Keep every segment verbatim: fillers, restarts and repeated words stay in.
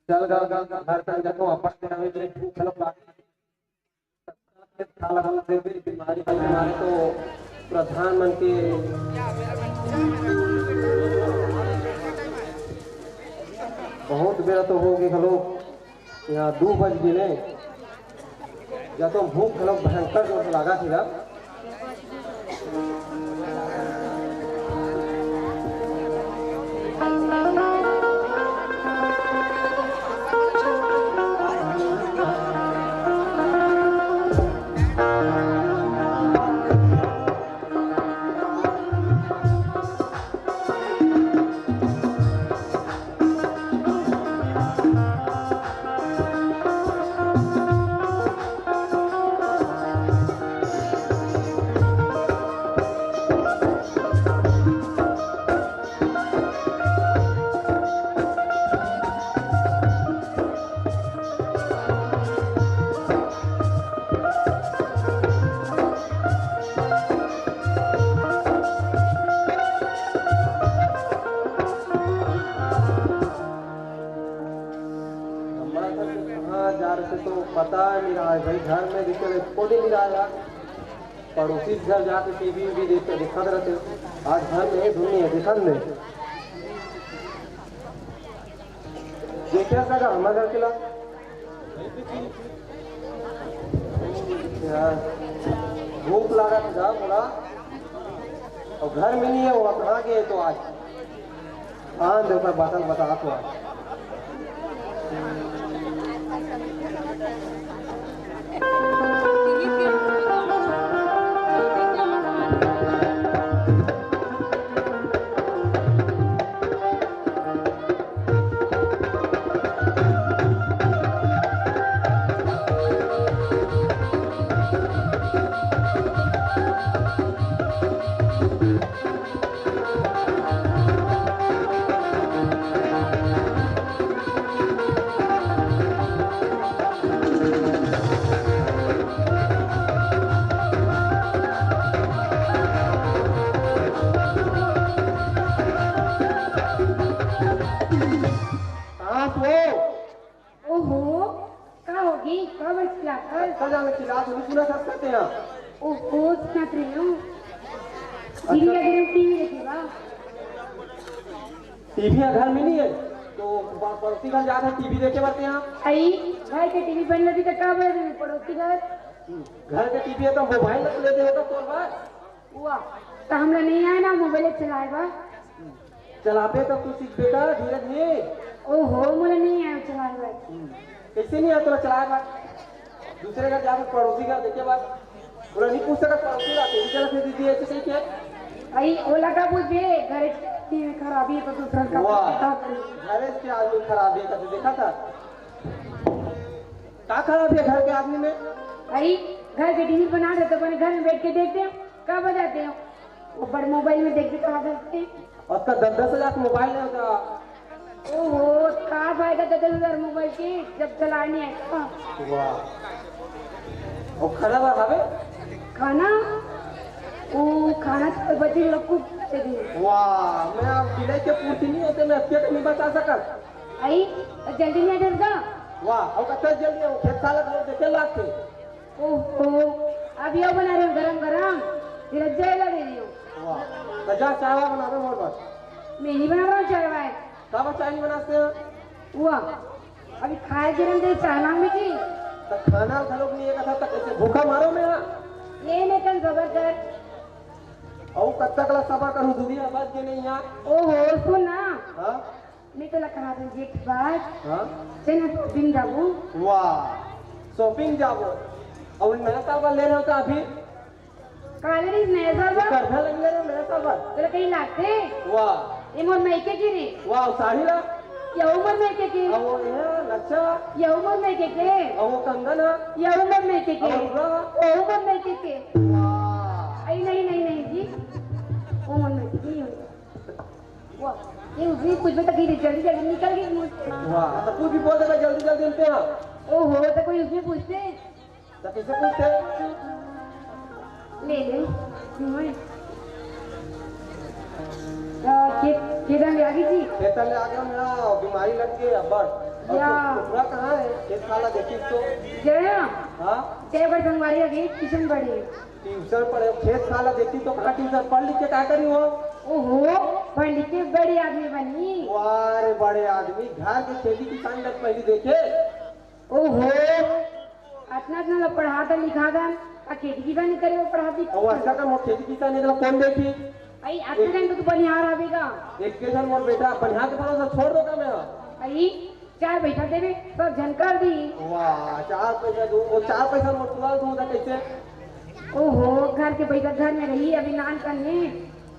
चल गा, गा, गा, घर तक जाके वापस ले आवे के भूख घलो लागे। खा लगा देबे, बीमारी के मारे तो प्रधान मन के बहुत बेरा तो हो गे घलो। यहाँ दू बज गे ने, या तो भूख घलो भयंकर जोर से लागा थी गा। हमारे घर से कहाँ जा रहे थे तो पता नहीं रहा है भाई, घर में भी चले, कोई नहीं रहा यार। पड़ोसी के घर जाके टीवी भी देख, दिखत रहते। आज घर में ही दुनिया दिखत नहीं। देखे सका हमारे घर के ला यार, भूख लागत था मोला, और घर में नहीं है, वो कहाँ गए तो आज आन दे, ओकर बातन बता तो आज। आप हो? ओहो, का होगे? काबर चिल्लाथस? अच्छा जाने चिल्लात हूँ, सुना सब कहते हैं। ओहो, सुनत रहे हो। अच्छा। दीदी लगे टीवी देखे बा। टीवी घर में नहीं है, तो प-, पड़ोसी घर जाके टीवी देखे बरते हैं। आई, घर के टीवी बंद रहती तो काबर पड़ोसी घर? घर के टीवी है तो मोबाइल ले दे होता तोर बार। वाह, त हमला नहीं आए ना मोबाइल चलाए बर। चलाबे त तू सीख बेटा, धीरज हे। ओहो, मोला नहीं आए चलाए बर। हम्म। कैसे नहीं आए तोला चलाए बर? दूसरे घर जाके पड़ोसी घर देखे बर। ओला नहीं पूछ सकत पड़ोसी ला, तेरी तरफ से दीदी ऐसे कही के। आई, ओला का पूछबे, घर की खराबी है तो दूसरा का वाह, पूछता। घर के आदमी खराब है, कभी देखा था? का खराब है घर के आदमी में? आई, घर के टीवी बना दे तो अपने घर में बैठ के देखते हैं। का बजाते हो? वो बड़ मोबाइल में देख के कहा करते हैं। उसका दस दस हजार का मोबाइल है उसका। ओहो, का फायदा दस दस हजार मोबाइल के जब चलाए नहीं आएगा? वाह। और खाना बा खावे? खाना? ओ, खाना तो बच्चे लोग को दे दी। वाह, मैं आप बिलाई के पूछ नहीं होते, मैं अच्छे से नहीं बता सकत। आई, तो जल्दी नहीं आ जाएगा? वाह, और कत्ता जल्दी हो, खेत साला को देखे लागते। ओहो, अब यो बना रहे हो गरम गरम, फिर जय लगे रही हो। वाह, तो जा चाय वाय बना दे मोर बर। मैं ही बना रहा हूँ चाय वाय। का बा चाय नहीं बनाते हो? वाह, अभी खाए गिरन दे चाह मांग जी। त खाना घलोक नहीं है कथा, त कैसे भूखा मारो मैं हाँ? ले ने कन सबर कर। अउ कब तक ला सबर करूँ, दुनिया बात के नहीं यहाँ। ओहो, सुन ना। हाँ? मैं तो ला कहा दूँ जेठ बात। हाँ? चल ना shopping जाबो। वाह, shopping जाबो। अउ नया साल बर ले रहे हो का अभी? काले नी नया साल बर? करधा लग ले रहे हो नया साल बर? तोला कहीं लागथे? वाह। ये मोर मायके के रे। वाह, साड़ी ला? यहू मोर मायके के। अउ ये लच्छा? यहू मोर मायके के। अउ वो कंगन हा? यहू मोर मायके के। अउ रुआ? ओहू मोर मायके के। वाह। अई नहीं, नहीं, नहीं जी। वो मोर मायके के नहीं होगा। वाह। ये उसमें कुछ भी तक ही जल्दी, जल्दी निकल गई मुझसे। वाह, तो कुछ भी बोल दे भाई, जल्दी, जल्दी मिलते हैं। ओहो, तो कोई उसमें पूछते? त कइसे पूछथे? ले ले। मैं, अ, खेत, खेत में आ गई थी। खेत में आ गया, मेरा बीमारी लग गई अब्बड़। और या। तू, तू पूरा कहाँ है? खेत खाला देखी तो। जय। हाँ? जय बड़ संगवारी आ गई, ट्यूशन पढ़ी। ट्यूशन पढ़े, खेत खाला देखी तो कहाँ ट्यूशन पढ़ लिख के का करी हो? ओहो, पढ़ लिख के बड़े आदमी बनी। वाह रे बड़े आदमी, घर के खेती किसानी लग पहली देखे। ओहो, अतना अतना ला पढ़ा दन, लिखा दन, आ खेती किसानी करे वो पढ़ा दी। अउ अच्छा का मोर खेती किसानी ला कौन देखी? अई, अतना एक जन तो तू बनिहार हवे गा। एक के जन मोर बेटा बनिहार के भरोसा छोड़ दो का मैं? अई, चार पैसा देवे, सब झन कर दी। वाह, चार पैसा दो, वो चार पैसा मोर तुरंत दूँ था कैसे? ओहो, घर के पैसा घर में रही, अभी नान कन्ने,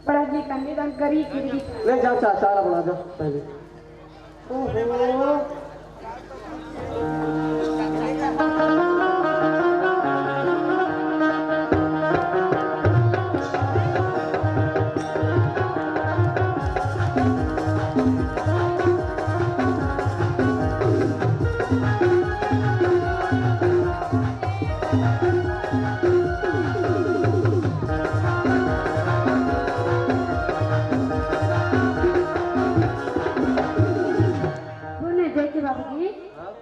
पढ़ा लिखा नहीं, दन करी, खेती किसानी। ले जा, चार, चार बना जा पहले। ओहो। सुन, जय के बाबू जी। हाँ?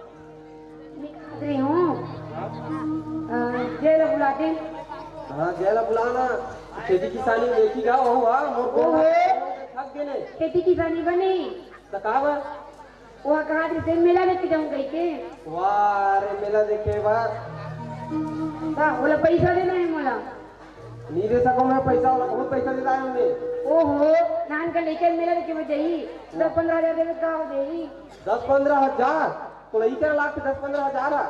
मैं कहा रही हूँ। हाँ? अ, जय ला बुलाते। हाँ, जय ला बुलाना। खेती किसानी देखी गा, वहू, हाँ, मोर को ओहो। थक गए ने। खेती किसानी बनी। त का बा? वो कहा थे, "तेरे मेला देख के जाऊँ," कह के। वाह रे, मेला देखे बर। वाह, बोला, "पैसा देना है मोला।" नहीं दे सको मैं पैसा, वाला बहुत पैसा देता है हमने। ओहो, नान का लेकर मेला देखे में जाई, दस पंद्रह हजार देवे का हो जाई? दस पंद्रह हजार? तो लई क्या लाख दस पंद्रह हजार है?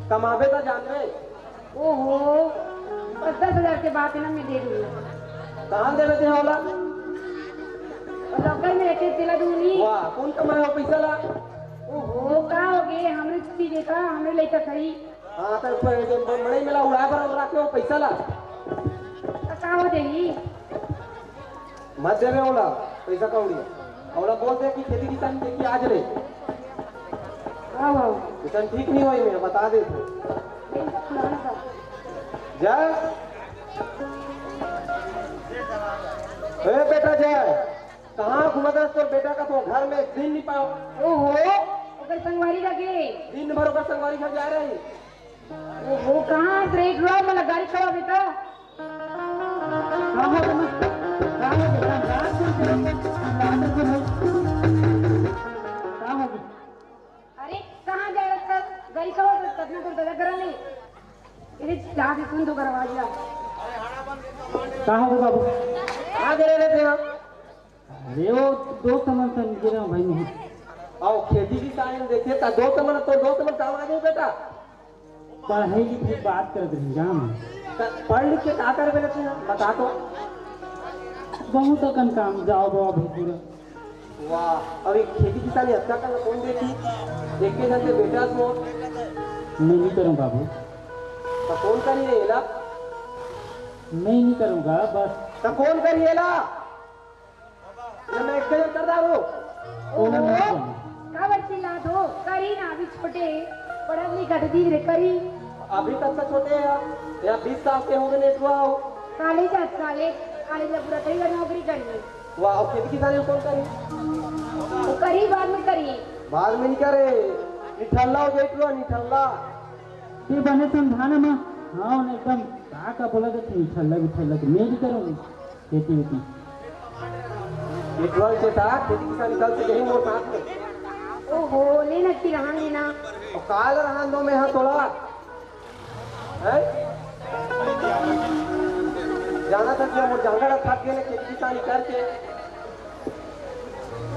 कमाबे तो जानबे। ओहो, बस दस हजार के बात है ना, मैं दे दूंगा। कहाँ देवे ते होला? लॉकर में रखे, तेला दूंगी। वाह, कौन कमाए हो पैसा ला? ओहो, का हो गए? हमरे चीज है का? हमरे लइका खई। हाँ, तो प-, जो ब-, बड़े मेला उड़ाए बर रखे हो पैसा ला। तो का हो जाई? मत देवे ओला पैसा कौड़ी। ओला बोल दे कि खेती किसानी देखी आज ले। हाँ, हाँ। किसान ठीक नहीं होई, मैं बता दे तू। जा। ए बेटा जा। कहाँ घूमत हस तोर बेटा का तो घर में एक दिन नहीं पाओ। ओहो, ओकर संगवारी लगे। दिन भर ओकर संगवारी घर जा रही। ओहो, कहाँ हस रे? एक बार मला गाड़ी खड़ा बेटा। कहाँ हो बेटा? कहाँ हो बेटा? रात को चलो तो, रात को भाई। कहाँ हो बेटा? अरे, कहाँ जा रहा था? गाड़ी खड़ा था, कतना दूर दादा घर ले। अरे, जा दे, सुन तो करवा दिया। कहाँ हो बाबू? कहाँ गिरे रहते हो? अरे वो दोस्त मन संग गिरे हो भाई मैं। आओ खेती किसानी देखे ता दोस्त मन, तो दोस्त मन काम आ गए बेटा। पढ़ाई लिखाई बात करत रही जान। त पढ़ लिख के का करबे रे तू? बता तो। बहुत अकन काम जाओ बाबू पूरा। वाह, अभी खेती किसानी अच्छा कर कौन देखी? एक के घर के बेटा सो। मैं नहीं करूँ बाबू। तो कौन करी रे एला? मैं नहीं करूँगा बस। तो कौन करी एला? ये मैं एक जन कर डालूं। ओहो, काबर चिल्लात हो? करी ना, अभी छोटे, पढ़त लिखत दिन रे, करी। अभी कब से छोटे हैं? यहाँ बीस साल के हो गए नेटुआ हो। कॉलेज जात, कॉलेज, कॉलेज में पूरा कई बार नौकरी करनी। वाह, और खेती किसानी कौन करी? वो करी, बाद में करी। बाद में नहीं करे, निठल्ला हो जाए पूरा, निठल्ला। ये बने समझाना माँ, हाँ, एकदम, का, का बोला जाता है, निठल्ला, निठल्ला, मैं नहीं करूँगी। खेती वेती। ये ट्वेल्थ से था, खेती किसानी कल से यही मोर साथ में। ओहो, ले ना कि रहन देना। अउ काल रहन दो मैं हा तोला। हैं? जाना था कि मोर जांगर थक गए ना खेती किसानी करके।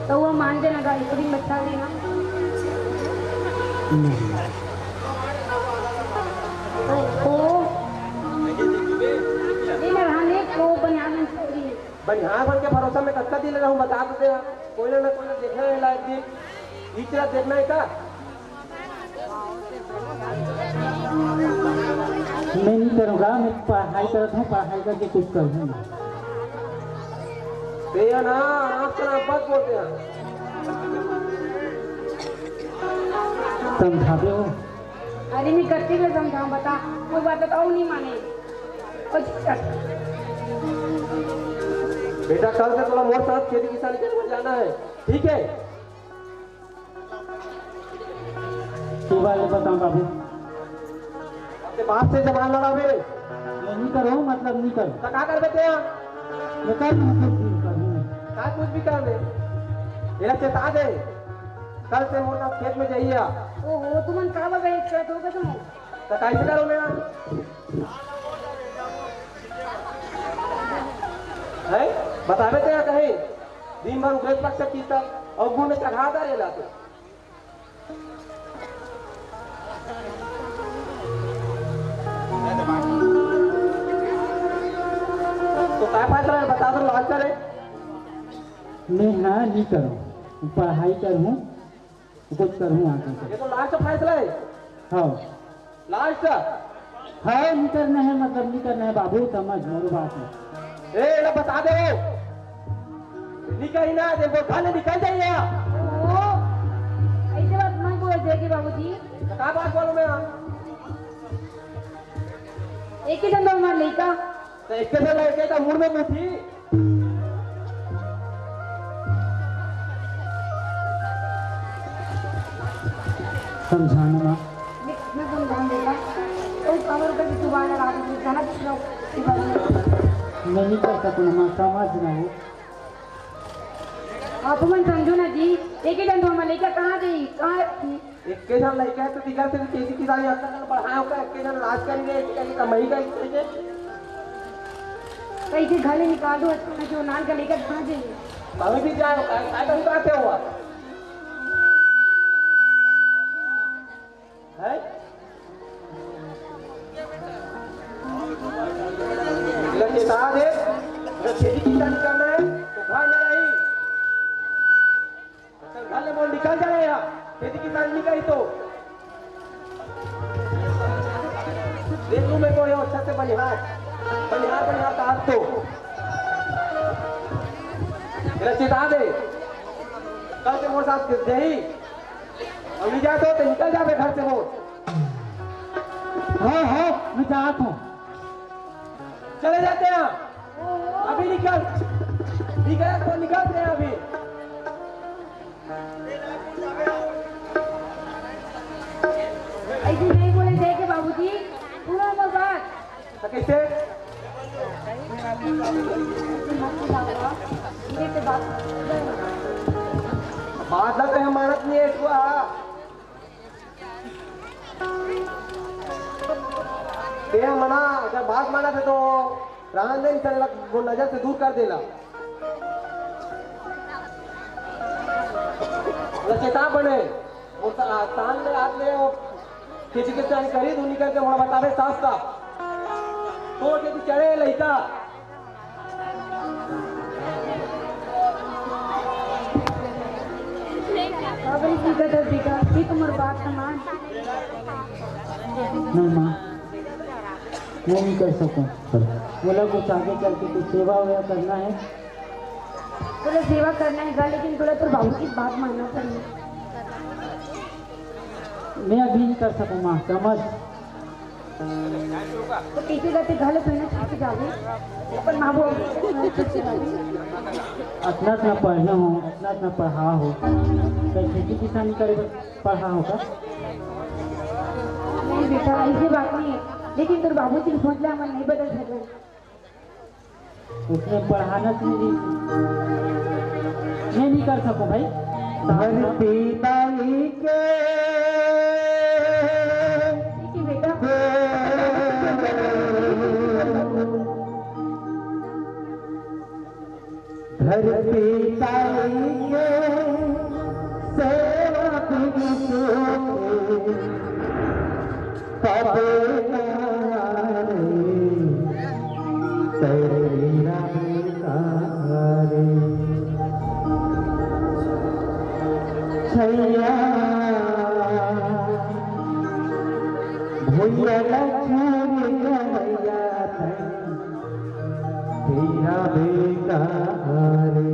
तो वो मान देना गा, एक दिन बच्चा लेना। ओ, ओ। ये ना रहन दे, तो बनिहार मन छोड़ी। बनिहार मन के भरोसा में कतका दिन रहूं, बता तो दे। कोई ना, ना कोई ना देखना है लायक दिन। इचरा देखना है का? मैं नहीं करूँगा, मैं पढ़ाई करत हूँ, पढ़ाई करके कुछ करूँगा। भैया ना, आप ना बात बोलते हैं। समझावे हो? अरे, मैं करती में समझाऊँ, बता, कोई बात बताओ, नहीं माने। अच्छा। बेटा, कल से थोड़ा मोर साथ खेती किसानी करने जाना है, ठीक है? तू वाले बता बाबू। अपने बाप से जबान लड़ावे। मैं नहीं करूँ, मतलब नहीं करूँ। तो का करबे ते? मैं कर लूँ, कुछ भी करूँ। का कुछ भी कर दे? मेरा चेता दे। कल से मोर साथ खेत में जाइए। ओहो, तुमन का बा बे, खेत हो गए तुम? तो कैसे करूँ मैं? हैं? बताबे ते कहीं? दिन भर उगले पक से कीता और गुण में चढ़ा दे ला तू। तो काय फायदा है? बता दो, लाज करे। मैं हाँ नहीं करूँ, पढ़ाई करूँ, कुछ करूँ आगे से। ये तो लास्ट फैसला है। हाँ। लास्ट। हाँ, नहीं करना है, मतलब नहीं करना है बाबू, समझ मोर बात है। ए, एला बता दे। निकल ना, देखो, घर ले निकल जाइए। ओ, ऐसे बात मत बोल, देखिए बाबूजी। तो का बात बोलूं मैं? एक ही झन तो हमार लइका। तो एक के साथ लड़के का मुड़ में मुठी। समझाना माँ। मैं, मैं समझाऊं बेटा। कोई पावर का भी दोबारा आ रही है, जाना दूसरा के बारे में। मैं नहीं कर सकूँ ना माँ, समझ ना हो। आप मन समझो ना जी, एक ही झन तो हमार लइका कहाँ जाई, कहाँ रखी? एक के झन लइका है तो दिखा से खेती किसानी अतना कन बढ़ाए होकर एक के झन लाज करेंगे, एक के कमाई का एक के। कहीं से घर ले निकाल दो, अच्छा जो नाल का लइका कहाँ जाइए? कहीं भी जाए, काय, काय कहीं बात है हुआ? हैं? लड़के साथ है, अगर खेती किसानी करना है, तो घर में रही। चल, घर ले बोल, निकल जा रे यहाँ। खेती किसानी नहीं करी तो। देख लूँ मैं को, ये अच्छा से बनिहार, बनिहार, बनिहार का हाथ तो। मेरा चेता दे। कल से मोर साथ दे ही। अभी जा तो, तो निकल जा बे घर से वो। हाँ, हाँ, मैं जात हूँ। चले जाते हैं। अभी निकल। निकल तो निकलते हैं अभी। ऐसे नहीं बोले जाए के बाबूजी, सुनो मोर बात। तो कैसे? धीरे से बात। बात ना तो हम मानत नहीं है इसको, हाँ। ते मना, अगर बात मानत है तो रहन दे, इनसे वो नजर से दूर कर देला। वो चेता बने, वो ता-, तान ले, हाथ ले, वो खींच के चाहे करी, दूनी करके मोला बतावे साफ साफ। तो यदि चढ़े लइका, बाबा जी, गदर बेटा, ये तुम्हारी बात समान। नहीं माँ, मैं नहीं कर सकूँ। बोला कुछ आगे चल के कुछ सेवा वेवा करना है। बोला सेवा करना है गा, लेकिन बोला तोर बाबू की बात मानना पड़ी। मैं अभी नहीं कर सकूँ माँ, समझ। तो पीछे जाते घर ले पहले छूट जावे। अपन माँ बाबू छूट जावे। अतना अतना पढ़े हो, अतना अतना पढ़ा हो, तो खेती किसानी करे बर पढ़ा हो का? नहीं बेटा, ऐसी बात नहीं है, लेकिन तोर बाबू की सोच ले, हम नहीं बदल सके। उसने पढ़ाना चाहिए। मैं नहीं कर सकूँ भाई। धरती माई ठीक है बेटा। धरती ताई के सेवा बिन सुख पावे ना रे, तेरा बेटा रे। छैया भुइया लक्ष्मी गवैया तैं तेरा बेटा रे।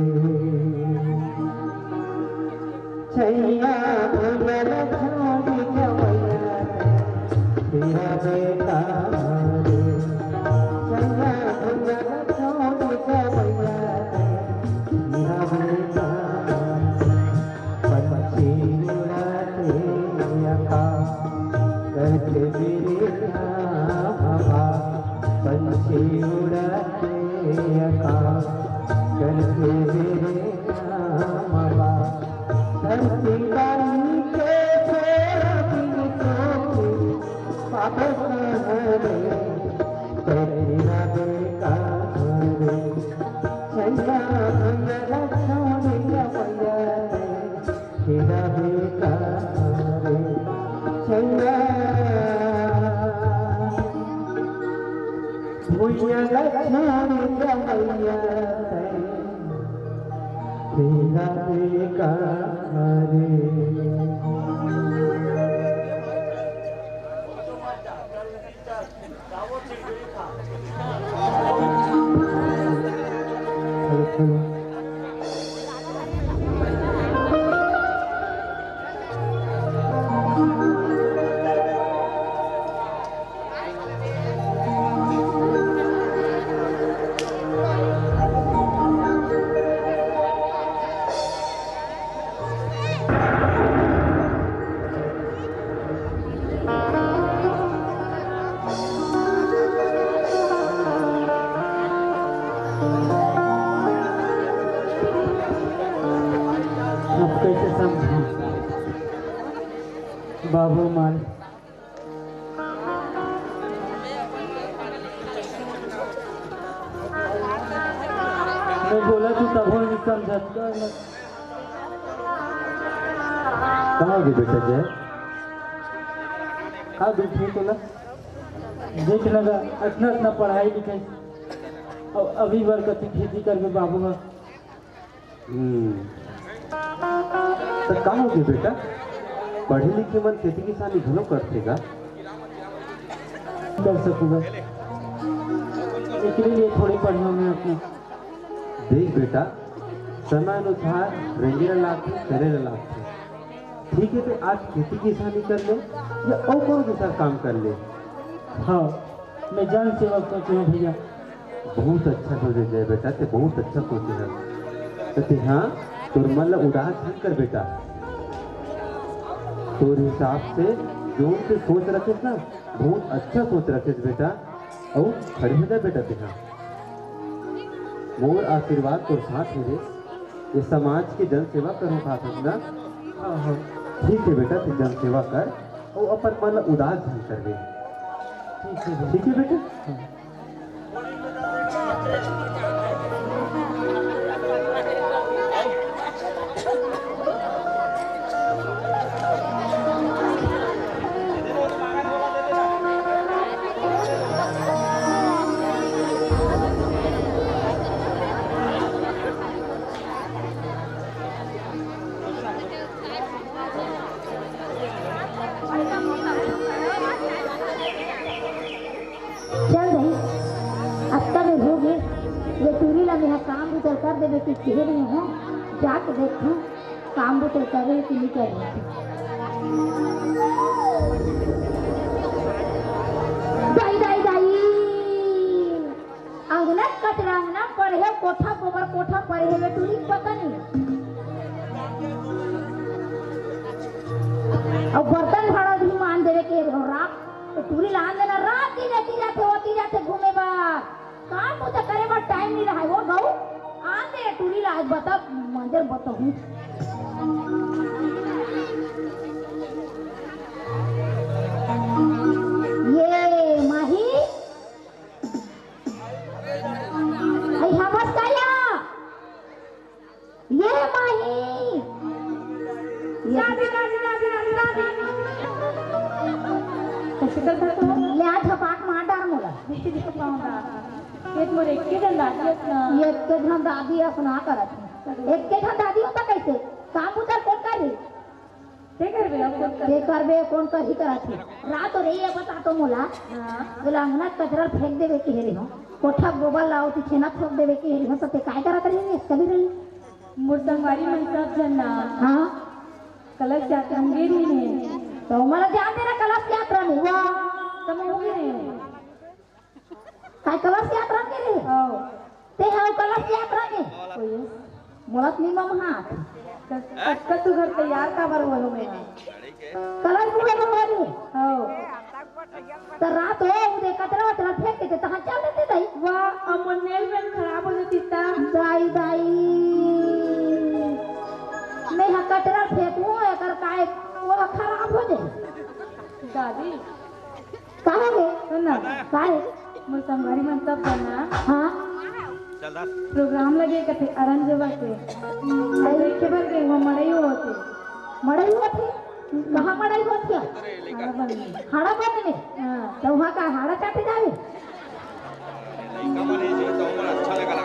छैया भुइया लक्ष्मी गवैया तैं तेरा बेटा रे। छैया भुइया लक्ष्मी गवैया तैं तेरा बेटा रे। पंछी उड़ाते आकाश, करके मेरे राम बाबा। पंछी उड़ाते आकाश, करके मेरे राम बाबा। धरती माई के छोरा बिन तोके पावे कहाँ रे, तेरा बेटा रे। छैया भैया लक्ष्मी गवैया तैं तेरा बेटा रे। छैया भुइया लक्ष्मी गवैया तैं तेरा बेटा रे। अब कैसे समझाऊं बाबू माल? मैं बोला तू तब नहीं समझत। कहाँ हो गए बेटा जय? का दुख है तोला? देख लगा, इतना इतना पढ़ाई लिखाई, अब अभी बर कति खेती करबे बाबू ह। हम्म। तो का हो गया बेटा, पढ़े लिखे मन खेती किसानी घलो करथे का? कर सकूंगा, एकरे लिए थोड़ी पढ़ना मैं अपना। देख बेटा, समय अनुसार रेंगे ला लागथे, करे ला लागथे। ठीक है, तो आज खेती किसानी कर ले या और कोनो दूसरा काम कर ले। हाँ, मैं जन सेवा सोचे हूँ भैया। बहुत अच्छा सोचे जय बेटा, ते बहुत अच्छा सोचे है। तो ते हाँ, तोर मन ला उदास मत कर बेटा। तोर हिसाब से जो ते सोच रखेस ना, बहुत अच्छा सोच रखेस बेटा। अउ खड़े हो जा बेटा, ते हाँ। मोर आशीर्वाद तोर साथ हे रे। ये समाज के जन सेवा करो खास ना। हाँ, हाँ। ठीक है बेटा, तू जन सेवा कर अउ अपन मन ला उदास झन करबे। ठीक है बेटा। ठीक है बेटा? हाँ। चल भाई, अतका बेर हो गे, ये टूरी ला मेहा काम बुता कर देबे कि केहे नहीं हो, जाके देखहूँ काम बुता करे कि नहीं करे। दाई, दाई, दाई, अंगना कचरा, अंगना पढ़े, कोठा गोबर, कोठा पढ़े, ये टूरी पता नहीं। अउ बर्तन भाड़ा भी मान देवे के रहो, रात तो टूरी ला आन देना, रात दिन एती जाथे, ओती जाथे घूमे बर। काम बुता करे बर टाइम नहीं रहा वो गऊ। आन दे टूरी ला, आज बता, मंजर बताऊं। ले आ, झपाट मार डार मोला। एक मोर एक के झन दादी अस ना। एक के झन दादी अस ना करत हे। एक के झन दादी होता कैसे? काम बुता कोन कर रही? ते करबे, अब कोन कर? ते करबे, कोन कर ही करत हे। रात रे, ये बता तो मोला। हाँ। बोला, अंगना कचरा फेंक देवे के हेरे हो। कोठा गोबर लाओ, ती छेना थोक देवे के हेरे हो, तो ते काय करत रही? कभी रही? मोर संगवारी मन सब झन ना। हाँ। कलश यात्रा में गे रहिन हे। तो मोला जान देना कलश यात्रा में। वाह। तो मैं हो गे रहिन हे। काय कलश यात्रा में गे रहे? हाँ। ते हा कलश यात्रा में। कोई है? मोला तो नहीं मम हाथ। कस-, कस तू घर तैयार काबर हुआ हो मेरा? कलश पूरा बनवा रही। हाँ। तो रात हो, उदे कचरा वचरा फेंक के तहाँ चल देते दाई। वाह, अब मोर nail paint खराब हो जाती ता। दाई, दाई। मैं हा कचरा फेंकूं, एकर काय, वो खराब हो जाए। दादी। का हो गे? सुन ना। का है? मोर संगवारी मन सब बना। हाँ। चल दास। Program लगे कथे अरन जेबा के। अरे के बर के वो मड़ई होथे। मड़ई होथे? कहाँ मड़ई होथे? हाड़ा बन में। हाड़ा बन में? हाँ। तो वहाँ का हाड़ा चाटे जावे?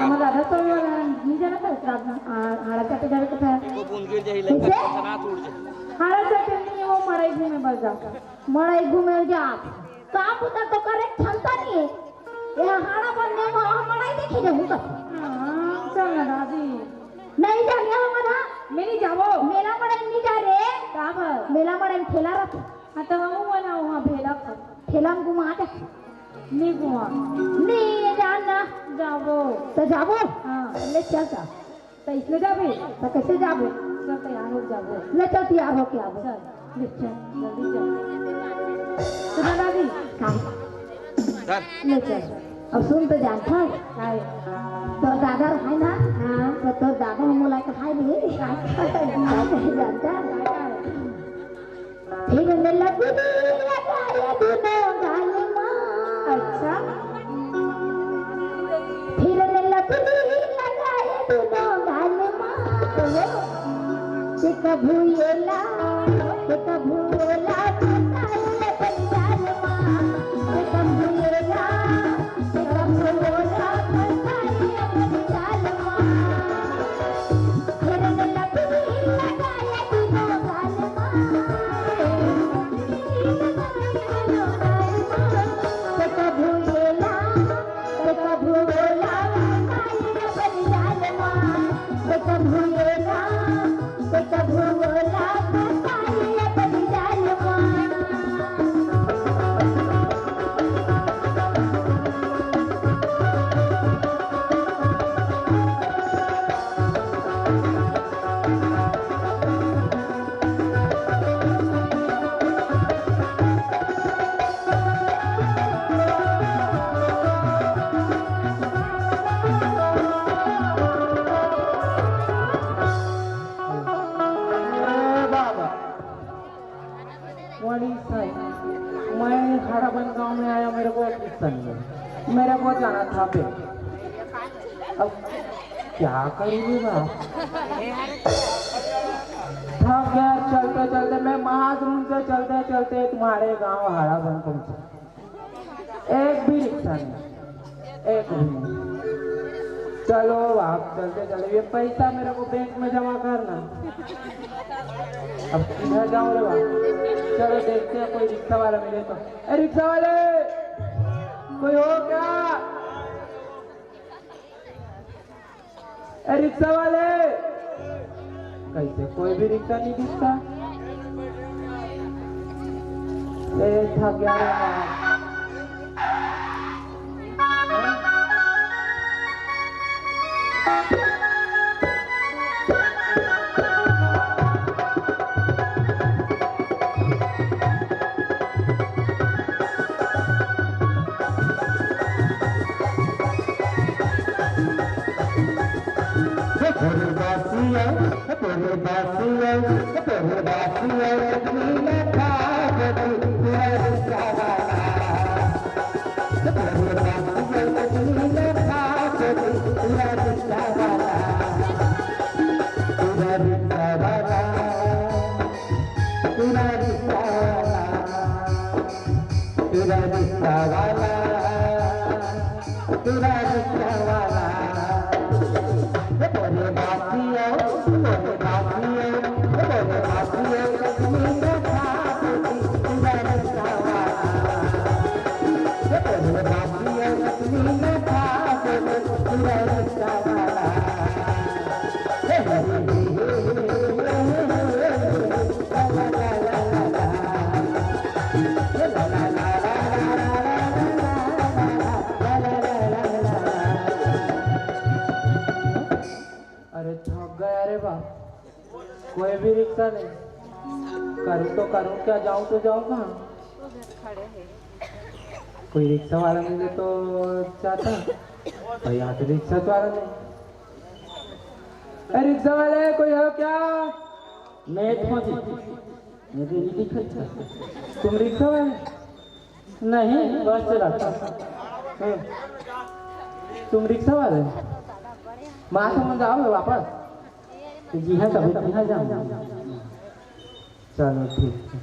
हमर दादा तो वाला नहीं जाना था, आ, हाड़ा चाटे जावे के था। एको बूंद गिर जाही, लइका कैसे? के सनात उड़ जाही। हाड़ा चाटे नहीं, वो मड़ई घूमे बर जाओ। मड़ई घूमे जात। काम बुता तो करे क्षमता नहीं है। ये हाड़ा बन में वहाँ मड़ई देखे जाऊँ का? हाँ, चल ना दादी। नहीं जानिया हमारा। मैं नहीं जावो। मेला मड़ई नहीं जा रे। का बर? मेला मड़ई में ठेला रख। हाँ, तो हम वहाँ ना, वहाँ भेला खा। ठेला में घुमा दे। नहीं घुमा। नहीं, ये जान ना। जावो। तो जावो? हाँ। ले चल जा। तो इसमें जाबे? तो कैसे जाबे? चल तैयार हो जाबे। ले चल तैयार होके आबे। चल। ले चल। जल्दी चल। सुना दादी। हाँ। सर। ले चल। अब सुन तो जानता है। काय? तोर दादा रहे ना? हाँ। तो तोर दादा हम मोला कहाई दे। काय? जानता है? काय? फिर न लपड़ी लगाए दुनो गाल मा। अच्छा। फिर न लपड़ी लगाए दुनो गाल मा। ओहो। ते कभू येला, ते कभू ओला, बताए अपन जाल मा। ते कभू येला, ते कभू ओला, बताए अपन जाल मा। ए बाबा, वही सही। मैं हराबन गांव में आया, मेरे को एक रिक्शा नहीं है, मेरे को जाना था पे। अब क्या करूँगी बाप? थक गया चलते चलते, मैं महाजन से चलते चलते तुम्हारे गांव हराबन पहुंचा। एक भी रिक्शा नहीं, एक भी नहीं। चलो, आप चलते चलो, ये पैसा मेरे को बैंक में जमा करना। अब किधर जाऊँ रे बाप? चलो, देखते हैं, कोई रिक्शा वाला मिले तो। ए, रिक्शा वाले, कोई हो क्या? ए, रिक्शा वाले, कैसे कोई भी रिक्शा नहीं दिखता? ए, थक गया रे बाप। रिक्शा वाला, तेरा रिक्शा वाला, ए बोले बासियो, बोले बासियो, ए बोले बासियो, कश्मीर का तेरा रिक्शा वाला, ए बोले बासियो, कश्मीर का तेरा रिक्शा वाला। अरे, थक गया रे बाप। कोई भी रिक्शा नहीं। करूँ तो करूँ क्या, जाऊँ तो जाऊँ कहाँ? कोई रिक्शा वाला मिले तो जाता, पर यहाँ तो रिक्शा वाला नहीं। अरे, रिक्शा वाले, कोई हो क्या? मैं तो जी, मैं तो नहीं दिखा। तुम रिक्शा वाले? नहीं, बस चलाता। हाँ। तुम रिक्शा वाले? माँ से मन जाओगे वापस? तो जी हाँ, तभी तो यहाँ जाऊँगा। चलो, ठीक है।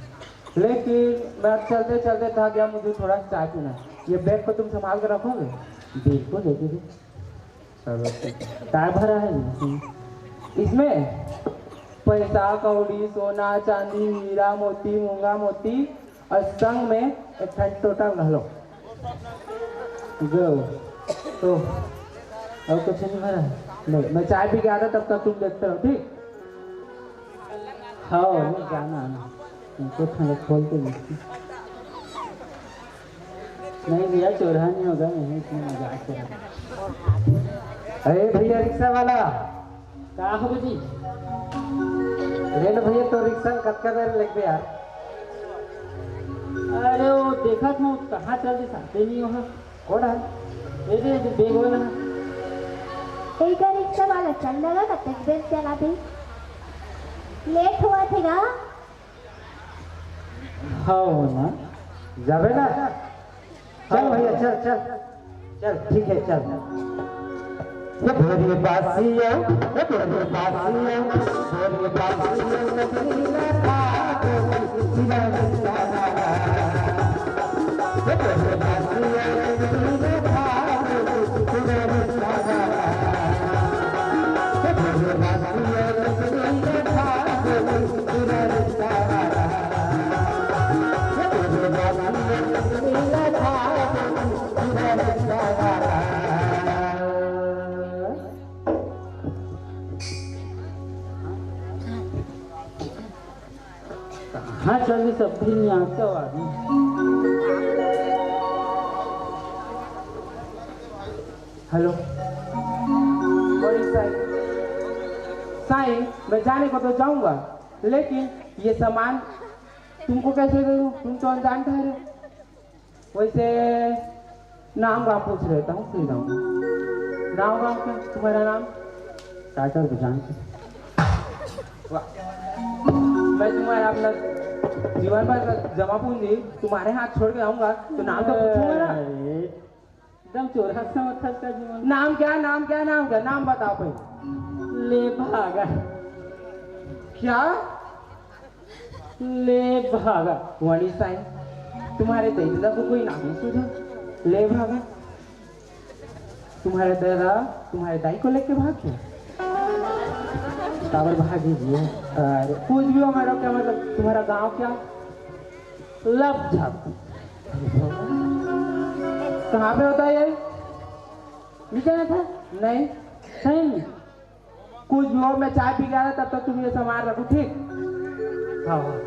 लेकिन मैं अब चलते चलते थक गया, मुझे थोड़ा सा चाय पीना है। ये बैग को तुम संभाल के रखोगे? बिल्कुल, दे दीजिए। चलो, ठीक है। टायर भरा है इसमें? इसमें पैसा, कौड़ी, सोना, चांदी, हीरा, मोती, मूंगा, मोती और संग में एक ठन टोटा घलो। गो। तो और कुछ नहीं भरा है? नहीं, मैं चाय पी के आता, तब तक तुम देखते रहो, ठीक? हाँ, नहीं, जाना आना। तुमको थोड़ा खोल के देखती। नहीं भैया, चोरहा नहीं होगा, मैं इसमें मजाक कर रहा हूँ। अरे भैया, रिक्शा वाला। का हो जी? ले लो भैया, तो रिक्शा कतका देर लगबे यार? अरे, वो देखा था, कहाँ चल दी, साथे नहीं हो। कौन है? ये दे, ये दे, बैग वाला। एक रिक्शा वाला चल लगा, कतक देर चला दे। लेट हुआ थे ना। हाँ ना, जाबे ना। चल भैया, चल, चल, चल, ठीक है, चल। ये भोरे बासियो, ये भोरे बासियो, भोरे बासियो, नगरी में भागो, सिरा रिक्शा वाला। ये भोरे बासियो, नगरी में भागो, सिरा रिक्शा वाला। ये भोरे बासियो, नगरी में भागो, सिरा रिक्शा वाला। हाँ, चल, ये सब भी नहीं आता आदमी। हेलो। बड़ी साईं, साईं, मैं जाने को तो जाऊंगा, लेकिन ये सामान तुमको कैसे दे दूं? तुम तो अनजान ठहरे। वैसे नाम गाँव पूछ लेता हूँ, फिर जाऊंगा। नाम गाँव क्या? तुम्हारा नाम? टाइटल तो जानते। वाह। मैं तुम्हारा अपना जीवन भर का जमा पूंजी तुम्हारे हाथ छोड़ के आऊंगा, तो नाम तो पूछूंगा ना। एकदम चोरहा समझता इसका जीवन। नाम क्या, नाम क्या, नाम क्या? नाम बताओ पहले। ले भागा। क्या? ले भागा। वणी साईं, तुम्हारे दादा को कोई नाम नहीं सूझा? ले भागा। तुम्हारे दादा तुम्हारे दाई को लेके भाग गया। काबर भागी जी? अरे, कुछ भी हो मैडम, क्या मतलब, तुम्हारा गांव क्या? लपझप। कहाँ पे होता है ये? नहीं जाना था? नहीं, सही नहीं। कुछ भी हो, मैं चाय पी के आ रहा, तब तक तुम ये सामान रखो, ठीक? हाँ, हाँ।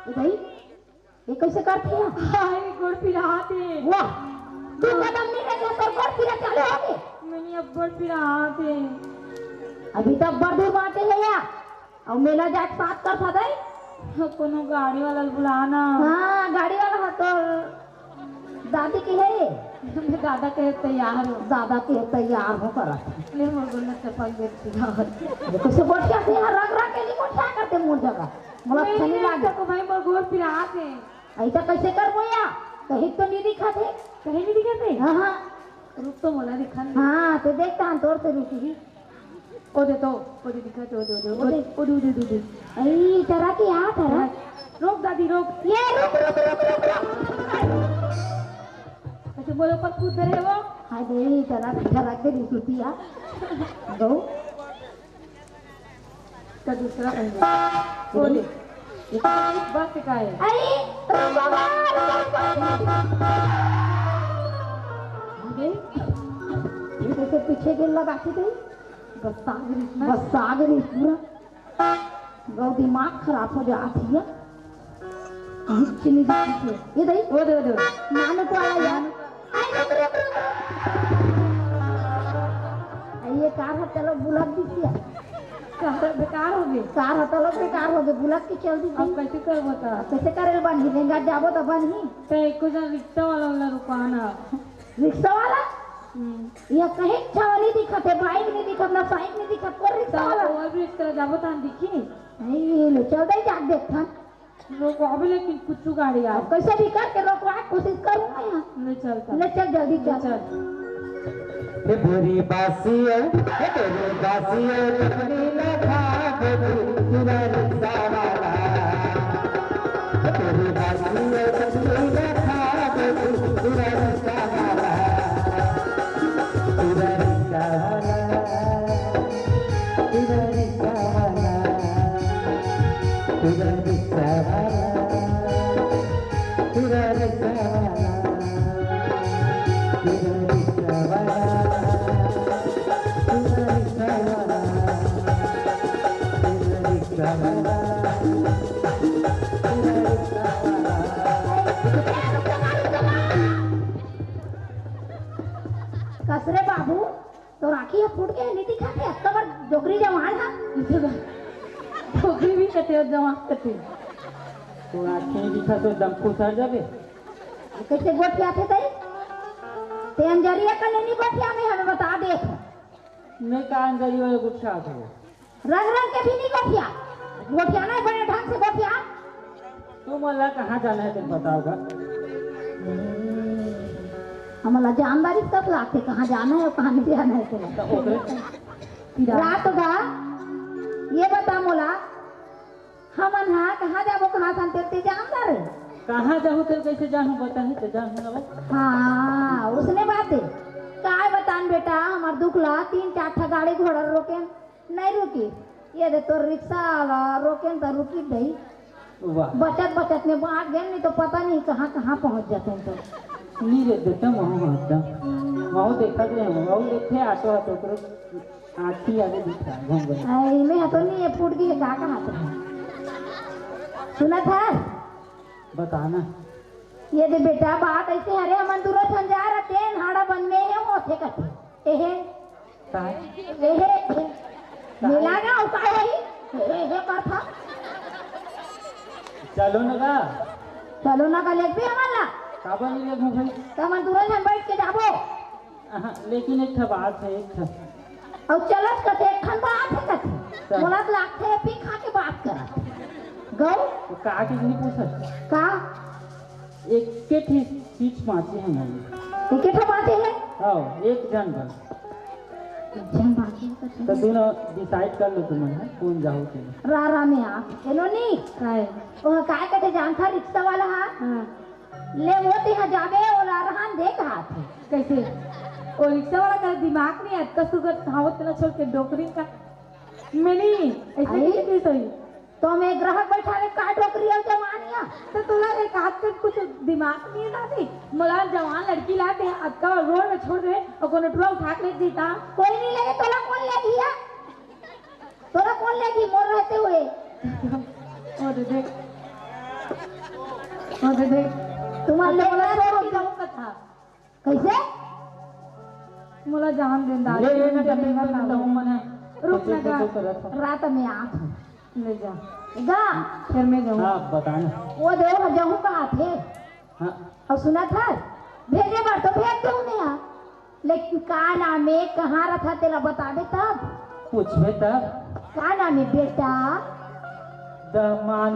ए भाई, ये कैसे करथे? हाय, गोड़ पिरात हे। वाह, दू कदम नहीं है, तो तोर गोड़ पीरा चालू हो गे। नहीं, अब गोड़ पिरात हे। अभी तो अब्बड़ दूर बांचे हे या, अउ मेला जाके साथ कर था दई। कोनो गाड़ी वाला ल बुला ना। हाँ, गाड़ी वाला ह तोर दादी के हे। मैं दादा के तैयार हूँ। दादा के तैयार हूँ करत। ले मोर गोड़ में चपक देती। ये कइसे गोठियाथे यार, रग रग के नहीं गोठिया करते मोर जगह। मोला नहीं, अच्छा नहीं नहीं, लागे। ऐसा को भाई मोर गोड़ पिरात हे। ऐसा कइसे करबो या? कहीं तो नहीं दिखत हे। कहीं नहीं दिखत हे? हाँ, हाँ। रुक तो मोला दिखा नहीं। हाँ, तो देखता हूँ तोर से रुकी। ओ दे तो, ओ दे दिखा तो, ओ दे, ओ दे, ओ दे। ओ दे, ओ दे, ओ दे, ओ दे। अरे, चला के आ, चला। रोक दादी, रोक। ये रुक, रुक, रुक, रुक, रुक। अच्छा, बोलो, पर कूद रहे वो। हाय दे, चला, चला के नहीं सूती आ। गौ। का दूसरा पहले। ओ दे। बस का है। अरे, रुक बाबा, रुक बाबा। आ गई? ये कैसे पीछे गिर लगा के गई? बस आ गई इसमें। बस आ गई पूरा। गौ दिमाग खराब हो जात हे। कुछ नहीं दिखत हे। ये दई? वो दे, वो दे। नानक वाला यार। आई रुक, रुक, रुक। आई ये कार ह चलो बुलक दिस या। कार बेकार हो गई। कार ह चलो बेकार हो गई, बुलक के चल दिस। अब कैसे करबो त? अब कैसे करे ल बनही? लेंगा जाबो त बनही। तो एको जन रिक्शा वाला वाला रुकवा ना। रिक्शा वाला? हम्म। ये कहीं छाव नहीं दिखत हे, बाइक नहीं दिखत, ना साइकिल नहीं दिखत, कोई रिक्शा तो वाला। और भी इस तरह जाबो त हम दिखी। नहीं, ले चल दे, जाके देखथन। रोकवाबे लेकिन कुछ गाड़ी आ। अब कैसे भी करके रोकवा के कोशिश करूंगा यहाँ। ले चल, चल। ले चल, जल्दी ले चल। चल। हे भूरी बासी है, हे भूरी बासी है, चटनी ना खा दे तू, पूरा रिक्शा वाला। हे भूरी बासी है, चटनी ना खा दे तू, पूरा रिक्शा वाला। पूरा रिक्शा वाला। पूरा रिक्शा वाला, पूरा रिक्शा वाला, पूरा रिक्शा वाला, पूरा रिक्शा वाला, पूरा रिक्शा वाला, पूरा रिक्शा वाला, पूरा रिक्शा वाला। कस रे बाबू, तोर आँखी ह फूट गे, नहीं दिखत हे, अतका बड़ डोकरी जवान ह। डोकरी भी कथे अउ जवान कथे। तोर आँखी नहीं दिखत हे, दम खुसर जाबे। कइसे गोठियाथे तई? ते अंजरिया कने नहीं गोठिया, मैं हमें बता दे। मैं का अंजरिया वाला गोठियाथे? रंग रंग के भी नहीं गोठिया, गोठियाना हे बड़े ढंग से गोठिया। तुमन ला कहाँ जाना हे, तुम बताओ गा। हमन ला जानदारी कब लागथे, कहाँ जाना हे अउ कहाँ नहीं जाना हे तेला। तो ओकरे रात बा, ये बता मोला, हमन हा कहाँ जाबो, कहाँ संते ते जानदार हे। कहाँ जाहू तेल कैसे जानहू, बताही तो जानहू ना बा। हाँ, उसने बात हे। काय बतान बेटा, हमर दुख ला तीन चार ठा गाड़ी घोड़ा रोकेन, नहीं रुकी। ये दे तोर रिक्शा वाला रोकेन त रुकी दई। वाह। बचत बचत में बांट गेन, नहीं तो पता नहीं कहाँ कहाँ पहुँच जाते हैं तो। नहीं रे, देखते महू आता। महू देखत रहे, महू देखते ऑटो ऑटो करो। आँखी आगे दिखा, घूम गए। आई, मैं तो नहीं, ये फूट गई, का कहा था? सुना था? बताना। ये दे बेटा, बात ऐसे, अरे हमन दूरा ठन जा रहा, तेन हाड़ा बन में हे, होथे कथे। एहे। काय? एहे। काय? मेला ना उपाय है। एहे, एहे करथा। चलो ना का? चलो ना का लेगबे हमन ला? काबर नहीं लेगबो भाई? त हमन दूरा ठन बैठ के जाबो। अहाँ, लेकिन एक ठा बात है, एक ठा। अउ चलत कथे, एक ठन बात है कथे। का? मोला तो लागथे, पी खा के बात करत। गौ? तो का के नहीं पूछत? का? एक के ठी सीट बाँचे है मोर। एक के ठा बाँचे है? हाँ, एक जन बस। एक जन बाँचे है कथे। तो दोनों decide कर लो तुमन, है, कौन जाओ तुम। रा, रा में आ। एनो नी? काय? वो काय कथे जानथा रिक्शा वाला हा? हाँ। ले वो तिहा जाबे, ओला रहन दे कहाथे। कैसे? वो रिक्शा वाला का दिमाग नहीं है, अतका सुगर धावत ना छोड़ के डोकरी का। मैं नहीं, ऐसे आई? कैसे सही? तो मैं ग्राहक बैठा ले का डोकरी अउ जवान या? तो तोला एक हाथ से कुछ दिमाग नहीं है दादी। मोला जवान लड़की ला के अतका रोड में छोड़ दे और कोनो टुरा उठा के ले जीता। कोई नहीं लेगे, तोला कौन ले गया? तोला कौन लेगी मोर रहते हुए? ओ दे दे। ओ दे दे। तुम्हारे तो बोला लेके छोड़ दो। कथा। कैसे? मोला जान दे दादा। ले, ले ना, ले, ले, ले, ले, ले, ले। रुक ना, कुछ, कुछ करत हो। रात में आत हूँ। ले जा। गा। फेर मैं जाहूँ। हाँ, बताना। वो देव ह जाहूँ कहा थे। हाँ। अउ सुनत हस, भेजे बर तो भेज दूँ मैं हा। लेकिन का नाम हे, कहाँ रहिथे तेला बताबे तब। पूछबे तब। का नाम हे बेटा? दमान।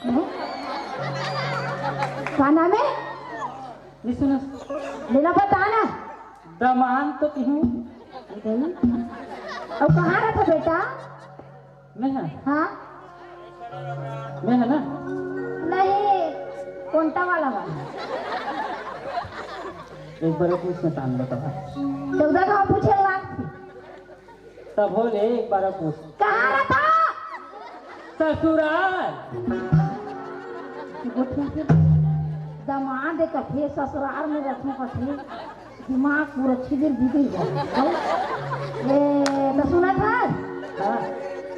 हैं? का नाम हे? नहीं सुनस। तेला बता ना। दमान तो कहिहूँ। अउ कहाँ रहिथे बेटा? मैं हा? हाँ। मैं हा ना? नहीं, कोंटा वाला वाला। एक बार पूछ में तान बतावा। चौदह का पूछे लाग। तब हो ले, एक बार पूछ। कहाँ रहिथे? ससुराल। दमांद कथे ससुराल में रहिथे कथे। दिमाग पूरा छिदिर बिदिर गया। ए, तो सुनत हस? हाँ।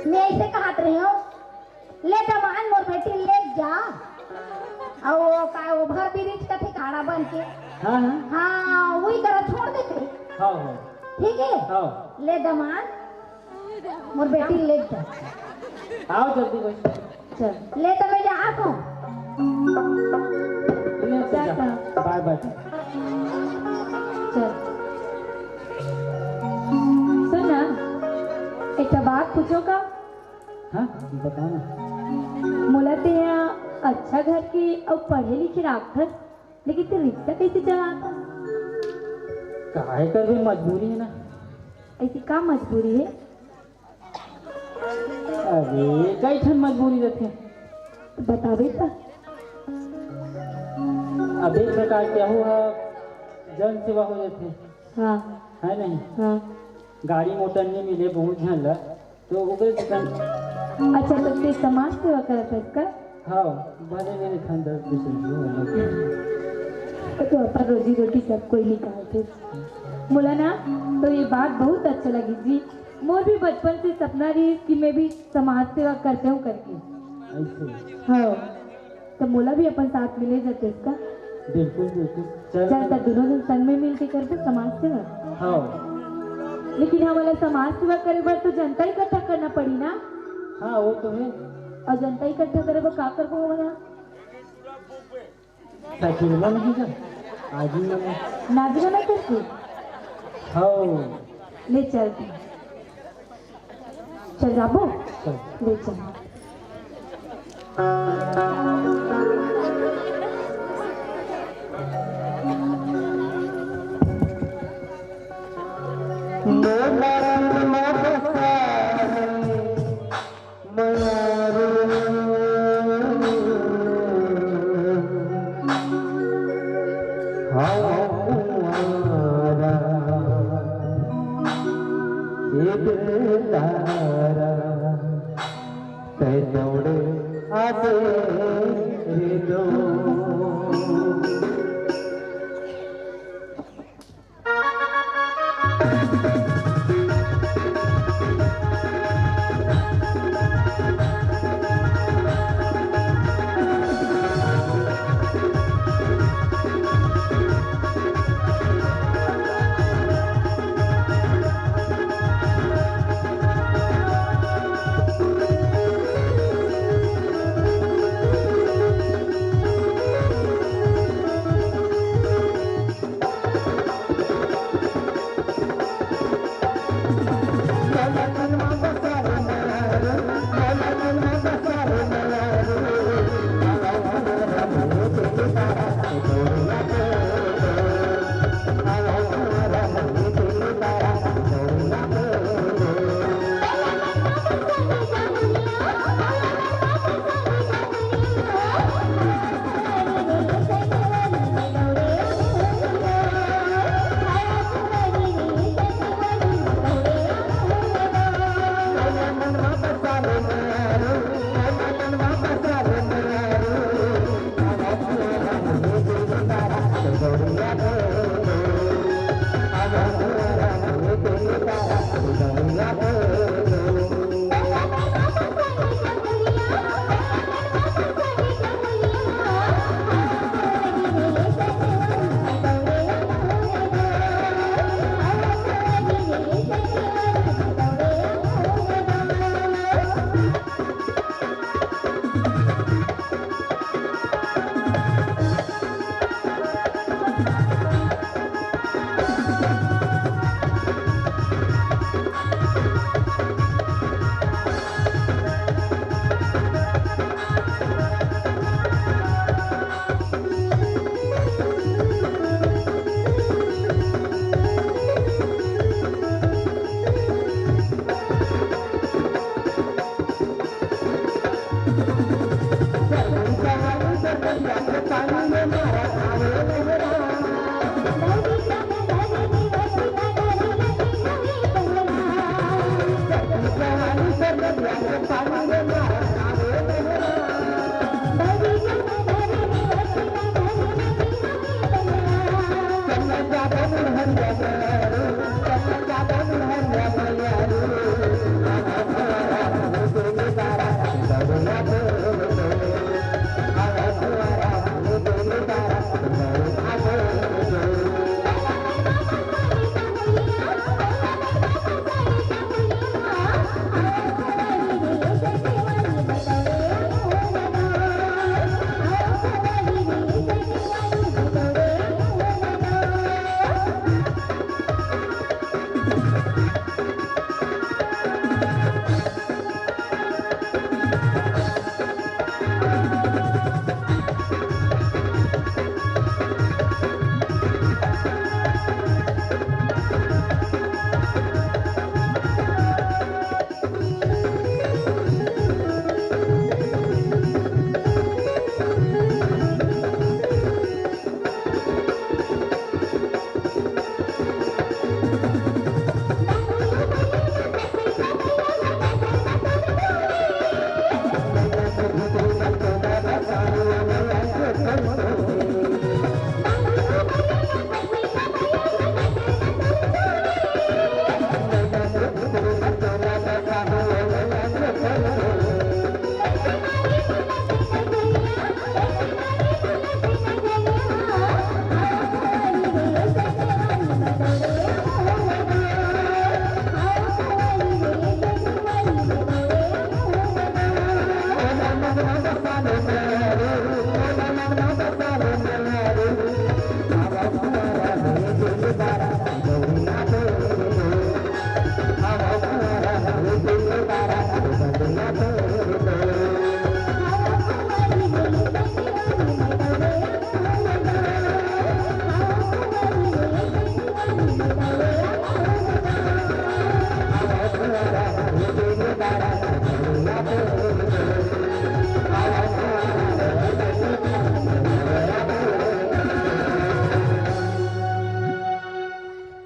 मैं अइसे कहत रहेंव, ले दमांद मोर बेटी ले जा। अउ वो का, वो भर बिरिज कथे खाड़ा बन के। हाँ, हाँ। हाँ, वही करा छोड़ देथे। हाँ, हाँ। ठीक हे? हाँ। ले दमांद, मोर बेटी ले जा। आव जल्दी बस। चल, ले त मैं जात हूँ। ले जा, जा। जा। बाय बाय। चल। सुन ना, एक ठा बात पूछों का? हाँ, बता ना। मोला तें हा अच्छा घर के अउ पढ़े लिखे लागथस, लेकिन तें रिक्शा कइसे चलाथस? काय करबे, मजबूरी हे ना। अइसे का मजबूरी हे? अरे, कई ठन मजबूरी रहिथे। बताबे त। अब एक प्रकार के हो, जन सेवा हो जाथे। हाँ। हे नहीं? हाँ। गाड़ी मोटर नहीं मिले बहुत झन ला, तो ओकरे दुकान। अच्छा, तो तें समाज सेवा करत हस का? हाँ, भले मेरे खान दस बीस रुपये हो गए। तो अपन रोजी रोटी सब कोई निकालथे। मोला ना, तो ये बात बहुत अच्छा लगिस जी। मोर भी बचपन से सपना रहिस कि मैं भी समाज सेवा करतेंव करके। अइसे? हाँ। त मोला भी अपन साथ में ले जातेस का? बिल्कुल, बिल्कुल। चल। चल, त दूनों झन संग में मिल के करबो समाज सेवा। हाँ। लेकिन हमला समाज सेवा करे बर तो जनता इकट्ठा करना पड़ी ना। हाँ, वो तो हे। अउ जनता इकट्ठा करे बर का करबो हमला? साइकिल में नहीं जा। आज ही में। नाच गाना करके? हाँ। ले चल। चल जाबो? चल। ले चल।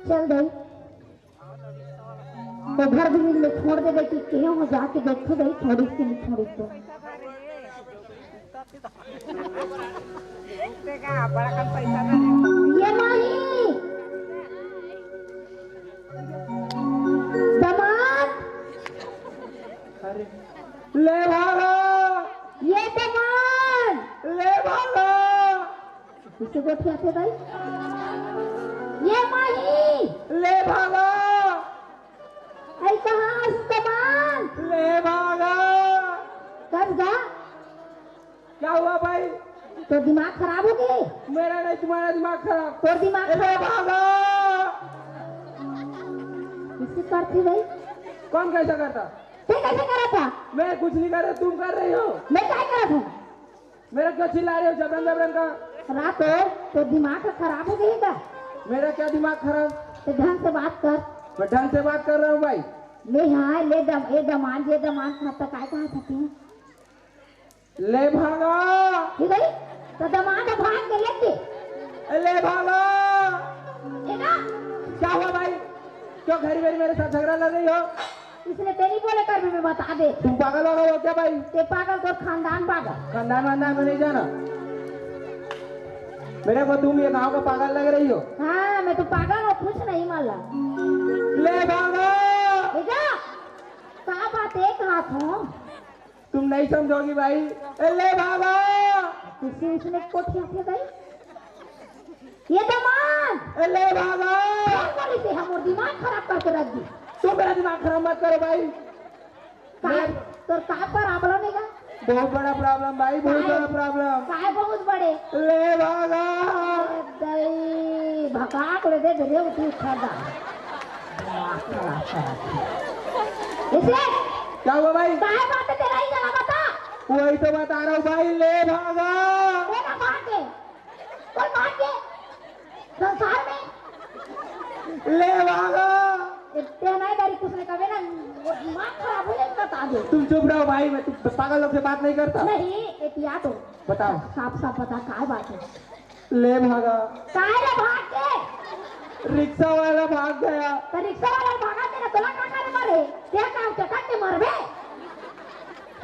चल दई, तो घर भी ले छोड़ दे दई कि केहे हो जाके देखो दई, छोड़िस के नहीं छोड़िस तो। ये माही, दमाद, अरे, ले भागा, ये दमाद, ले भागा। किसे गोठियाथे भाई? ये माही। ले भागा। अई कहाँ हस दमाद? ले भागा। कस गा? क्या हुआ भाई? तोर दिमाग खराब हो गे? मेरा नहीं, तुम्हारा दिमाग खराब। तोर दिमाग ए, ले खराब। भागा। किसे करथे भाई? कौन कैसा करता? ते कैसे करत हा? मैं कुछ नहीं कर रहा, तुम कर रही हो। मैं काय करत हूँ? मेरा क्यों चिल्ला रहे हो जबरन जबरन का? रातो, तोर दिमाग ह खराब हो गे का? मेरा क्या दिमाग खराब? तो ढंग से बात कर। मैं ढंग से बात कर रहा हूँ भाई। ले हाँ, ले दम, ए दमाद, ये दमाद, कहाँ तक आए, कहाँ तक है? ले भागा। ठीक है? तो दमाद भाग के लेके। ए, ले भागा। ए ना? क्या हुआ भाई? क्यों घड़ी घड़ी मेरे साथ झगड़ा लड़ रही हो? इसने तेरी बोले कर भी मैं बता दे। तुम पागल हो गए हो क्या भाई? ते पागल, तोर खानदान पागल। खानदान वानदान में नहीं जाना। मेरे को तुम ये गांव का पागल लग रही हो। हाँ, मैं तो पागल हूँ, कुछ नहीं माला। ले भागा। बेटा, का बात है, कहाँ था? तुम नहीं समझोगी भाई। ए, ले भागा। किसी इसने कोठियाथे भाई? ये दमाद। ए, ले भागा। कौन बोली थी हम, और दिमाग खराब करके रख दी। तुम मेरा दिमाग खराब मत करो भाई। का, मैं तोर का problem है का? बहुत बड़ा problem भाई, बहुत काय? बड़ा problem। काय बहुत बड़े? ले भागा। अरे दई, भगा को ले दे, दे, उठी उठा दा। दिमाग खराब कर रखी। इसे क्या हुआ भाई? काय बात है तेरा ही जरा बता। वही तो बता रहा हूँ भाई, ले भागा। कोन भागे? कोन भागे? संसार में? ले भागा। इतने नहीं डरी, कुछ नहीं कहे ना, वो दिमाग खराब हो जाए, बता दे। तुम चुप रहो भाई, मैं तुम पागल लोग से बात नहीं करता। नहीं, एहतियात हो। बताओ। साफ साफ बता, काय बात है? ले भागा। काय रे भाग के? रिक्शा वाला भाग गया। तो रिक्शा वाला भागा तेरा, तोला का करे मारे? क्या काम के काट के मरबे?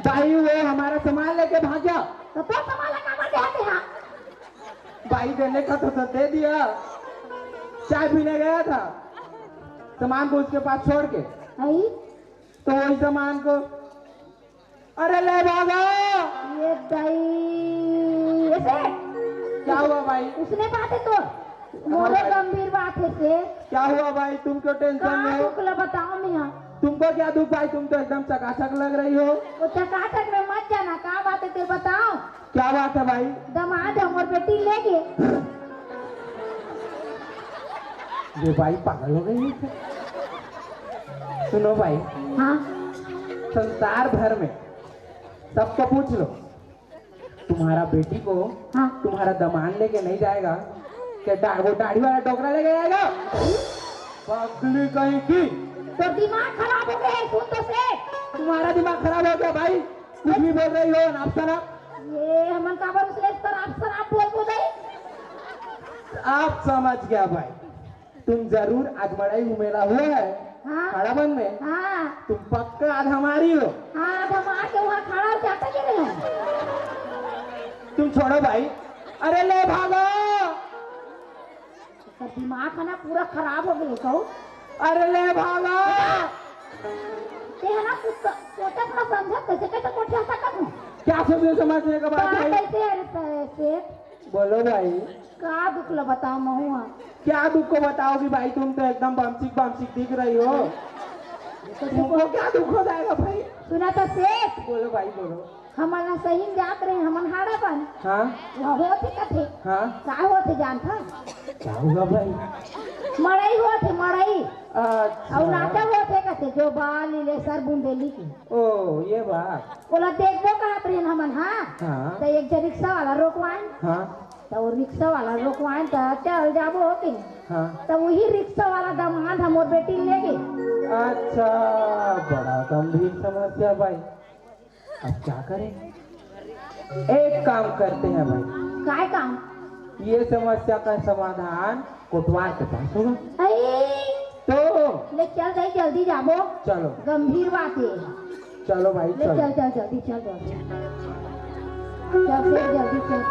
भाई, वो हमारा सामान लेके भाग गया। तो तोर सामान ला का मार दे हाथे हा? भाई, देने का तो, तो दे दिया। चाय पीने गया था, सामान को उसके पास छोड़ के। आई? तो वही सामान को अरे ले भागा। ये दई, ऐसे? क्या हुआ भाई? उसने बात है तो, मोरो भाई। गंभीर बात है से। क्या हुआ भाई, तुम क्यों tension में हो? दुख ला बताओ मियाँ। तुमको क्या दुख भाई, तुम तो एकदम चकाचक लग रही हो। वो चकाचक में मत जाना, का बात है ते बताओ। क्या बात है भाई? दमाद हमर बेटी ले गे। ये भाई पागल हो गई है क्या? सुनो भाई, हाँ। संसार भर में सबको पूछ लो, तुम्हारा बेटी को हाँ। तुम्हारा दमाद लेके नहीं जाएगा क्या? डा-, वो दाढ़ी वाला डोकरा लेके जाएगा? पगली कहीं की। तो दिमाग खराब हो गया है, सुन तो से। तुम्हारा दिमाग खराब हो गया भाई, कुछ भी बोल रही हो, नाप शराब। ये हमन काबर उसने इस तरह आप शराब बोल बोल रही? आप समझ गया भाई। तुम जरूर आज मड़ई घूमेला हुआ है, हाँ। खड़ाबंद में। हाँ। तुम पक्का आज हमारी हो। हाँ, आज हम आके वहाँ खड़ा होके आटा गिरे हैं। तुम छोड़ो भाई। अरे ले भागो। तो दिमाग है ना पूरा खराब हो गया कहू। अरे ले भागो। ते है ना कुछ सोचत ना समझत, कैसे कैसे कोठिया सकत हूँ। क्या सोचने समझने का बात है? कैसे है रे सेठ? बोलो भाई। का दुख ला बताओ महुआ? क्या दुख को बताओगी भाई, तुम तो एकदम बमचिक बमचिक दिख रही हो। तो तुमको क्या दुख हो जाएगा भाई? सुना तो सेठ। बोलो भाई, बोलो। हमन ह सही म जात रहे, हमन हाड़ा बन। हाँ। वह होत हे कथे। हाँ। का होत हे जानथस? का हुआ भाई? मड़ई होत हे, मड़ई। अच्छा। अउ नाचा होत हे कथे, जो बाल इले सर बुंदेली के। ओ, ये बात। ओला देखबो कहत रहेन हमन, हाँ? हाँ। त एक झन रिक्शा वाला रोकवाएन। हाँ। त वो रिक्शा वाला रोकवाएन त चल जाबो के। हाँ। त वही रिक्शा वाला दमाद ह मोर बेटी ल लेगे। अच्छा, बड़ा गंभीर समस्या भाई। अब क्या करें? एक काम करते हैं भाई। काय काम? ये समस्या का समाधान कोटवार के पास होगा। अई! तो ले चल दाई, जल्दी जाबो। चलो। गंभीर बात हे। चलो भाई, ले चलो। चल, चल, जल्दी चल, जल्दी। चल, फिर जल्दी चल।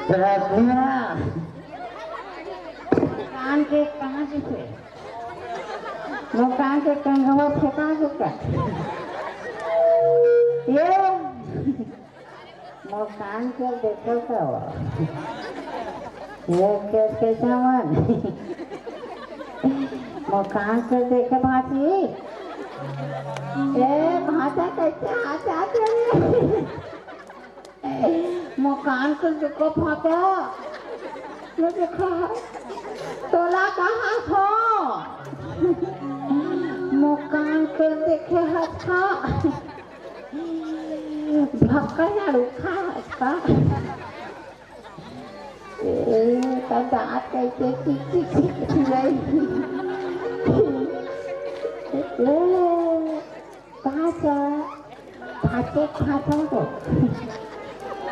रखना। कान के कहाँ से थे? वो कान के कंघवा फेंका के का? ये मोर कान के देखो का हुआ? ये के, कैसा मन? मोर कान के देखे भांची। ए, भांचा कैसे हाथ आते हैं? मोर कान के देखो भांचा। ये देखो। तोला कहाँ हो? मोर कान के देखे हाथ। भक्का झाड़ू खा, खा। ए, का दांत कैसे टिक, टिक, टिक, टिक रही। ए, कहाँ से? फाटे, फाटा को।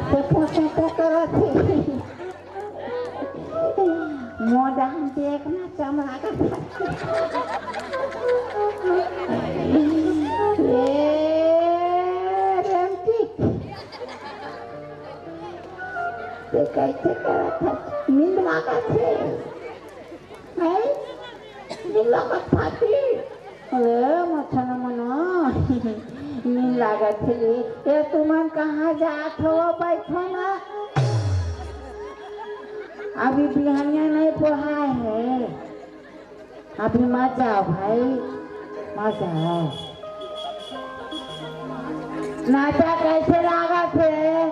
से पोसे तो करो थे। मोदाम देखना चमड़ा का। ए, रेमटी। ते कैसे करत हस? नींद लागत हे। हैं? नींद लागत फाटी। अरे, मछन मना। नींद लागत हे। ए, तुमन कहाँ जात हो? बैठो ना। अभी बिहनिया नहीं पोहाय हे। अभी मत जाओ भाई, मत जाओ। नाचा कैसे लागत हे?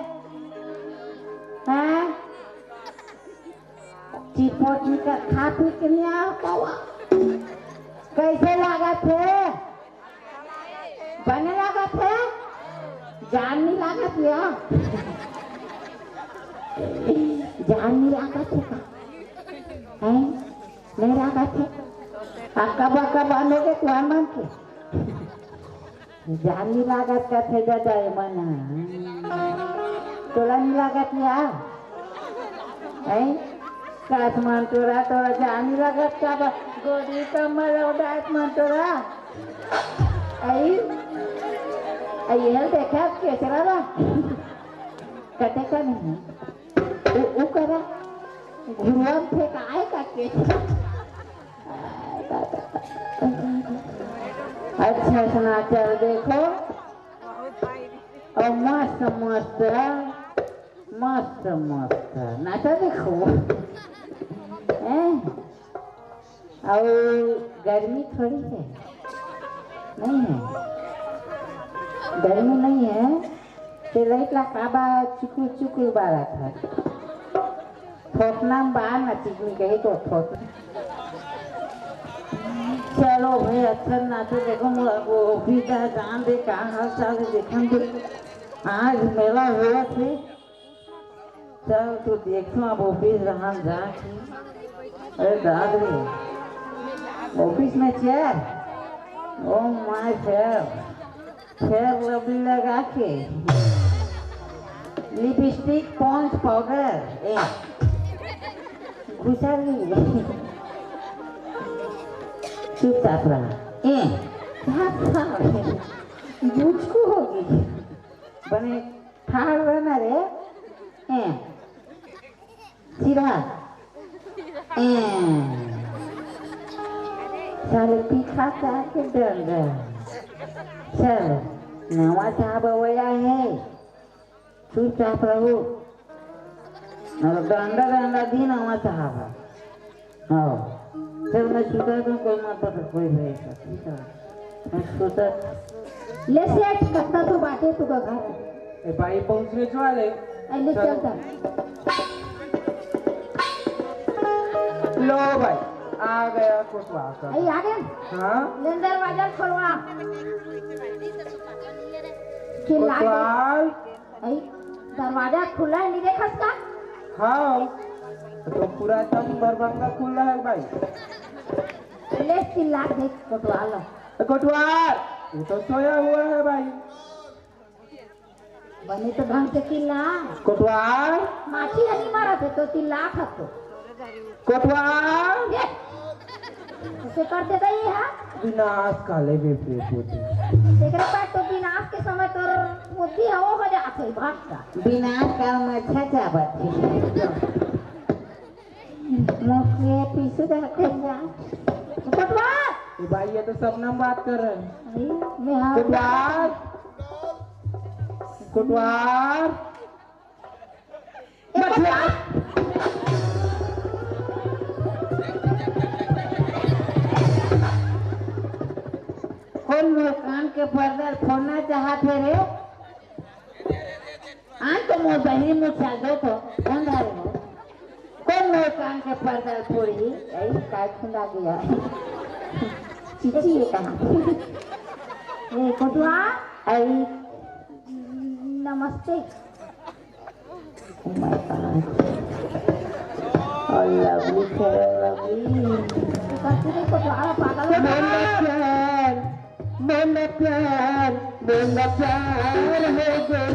हैं? चिपोटी का खा पी के नहीं आओ कौआ। कैसे लागत हे? बने लागत हे? जान नहीं लागत या? जान नहीं लागत हे का? हैं? नहीं लागत हे? अक्का बक्का बंद हो गए कुआर मन के। जान नहीं लागत का थे दादा ये मन। तोला नहीं लागत या? हैं? कास मन तोरा, तोरा जान नहीं लागत का बा? गोदी कमर उडात मन तोरा। आई, आई, ये देखा केसरा बा। कटे का नहीं? उ, उ करा, घुरुआ में फेंकाए का के। अच्छा सुना, चल देखो। और मस्त, मस्त, मस्त, मस्त। नाचा देखो। हैं? अउ गर्मी थोड़ी हे, नहीं हे, गर्मी नहीं हे। ते लाइट ला काबा चुकुर चुकुर बारत हे। थोथना में बार ना चिकनी कही तो थोथना। चलो भाई, अच्छा नाचो, देखो मोर वो पीता जान दे, का हाल चाल हे, देखन दे। आज मेला हुआ थे। चल, तू देखो, अब ऑफिस रहन जा के। अरे दाद रे, ऑफिस में chair, oh my fair, fair lovely लगा के, लिपस्टिक, पॉन्ड्स पाउडर, ए, घुसा गई। चुपचाप रहा। ए, क्या था? बुझको होगी। बने ठाड़ रहना रे। ए, सीधा। ए, साले पीछा से आके डर गया। चल, नवा साहब आया है। चुपचाप रहू। और डंडा डंडा दिन आवा चाहबा। हाँ। चल, मैं सुता दूँ, कोई मत बता, कोई भाई का, ठीक है? मैं सुता। ले सेठ, कत्ता तो बाटे तू का घर। ए भाई, पहुँचने वाले। ए, ले चल। चलता। लो भाई, आ गया कोटवार का। ए, आ गया? हाँ। ले दरवाजा खोलवा। चिल्ला के। कोटवार। अई, दरवाजा खुला है, नहीं देखस का? हाँ, तो पूरा एकदम दरभंगा खुला है भाई। ले चिल्ला देख कोटवार ला। ए, कोटवार, ये तो सोया हुआ है भाई। बने तो ढंग से चिल्ला। कोटवार। माछी हनी मारा थे तो चिल्ला था तो। कोटवार। ये, उसे कर दे गई है। विनाश काले बेफे पोती। तेकरे पास तो विनाश के समय तोर बुद्धि है, वो हो जात है भटका। विनाश काल में अच्छा चाबत है। मुखिया पीछे जाते जा। कोटवार। ए भाई, ये तो शबनम बात कर रहे हैं। अरे, मैं हाँ। कोटवार। कोटवार। ए, बस कोटवार। कौन मोर कान के पर्दा फोड़ना चाहत है रे? आज तो मोर बहिनी मुँह चल दो तो कौन धारे हो? कौन मोर कान के पर्दा फोड़ी? अई, काय खुंदा गया। चीची ये कहाँ? ए, कोटवा। अई। नमस्ते। Oh my God। और लवली, फेयर लवली। तो करती नहीं, कोटवा पागल हो गया। मोला प्यार, मोला प्यार, मोला प्यार हो गए।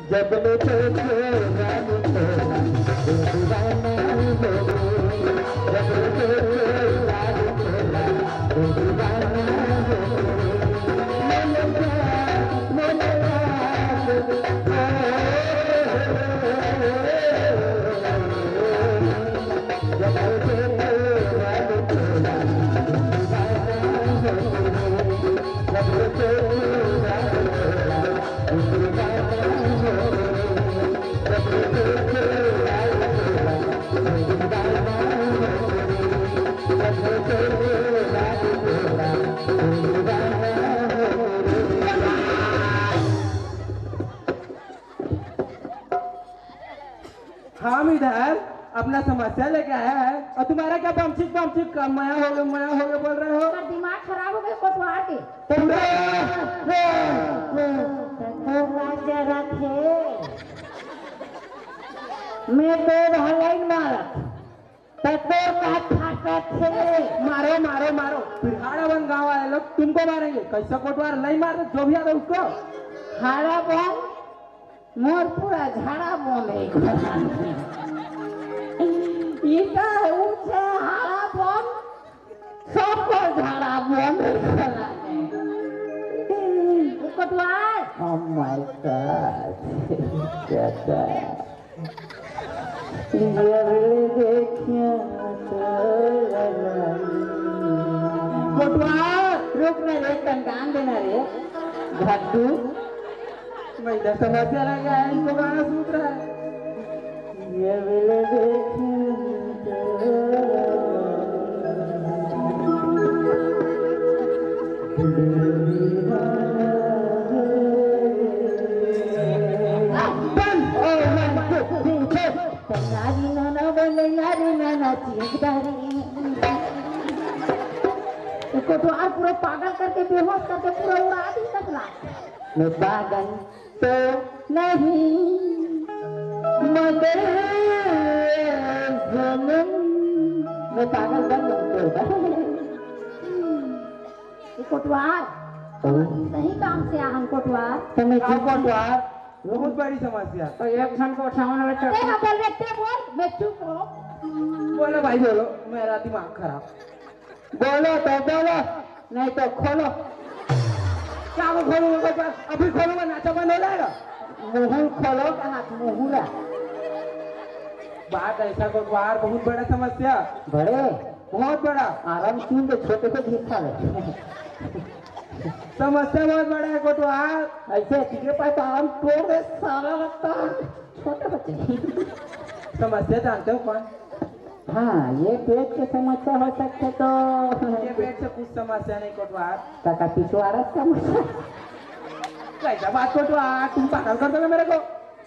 जब ले देखे रानी तोला, दीवाना हो गए। जब ले देखे रानी तोला, दीवाना हो गए। मोला प्यार, मोला प्यार। हम इधर अपना समस्या लेके आया है और तुम्हारा क्या बमचिक बमचिक का मया हो गया, मया हो गया बोल रहे हो? तुम्हारा दिमाग खराब हो गया कोटवार के। पूरा पूरा जरा थे। मैं तो भलाई मारत। तो तोर का फाटत हे। मारो, मारो, मारो। फिर हाड़ा बन गांव वाले लोग तुमको मारेंगे। कैसा कोटवार नहीं मार रहे, जो भी आता उसको। हाड़ा बन? मोर पूरा झाड़ा बन है घोड़ा में। ई का है, ऊंचा हाड़ा बन, सबको झाड़ा बन है घोड़ा में। कोटवार। Oh my God। क्या था? जब ले देखिया तोरा लाली। कोटवा, रुक ना रे, कंटान देना रे। घट्टू। मैं इधर समस्या लगा है, इनको गाना सूझ रहा है। जब ले देखिया तोरा लाली। बंद। ओ, one, two, three, four। नारी नाना बोले, नारी नाना चीख डारी। इसको तो आज पूरा पागल करके, बेहोश करके पूरा उड़ा दी तबला। मैं पागल तो नहीं। मगर सनम, मैं पागल बन गई तो। ये कोटवार, सही काम से आ हम कोटवार। तो मैं हाँ, क्यों कोटवार, बहुत बड़ी समस्या। तो एक झन को उठाओ ना, ते चल। हाँ बोल रहे, ते बोल, मैं चुप हो। बोलो भाई, बोलो, मेरा दिमाग खराब। बोलो तो बोलो, नहीं तो खोलो। क्या वो खोलूंगा? अभी खोलूंगा, नाचा बंद हो जाएगा। मुंह खोलो, कहा मुंह ला। बात ऐसा, कोटवार, बहुत बड़ा समस्या। बड़े? बहुत बड़ा। आराम सुन के छोटे को भी खा ले। समस्या बहुत बड़ा है, कोटवार। ऐसे ठीक है, पाए तो आराम तोड़ दे, सारा लगता है। छोटे बच्चे। समस्या जानते हो कौन? हाँ, ये पेट के समस्या हो सकते तो। ये पेट से कुछ समस्या नहीं, कोटवार। काका, पिछवाड़ा समस्या। कैसा बात, कोटवार? तुम पागल कर दोगे मेरे को।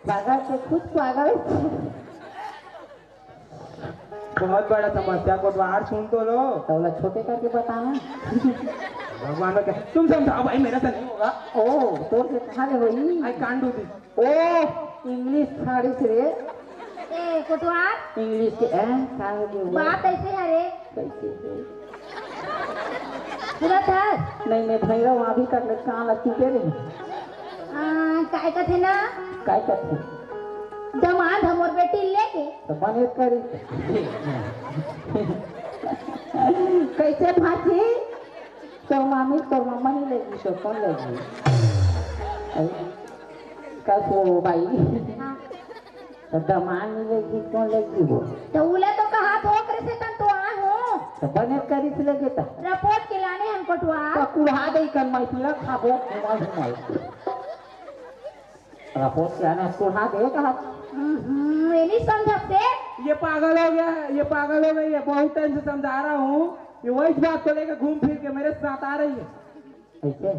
पागल से खुद पागल। बहुत बड़ा समस्या, कोटवार, सुन तो लो। तो बोला, छोटे करके बताना। भगवान में क्या? तुम समझाओ भाई, मेरे से नहीं होगा। ओ, तो से कहाँ ले होई? I can't do this। ओ, इंग्लिश छाड़ी से रे। ए, कोटवार। इंग्लिश के, हैं? का हो गया? बात ऐसे है रे। कैसे है? सुनत हस? नहीं, मैं भैरव अभी तक ले कान ला चुपे रही। आ, काय कथे ना? काय कथे? दमाद हमर बेटी लेके। तो बने करी। कैसे भाजी? तोर मामी, तोर मम्मा नहीं लेगी, तो कौन लेगी? कस वो भाई। हाँ। तो दमाद मिलेगी, क्यों लेगी वो? तो उले तो कहा तो ओकरे से तन तो आ हो। तो बने करी से लेके ता। रपोट के लाने हम कोटवार। तो कुल्हा दे कर मैं पीला खाबो, घुमा घुमा। रपोट के लाने कुल्हा दे कहा। हम्म, ये नहीं समझते। ये पागल हो गया है, ये पागल हो गई है। बहुत टाइम से समझा रहा हूँ, ये वही बात को लेकर घूम फिर के मेरे साथ आ रही है। ऐसे?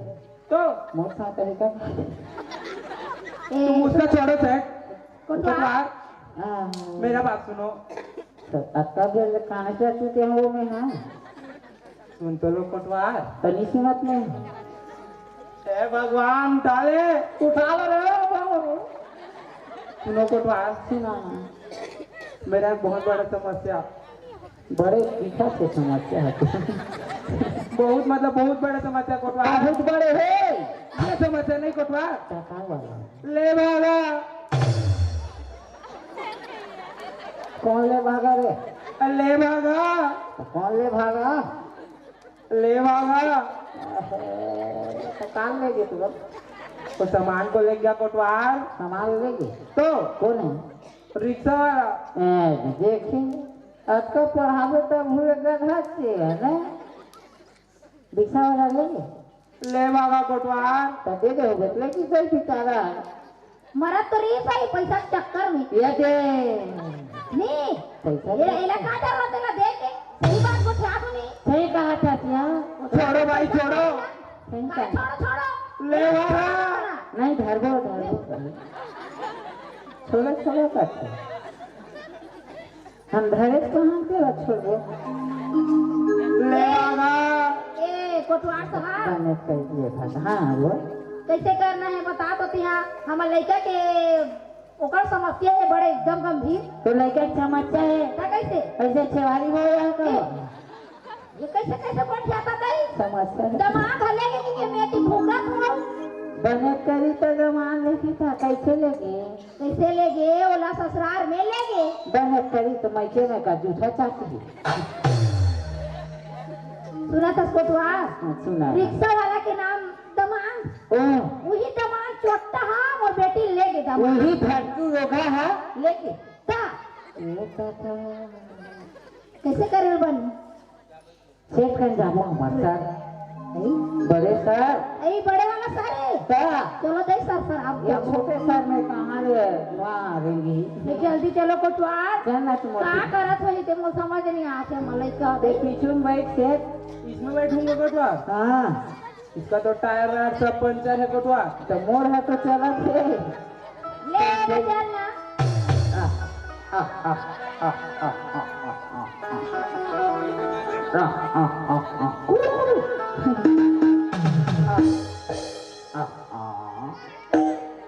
तो? मोर साथ है क्या? ए, तुम उसका छोड़ो सेठ। कोटवार। कोटवार। हाँ। मेरा बात सुनो। तो अतका देर ले काने से चुके हैं वो में, हाँ? सुन तो लो कोटवार। तो नहीं सुनत नहीं। ए भगवान, उठा ले। उठा लो रे बाबू। सुनो कोटवार। सुना ना। मेरा एक बहुत बड़ा समस्या। बड़े तीखा से समस्या है। बहुत, मतलब, बहुत बड़ा समस्या कोटवार। बहुत बड़े है। ये समस्या नहीं कोटवार। काका वाला। ले भागा। कौन ले भागा रे? ले भागा। तो कौन ले भागा? ले भागा। अरे, तो काम ले गए तू लोग। तो सामान को ले गया कोटवार। सामान ले गए? तो? कौन है? रिक्शा वाला। ए, देखी, अतका पढ़ावे तब हुए गधा से है ना? रिक्शा वाला ले गए? ले भागा कोटवार। तो दे दे होगे, लेकिन कोई बेचारा। मरत तो रही सही पैसा के चक्कर में। ये दे। नहीं। पैसा ये दे। एला का जरूरत है, ला दे के? सही बात को क्या सुनी? सही कहा था क्या? छोड़ो भाई, छोड़ो। सही का कहा। छोड़ो, छोड़ो। ले भागा। नहीं, धरबो, धरबो, धरबो। छोड़ो, छोड़ो, करते। हम धरे कहाँ के छोड़बो? ले भागा। ए, कोटवार साहब। बने कर दिए भागा। हाँ, वो। कैसे करना है, बता तो तिहा। हमर लइका के ओकर समस्या है बड़े एकदम गंभीर। तो लइका के समस्या है? ता कैसे? ऐसे छेवारी हो रहा का? ए, ये कैसे, कैसे बैठ जाता तई? समस्या है। दमाद हले के, के मेटी फूकत हो। बने करी तो दमाद लेके था, कैसे लेके? कैसे लेगे? ओला ससुराल में लेगे। बने करी तो मइके में का जूठा चाटी। सुना था कोटवार? हाँ, सुना। रिक्शा वाला के नाम दमाद। ओ। वही दमाद चोट्टा हा, मोर बेटी लेगे दमाद। वही भड़कू रोगा हा। लेगे। ता। ए काका। कैसे करे बन? सेठ कन जाबो हमर सर। नहीं? बड़े सर। ए, बड़े वाला सर है। का? चलो दे सर, सर, आप ये जाओ। छोटे सर में कहाँ ले वहाँ रहेंगी? ये जल्दी चलो कोटवार। चल ना तुम का अभी। करत हो, ये ते मोर समझ नहीं आते, मलई का ते दे। पीछू में बैठ सेठ। इसमें बैठूंगा कोटवार? हाँ। इसका तो टायर वायर सब पंचर है कोटवार। तो मोर है तो चलत है। ले, ले चल ना। आ, आ, आ। आ, आ, आ, आ। आ, आ।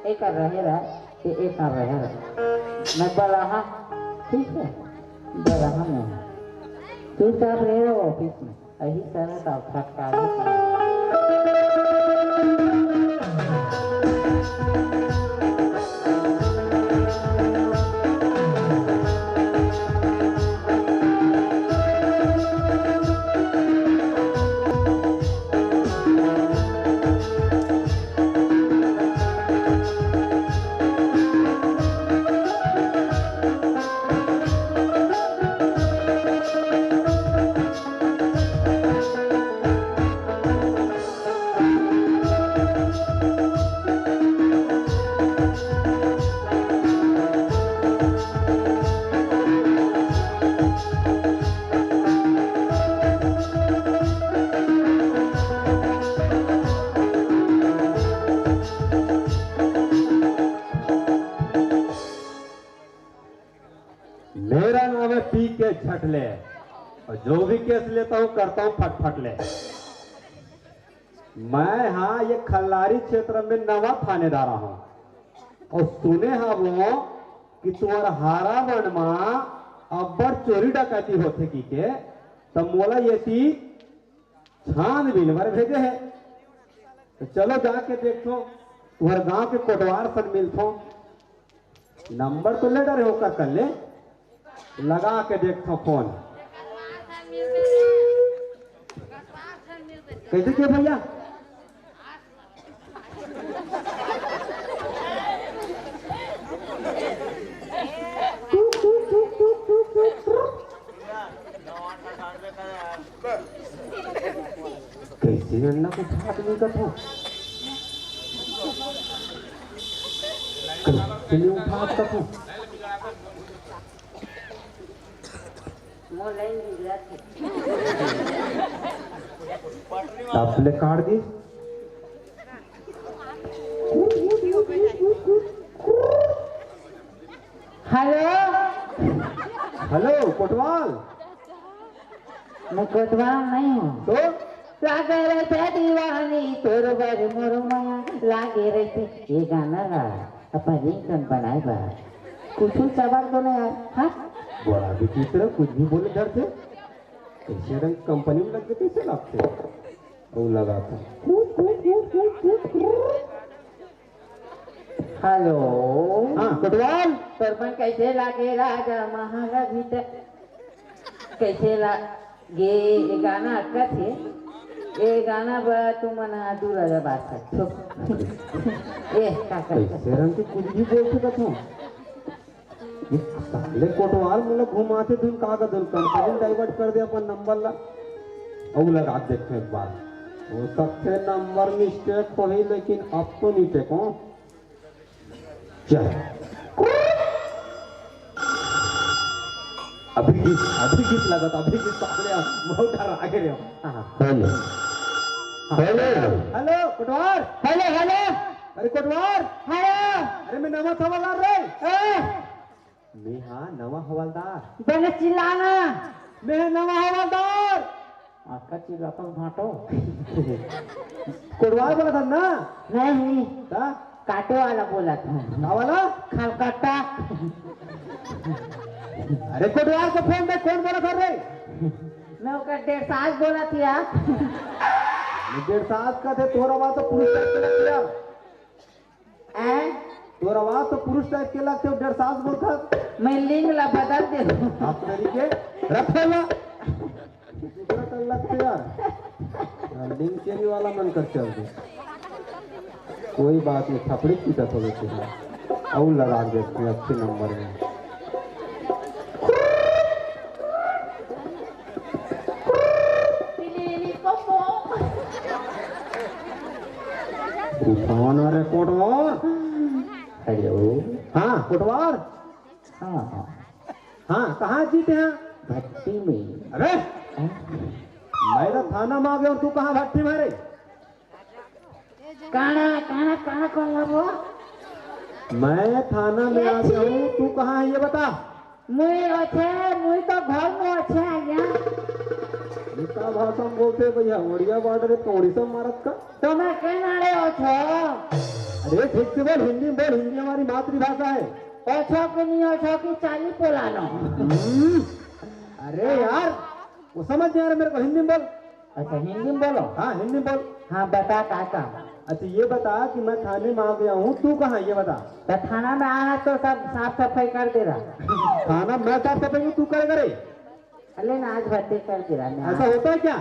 एक कर रहे रहा, ये एक कर रहे रहा। मैं बलाहा, ठीक है, बलाहा में हूँ। चुपचाप रहे हो ऑफिस में, यही तरह का फटकार। मेरा नाम है पी के झटले, और जो भी केस लेता हूँ, करता हूँ फटफट ले। मैं, हाँ, ये खल्लारी क्षेत्र में नवा थानेदार हूँ, और सुने हवो कि तुम्हार हारावन मा अब्बड़ चोरी डकैती होथे की के, त मोला येती छानबीन बर भेजे हे। तो चलो जाके देखो, तुम्हार गांव के कोटवार सन मिलथो। नंबर तो ले डरे हो कर, कर ले, लगा के देखो फोन। कैसे के भैया? कैसे अन्ना को भात नहीं कथो? कैसे नहीं उठा कथो? मोर लाइन बिगड़त हे। आपने काट दी। हेलो। हेलो, कोटवाल। मैं कोटवाल नहीं हूँ। तो? लागे रहिथे दीवानी तोर बर मोर मया, लागे रहिथे। ये गाना ला अपन रिंगटोन बनाए बर कुछ सवाल दो ना यार। हाँ? बड़ा विचित्र, कुछ भी बोले डरथे। कैसे रंग कंपनी में लग गए, कैसे लगते? वो लगा था। हेलो। हाँ, कोटवाल। तोर मन कैसे लागे राजा महाराज भीतर? कैसे लागे ये गाना अटकत हे? ये गाना बर तुमन दूर रह बात कर। ए, का कर? कैसे रंग के कुछ भी बोल सकत हो। ये साले कोटवाल मोला घुमाथे धुन का का धुन, कंपनी डाइवर्ट कर दे अपन नंबर ला। अउ लगा देखते एक बार। हो सकथे नंबर मिस्टेक होही, लेकिन अब तो नहीं टेको। चल। अभी गीत, अभी गीत लगत, अभी गीत सामने आ, बहुत डर आगे रे। हाँ, हाँ। हेलो। हाँ। हेलो। हेलो, कोटवार। Hello, hello. अरे कोटवार। हेलो। अरे मैं नवा था वाला रे। ए। मैं हा नवा हवलदार। बने चिल्लाना। मैं हा नवा हवलदार। आका चिल्लाता हूँ भाटो। कोटवार बोला था ना? नहीं। ता? काटे वाला बोला था। का वाला? खलकट्टा। अरे कोटवार को फोन दे, कौन बोला था रे? मैं ओकर डेढ़ सास बोला थी यार। डेढ़ सास का थे, तोरा बात तो पुरुष टाइप के लगते यार। हैं? तोर आवाज तो पुरुष टाइप के लगथे, डेढ़ सास बोलथस। मैं लिंग ला बदल दे। आप तरीके रखे ला। दूसरा कर लगथे यार। हाँ, लिंग चेंज वाला मन कर चल दे। कोई बात नहीं, थपड़ी पीटत होबे तेला। अउ लगा देथे अच्छे नंबर में। उठाओ ना रे कोटवार। हेलो। हाँ, कोटवार। हाँ, हाँ। हाँ, कहाँ जीते हैं? भट्टी में। अरे, हाँ? मैं तो थाना में आ गया और तू कहाँ भट्टी में रे? काना, काना, काना कौन ला वो? मैं थाना में आ गया हूँ, तू कहाँ है ये बता। मुई ओछे, मुई तो घर में ओछे आ गया। ये का भाषा में बोलते हैं भैया? ओड़िया बॉर्डर है तो ओडिशा में मारत का? तो मैं कहना रे ओछो। अरे ठीक से बोल, हिंदी में बोल, हिंदी हमारी मातृभाषा है। अच्छा कि नहीं, अच्छा कि चाली पोलानो। हम्म। अरे यार, वो समझ नहीं आ रहा मेरे को, हिंदी में बोल। अच्छा, हिंदी में बोलो। हाँ, हिंदी में बोल। हाँ, बता का का। अच्छा, ये बता कि मैं थाने में आ गया हूँ, तू कहाँ है, ये बता। तो थाना में आया तो सब साफ सफाई कर दे रहा। थाना मैं साफ सफाई हूँ, तू करे करे। अरे ना, आज भर्ती कर दे रहा मैं। ऐसा होता है क्या?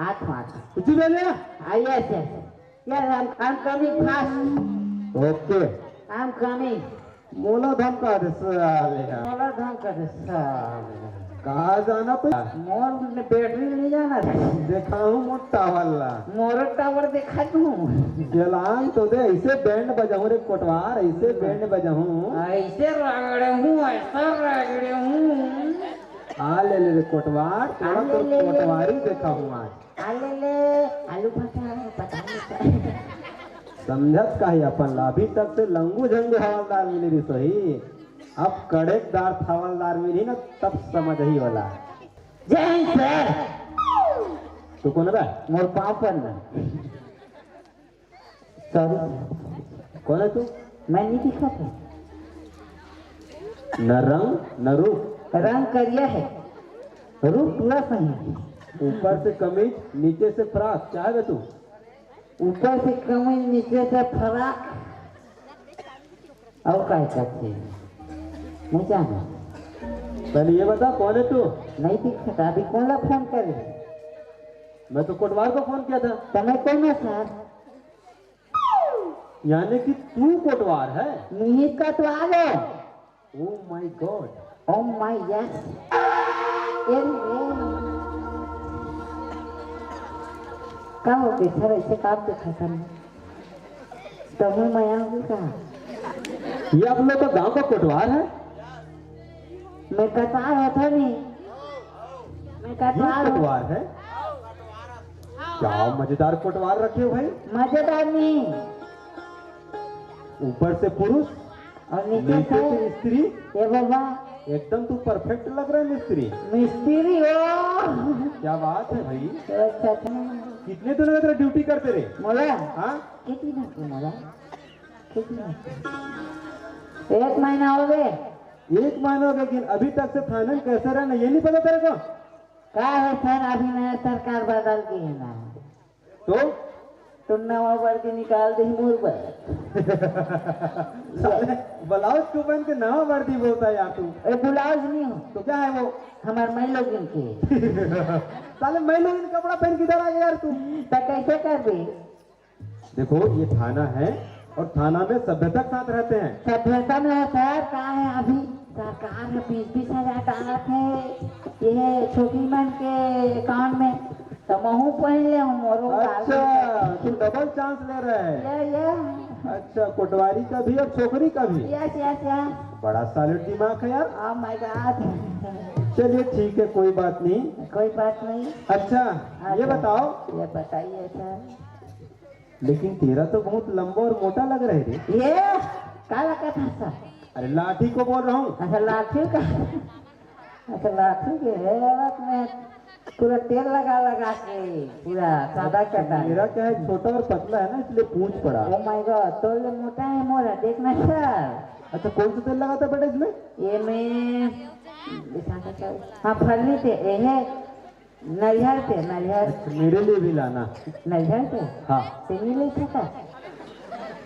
आठ, आठ। कुछ भी ले लिया? हाँ, yes, yes. Yes, I am coming fast. Okay. I am coming. मोला धमका दे साले हा। मोला धमका दे साले हा। कहाँ जाना पे? मोर ने बैटरी नहीं जाना था। देखा हूँ मोटा वाला। मोर टावर देखा तू। जलान तो दे, ऐसे बैंड बजाऊं रे कोटवार, ऐसे बैंड बजाऊं। ऐसे रगड़े हूँ, ऐसा रगड़े हूँ। आ ले ले रे कोटवार, थोड़ा आ ले तो ले ले। कोटवारी देखा हूँ आज। आ ले ले, आलू पटा, पटा। समझत का ही अपन ला, अभी तक से लंगू झंगू हवलदार मिली रही सही। अब कड़ेकदार हवलदार मिली ना, तब समझ ही वाला। जय हिंद सर। तू कौन बा? मोर पाँव पर ना। सॉरी। कौन है तू? मैं नहीं दिखा था। न रंग न रूप। रंग करिया है, रूप पूरा सही। ऊपर से कमीज, नीचे से फ्रॉक, क्या है बे तू? ऊपर से कमीज, नीचे से फ्रॉक। और का चाहिए? नहीं जाना। पहले ये बता, कौन है तू? नहीं दिखता, अभी कौन ला फोन करे? मैं तो कोटवार को फोन किया था। तो मैं कौन है सर? यानी कि तू कोटवार है? नहीं, कोटवार है। Oh my God। Oh my yes। ए रे। का हो गया सर, ऐसे काम के खत्म? तभी मैं आऊंगी का? ये आप लोग का गांव का कोटवार है? मैं कटवार होता नहीं। मैं ये कटवार हूँ। कोटवार है? क्या मजेदार कोटवार रखे हो भाई। मजेदार नहीं। ऊपर से पुरुष और नीचे नीचे से से स्त्री। ये बाबा। एकदम तू परफेक्ट लग रहा है मिस्त्री। मिस्त्री हो। क्या बात है भाई। अच्छा, अच्छा। कितने दिन हो गए तेरा ड्यूटी करते रहे? मोला? हाँ। कितनी दिन हो मोला? कितनी दिन? एक महीना हो गए। एक महीना हो गया, लेकिन अभी तक से थाने में कैसे रहना, ये नहीं पता तेरे को? का है सर, अभी नया सरकार बदल गई है ना। तो? तो नवा वर्दी निकाल दे मोर बर। साले, ब्लाउज को पहन के नवा वर्दी बोलता है यार तू। ए, ब्लाउज नहीं हो। तो क्या है वो? हमार माई लोगिन के। साले, माई लोगिन कपड़ा पहन के इधर आ गया यार तू। तो कैसे कर दे? देखो, ये थाना है और थाना में सभ्यता के साथ रहते हैं। सभ्यता में हो सर, का है अभी सरकार में बीस बीस हजार डालत है ये छोटी मन के अकाउंट में, तो महू पहन ले हूँ, मोरो अच्छा, तू डबल चांस ले रहे हैं। ये, ये। अच्छा, कोटवारी का भी और छोकरी का भी। Yes, yes, yes. बड़ा सॉलिड दिमाग है यार। Oh my God। चलिए ठीक है, कोई बात नहीं। कोई बात नहीं। अच्छा, ये अच्छा। बताओ। ये बताइए सर। लेकिन तेरा तो बहुत लंबा और मोटा लग रहा है रे। ये का लगा था सर? अरे लाठी को बोल रहा हूँ। अच्छा लाठी का, अच्छा लाठी के है, में पूरा तेल लगा लगा के पूरा सादा कर डाले। मेरा क्या है, छोटा और पतला है ना, इसलिए पूंछ पड़ा। Oh my God, तो ये मोटा है मोरा, देखना सर। अच्छा, कौन सा तेल लगाता बेटा इसमें? ये में हाँ, फलनी तेल, ये है नरिहर के, नरिहर। अच्छा, मेरे लिए भी लाना। नरिहर के? हाँ। ते नहीं ले सका?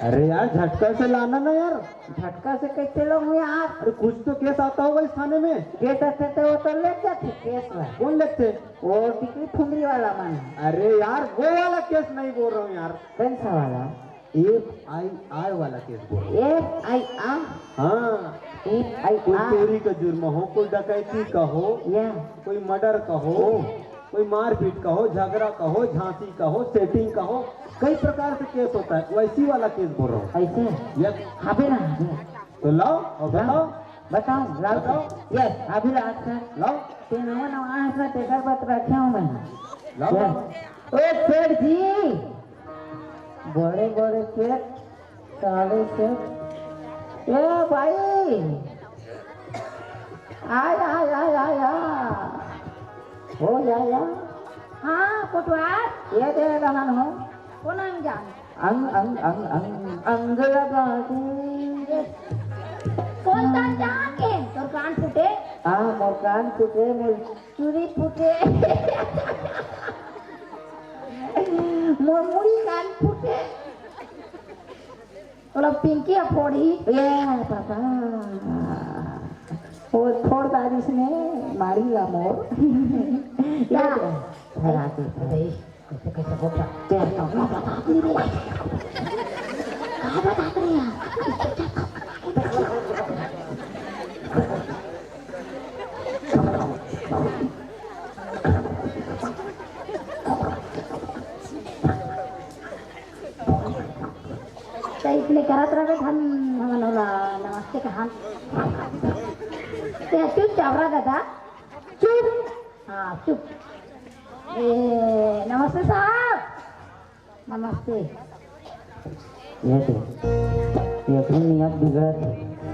अरे यार, झटका से लाना ना यार। झटका से कैसे लाऊं यार? अरे कुछ तो केस आता होगा इस थाने में। केस आते तो वो तो ले जाते केस ला। कौन लेते? वो टिकली फुंदरी वाला मन। अरे यार, वो वाला केस नहीं बोल रहा हूँ यार। कौन सा वाला? F I R वाला केस बोल रहा हूँ। F I R? हाँ। F I R। कोई चोरी का जुर्म हो, कोई डकैती का हो, या। कोई मर्डर का हो, ओ। कोई मारपीट का हो, झगड़ा का हो, झांसी का हो, सेटिंग का हो, कई प्रकार से केस होता है, वैसी वाला केस बोल रहा हूँ। ऐसे? यस। हाँ बे ना, हाँ बे। तो लाओ और बताओ। बताओ, लाओ। बताओ। यस, अभी लाओ सर। लाओ। ते नवा नवा है सर, तेकर बात रखे हूँ मैं। लाओ। यस। ओ सेठ जी, बड़े बड़े सेठ, काले सेठ। ए भाई, आय, आय, आय, आय, आय। हो या, या। हाँ, कोटवार। ये दे रहन हो। कौन अनजान? अंग, अंग, अंग, अंग, अंग लगा दे। बोलता जाके तोर कान फूटे। हाँ, मोर कान फूटे, मोर चूड़ी फूटे। मोर मुड़ी कान फूटे। तोला पिंकी ह फोड़ही। ए पापा, वो फोड़ दारिस ने मारी ला मोर। क्या? ये दे, हरा के। अबे, कैसे, कैसे हो गया? क्या? कहाँ बता रही है? त इसने करत रहे धन हमन ओला नमस्ते कहान। ते चुप चावरा दादा, चुप। हाँ, चुप। ए, नमस्ते साहब। नमस्ते। ये तो, ये अपनी नियत बिगड़त है।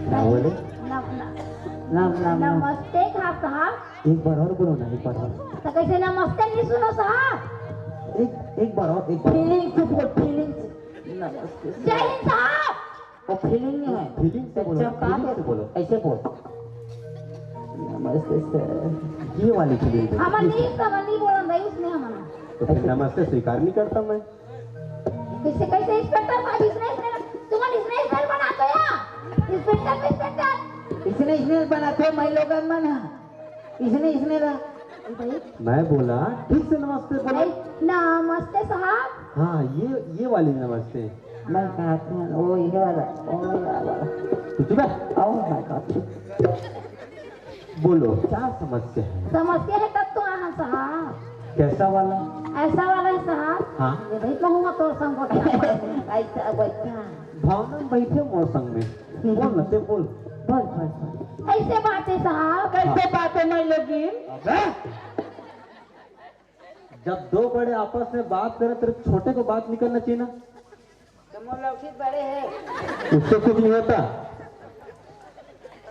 क्या बोले? नम-, नम-, नम-, नम-, नम-, नमस्ते का साहब। एक बार और बोलो ना, एक बार और। तो कैसे नमस्ते नहीं सुनो साहब? एक, एक बार और, एक बार और। फीलिंग से बोल, फीलिंग से। नमस्ते। जय हिंद साहब। वो फीलिंग नहीं है। फीलिंग से बोलो, अच्छा, कहाँ फीलिंग से बोलो। ऐसे बोल। नमस्ते सर। ये वाली फीलिंग बोलो। हमारे नहीं, इसका मन नहीं बोला भाई, उसने हमारा। तो फिर नमस्ते स्वीकार नहीं करता मैं। कैसे, कैसे इंस्पेक्टर साहब, इसने, इसने, तुम इसने इंस्पेक्टर बनाते हो या? Inspector, inspector. इसने, इसने बनाते हो, मैं लोगन मन, हाँ। इसने, इसने ला। भाई। मैं बोला, ठीक से नमस्ते बोलो। भाई, नमस्ते साहब। हाँ, ये, ये वाली नमस्ते। मैं कहा था, ओ, ये वाला, ओ, ये वाला। तू चुप है? Oh my God। बोलो, क्या समस्या है? समस्या है तब तो आया साहब। कैसा वाला? ऐसा वाला है साहब। हाँ। ये भाई कहूँगा तो संग को। ऐसा बच्चा। भावना में बैठे मौसम में। बोल ना, ते बोल। बोल, बोल, बोल। ऐसे बात है साहब। कैसे बात है, मैं लोग? अबे! जब दो बड़े आपस में बात करें, तो छोटे को बात नहीं करना चाहिए ना? तो मोर लौकी बड़े है। उससे कुछ नहीं होता।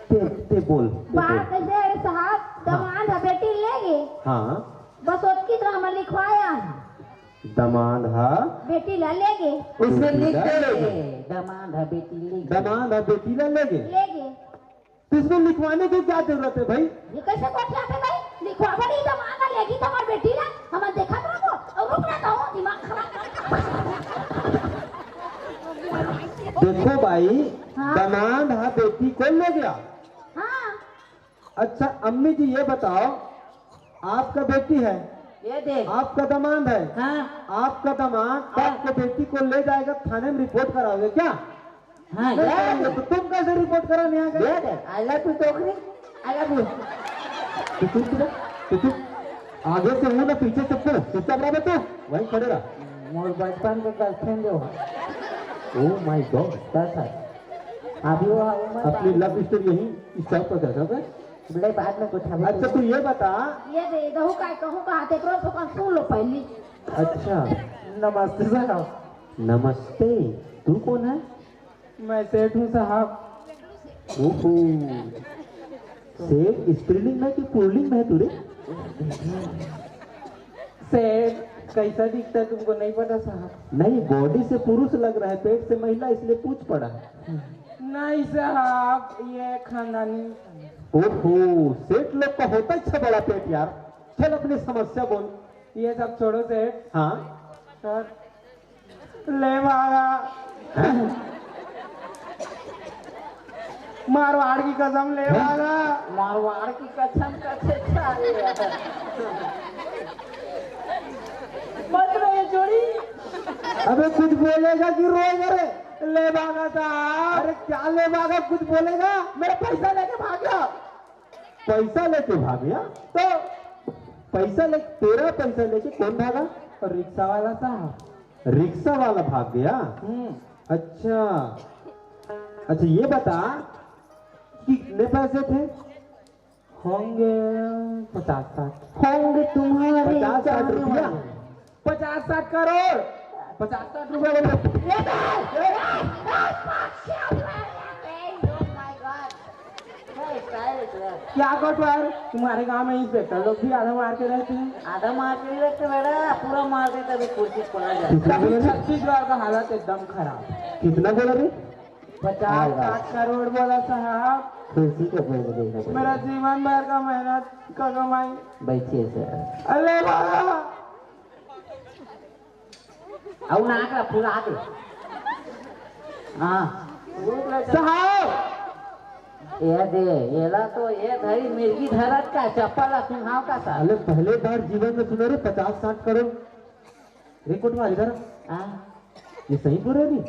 ते, ते बोल, ते बात बोल। कैसे है साहब? हाँ। दमांद ह बेटी ले गे। हाँ। बस ओतकी तो हमन लिखवाया है। दमांद ह बेटी ला ले गे। उसमें लिख दे। दमांद ह बेटी ले गे। दमांद ह बेटी ला ले गे। ले गे। तो इसमें लिखवाने की क्या जरूरत है भाई? ये कैसे कोठियाथे भाई? लिखवा बड़ी दमांद ह लेगी तो हमार बेटी ला, हमन देखत रहो और रुक ना तो दिमाग खराब। देखो भाई, हाँ। दमांद ह बेटी को ले गया। हाँ। अच्छा अम्मी जी, ये बताओ, आपका बेटी है, ये देख। आपका दमांद है, हाँ। आपका दमांद हाँ। आपको बेटी को ले जाएगा, थाने में रिपोर्ट कराओगे क्या? हाँ, नहीं यार। कराओगे तो तुम कैसे रिपोर्ट कराने आ गए? ये देख, I love you टोकरी, I love you। तो चुप रह, तो चुप। आगे से हूँ ना, पीछे से पूछ, चुपचाप रह बे तू, वहीं खड़े रह। मोर बचपन के गर्लफ्रेंड हो। Oh my God। बस है। अभी वो उम्र अपनी बात लव स्टोरी यहीं स्टॉप कर देता है। बोले बाद में कुछ हम अच्छा, तू ये बता। ये दे दहू का कहूँ का हाथे करो तो सुन लो पहली। अच्छा। नमस्ते सर। नमस्ते। तू कौन है? मैं सेठ हूँ साहब। ओहो। सेठ स्त्रीलिंग में कि पुल्लिंग में है तू रे? सेठ कैसा दिखता है तुमको नहीं पता साहब? नहीं, बॉडी से पुरुष लग रहा है, पेट से महिला, इसलिए पूछ पड़ा। नहीं साहब, ये खानदानी। ओहो, सेठ लोग का होता अच्छा बड़ा पेट यार। चल अपनी समस्या बोल। ये सब छोड़ो सेठ। हाँ। सर, ले भागा। मारवाड़ की कसम ले भागा। मारवाड़ की कसम कैसे खा लिया? बच रहे जोड़ी। अबे कुछ बोलेगा कि रोएगा रे? ले भागा साहब। अरे क्या ले भागा, कुछ बोलेगा? मेरा पैसा लेके भाग गया। पैसा लेके भाग गया? तो पैसा ले, तेरा पैसा लेके कौन भागा? और रिक्शा वाला साहब। रिक्शा वाला भाग गया? हम्म। अच्छा, अच्छा, ये बता, कितने पैसे थे? होंगे पचास साठ। होंगे तुम्हारे पचास साठ रुपया? पचास साठ करोड़, पचास साठ रुपया बोले। ये तो, ये, ये, ये, क्या कोटवार, तुम्हारे गांव में इंस्पेक्टर लोग भी आधा मार के रहते हैं। आधा मार के नहीं रहते बेटा, पूरा मार देते, अभी कुर्सी पकड़ जाए। कितना बोला रे? छत्तीसगढ़ का हालत एकदम खराब। कितना बोला रे? पचास साठ करोड़ बोला साहब। खुशी के बोल दे। मेरा जीवन भर का मेहनत का कमाई। बैठिए सर। अरे बाबा। अउ नाक ला फुला दे। हाँ। साहब। ये दे, येला तो ये धरी मिर्गी धरत का, चप्पल ला सुंघाव का साहब। अरे पहले बार जीवन में सुना रे पचास साठ करोड़। रे कोटवार इधर आ। हाँ। ये सही बोल रहे नहीं?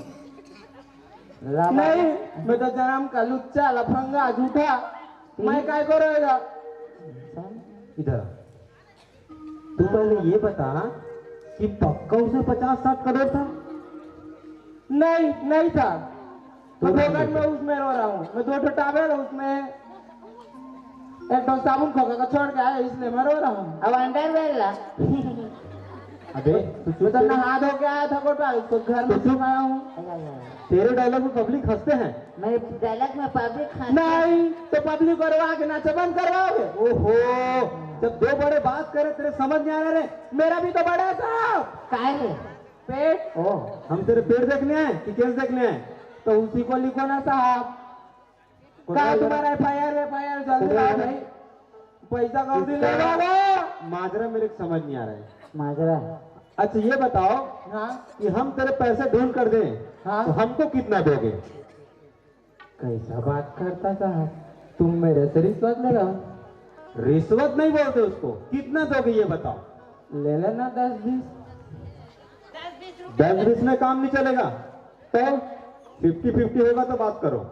नहीं, मैं तो जन्म का लुच्चा, लफंगा, झूठा। मैं काय को रहेगा? इधर आ। तू पहले ये बता कि पक्का उसमें पचास साठ करोड़ था? नहीं, नहीं था। तो मैं फोकट में उसमें रो रहा हूँ। मैं दो ठो टॉवेल, उसमें एक ठो साबुन खोखा का छोड़ के आया, इसलिए मैं रो रहा हूँ। अब अंडरवेयर ला। अबे, तू मैं तो चुप। नहा धो के आया था कोटवार, उसको घर में सुखाया हूँ। तेरे डायलॉग में पब्लिक हंसते हैं। मेरे डायलॉग में पब्लिक हंसते हैं। नहीं, तो पब्लिक करवा के नाचा बंद करवाओगे? ओहो, जब दो बड़े बात करे, तेरे समझ नहीं आ रहा रे। मेरा भी तो बड़ा है साहब। काय रे? पेट। ओ, हम तेरे पेट देखने आए कि केस देखने आए? तो उसी को लिखो ना साहब। कौन कहाँ है तुम्हारा F I R, F I R? जल्दी कौन लाओ है? भाई, पैसा कौन दिन इसका लेगा वो? माजरा मेरे को समझ नहीं आ रहा है। माजरा। अच्छा, ये बताओ हाँ। कि हम तेरे पैसे ढूंढ कर दें, हाँ। तो हमको कितना दोगे? कैसा बात करता साहब, तुम मेरे से रिश्वत ले रहे हो? रिश्वत नहीं बोलते उसको, कितना दोगे ये बताओ। ले लेना दस बीस। दस बीस में काम नहीं चलेगा, तो फिफ्टी फिफ्टी होगा तो बात करो।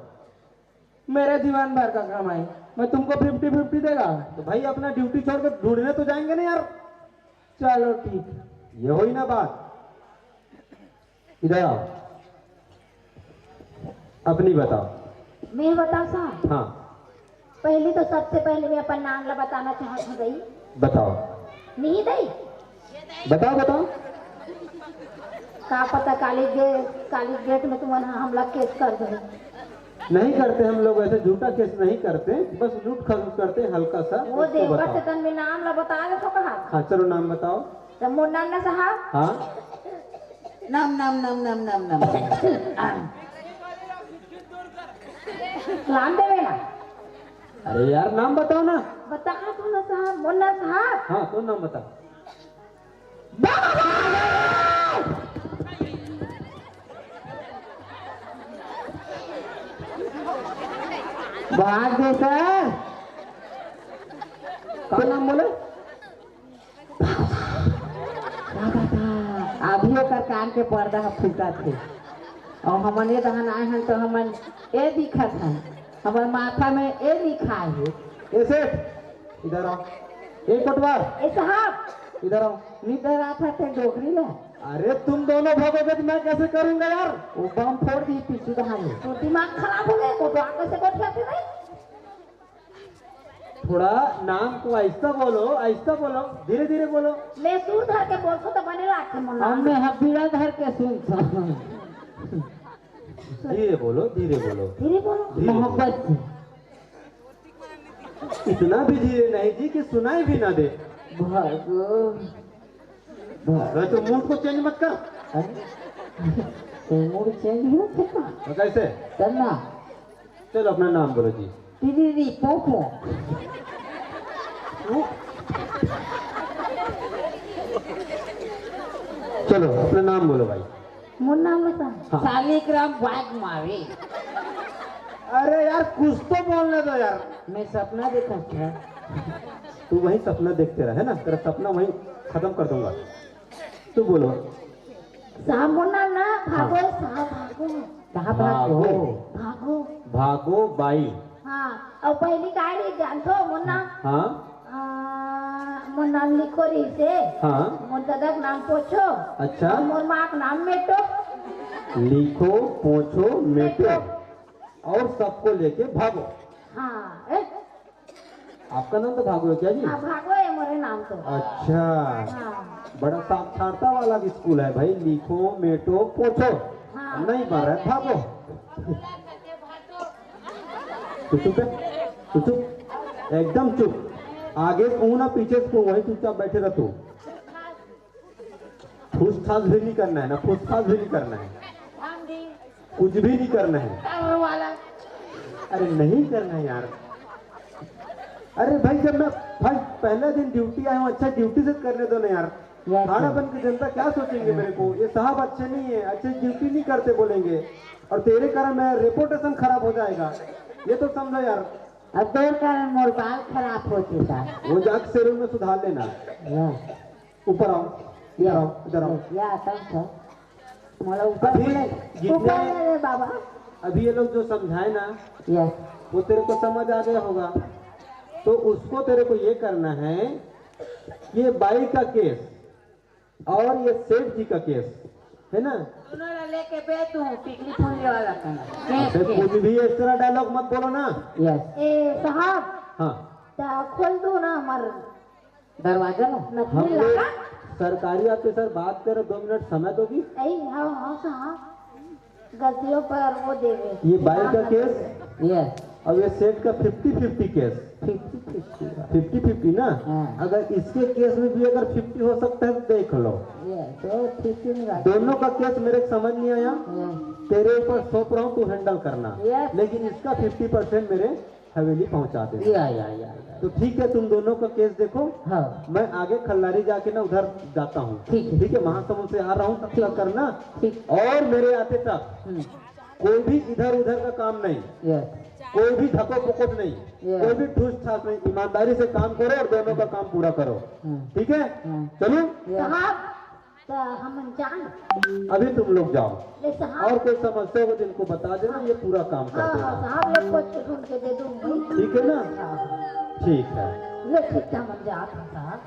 मेरे जीवन भर का कमाई, मैं तुमको फिफ्टी फिफ्टी देगा? तो भाई अपना ड्यूटी छोड़ के ढूंढने तो जाएंगे ना यार। चलो ठीक। ये हुई ना बात। इधर आओ, अपनी बताओ। मैं बताओ साहब? हाँ। पहले तो सबसे पहले मैं अपन नाम ला बताना चाहत हूँ दई। बताओ। नहीं दई। बताओ, बताओ। का पता काली गे-, काली गेट में तुमन हमला केस कर दे। नहीं करते हम लोग, ऐसे झूठा केस नहीं करते, बस लूट खसूस करते हैं हल्का सा। वो उसको देवकर बताओ। से तन में नाम ला बता दे तो कहा। हाँ, चलो नाम बताओ। तो मोर नाम ना साहब। हाँ। नाम, नाम, नाम, नाम, नाम, नाम। नाम देवे ना। अरे यार, नाम बताओ ना। बता तू ना साहब, मोर नाम साहब। हाँ, तो नाम बता। भाग दे सर। का नाम बोले? का बता, अभी ओकर कान के पर्दा ह फूटत हे। अउ हमन ए दहन आए हन तो हमन ए दिखत हन, हमर माथा में ए लिखाए हे। ए सेठ, इधर आओ। ए कोटवार, ए साहब। इधर आओ। निधर आत हस ते डोकरी ले। अरे तुम दोनों भागोगे तो मैं कैसे करूंगा यार? वो बम फोड़ दी पीछू दहाने। तो दिमाग खराब हो गया, कोटवार कैसे बैठ जाते भाई? थोड़ा नाम को ऐसा बोलो, ऐसा बोलो, धीरे धीरे बोलो। मैं सुर धर के बोलथों तो बने लागथे मोर नाम। अब मैं हबीड़ा धर के सुनथों। धीरे बोलो, धीरे बोलो। धीरे बोलो। धीरे बोलो। मोहब्बत से। इतना भी धीरे नहीं जी कि सुनाई भी ना दे। भागो। अरे तो मूड को चेंज मत कर। अरे, तो मूड चेंज हो सकता? तो कैसे? करना। चलो अपना नाम बोलो जी। TTD Poopó. चलो अपना नाम बोलो भाई। मोर नाम बता। हाँ। शालिग्राम वाघ मारे। अरे यार, कुछ तो बोलने दो यार। मैं सपना देखा था। तू वही सपना देखते रहे ना, तेरा सपना वहीं खत्म कर दूंगा। तू बोलो। साहब मोर नाम ना भागो, हाँ। साहब भागो। कहाँ भागो? भागो। भागो। भागो बाई। हाँ, अउ पहली का रही जानथो मोर नाम? हाँ। आ, मोर नाम लिखो रहिसे। हाँ। मोर ददा के नाम पोछो। अच्छा। मोर माँ के नाम मेटो। लिखो, पोछो, मेटो। और सबको लेके भागो। हाँ, ए? आपका नाम तो भागो है क्या जी? हाँ, भागो है मोरे नाम तो। अच्छा। हाँ। बड़ा साक्षरता वाला भी स्कूल है भाई, लिखो, मेटो, पोछो। हाँ। नहीं मार रहा है, भागो। तू चुप है, तू चुप, एकदम चुप। आगे को ना, पीछे को, वही चुपचाप बैठे रह तू। फूसफास भी नहीं करना है ना, फूसफास भी नहीं करना है। कुछ भी नहीं करना है। अरे नहीं करना है यार। अरे भाई, जब मैं फर्स्ट पहला दिन ड्यूटी आया हूँ, अच्छा ड्यूटी से करने दो ना यार। थाना बन के जनता क्या सोचेंगे मेरे को? ये साहब अच्छे नहीं है, अच्छे ड्यूटी नहीं करते बोलेंगे, और तेरे कारण मेरा रेपुटेशन खराब हो जाएगा। ये तो समझो यार। अब तोर कारण मोर बाल खराब होते साहब। वो जाके सैलून में सुधार लेना। ऊपर आओ, इधर आओ, इधर आओ। या तब तो मोला ऊपर अभी बोले, जितने ऊपर ले रे बाबा। अभी ये लोग जो समझाए ना, यस। वो तेरे को समझ आ गया होगा। तो उसको तेरे को ये करना है कि ये बाई का केस और ये सेठ जी का केस, है ना? दोनों ला लेके बे तू टिकली फूलने वाला का ना। केस, अच्छा, केस। कुछ भी इस तरह डायलॉग मत बोलो ना। यस। ए साहब, हाँ। ता खोल दो ना हमार दरवाजा ना। हम लोग सरकारी ऑफिसर बात कर रहे, दो मिनट समय दोगी? ए, हाँ, हाँ, हाँ। गलतियों पर वो देवे। ये बाई का केस? यस। और ये सेठ का fifty fifty cash? Fifty fifty. Fifty fifty ना? हाँ। अगर इसके केस में भी अगर फिफ्टी हो सकता है तो देख लो। ये तो फिफ्टी नहीं रहा। दोनों का केस मेरे को समझ नहीं आया। हाँ। तेरे ऊपर सौंप रहा हूँ, तू हैंडल करना। यस। लेकिन इसका फिफ्टी परसेंट मेरे हवेली पहुंचा देना। या, या, या, या। तो ठीक है, तुम दोनों का केस देखो। हाँ। मैं आगे खल्लारी जाके ना उधर जाता हूँ। ठीक है। ठीक है, महासमुंद से आ रहा हूँ, तब तक करना। ठीक। और मेरे आते तक हम्म। कोई भी इधर उधर का काम नहीं, यस। कोई भी धको पकोट नहीं, यस। कोई भी ठूस ठास नहीं, ईमानदारी से काम करो और दोनों का काम पूरा करो। हम्म। ठीक है, हाँ। चलूं? यस। साहब, तो हम जान। अभी तुम लोग जाओ। ले साहब। और कोई समस्या हो तो इनको बता देना, ये पूरा काम कर हाँ, देना। हाँ, साहब, ये पोच के सुन के दे दूंगी। ठीक है ना? हाँ। ठीक है। ले ठीक है, हम जात हैं साहब।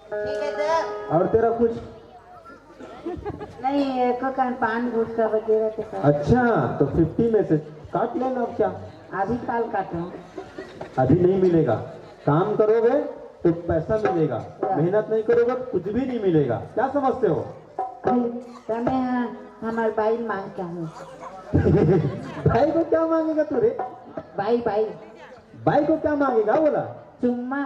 ठीक है सर। और तेरा कुछ? नहीं, एको कान पान गुटखा वगैरह के साथ। अच्छा, तो फिफ्टी में से काट लेना, अब क्या? अभी काल काटो। अभी नहीं मिलेगा, काम करोगे तो पैसा मिलेगा, मेहनत नहीं करोगे तो कुछ भी नहीं मिलेगा। क्या समझते हो? भाई, तमे हमार बाई मांग के हूँ। भाई को क्या मांगेगा तू रे? बाई, बाई। बाई को क्या मांगेगा बोला? चुम्मा।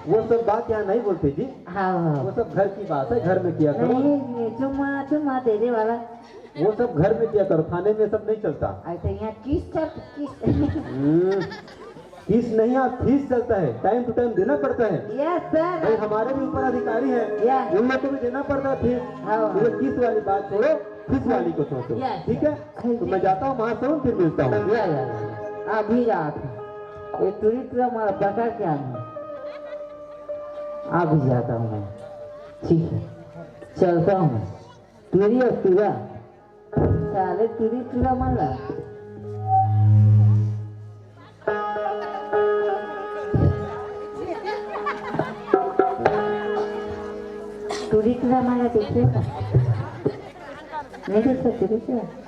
वो सब बात यहाँ नहीं बोलते जी। हाँ, हाँ। वो सब घर की बात है, घर में किया करो। नहीं, नहीं, चुम्मा, चुम्मा देने वाला। वो सब घर में किया करो, थाने में सब नहीं चलता। अच्छा, यहाँ किस चल, किस? हम्म, किस नहीं, आप फीस चलता है, टाइम टू टाइम देना पड़ता है। Yes sir. भाई, हमारे भी ऊपर अधिकारी है, यस। उन लोग को भी देना पड़ता है फीस। हाँ। तो ये किस वाली बात छोड़ो, फीस वाली को सोचो, यस, ठीक है? यस। तो मैं जाता हूँ, वहां से हूँ, फिर मिलता हूँ। या, या, या, या। अभी जात हूँ। ये टूरी टूरा मारा पकड़ के आना। अभी जाता हूँ मैं। ठीक है, चलता हूँ मैं। टूरी और टूरा, साले टूरी टूरा मन ला। टूरी टूरा मन ला देखे का? नहीं देख सकते, देख सकते।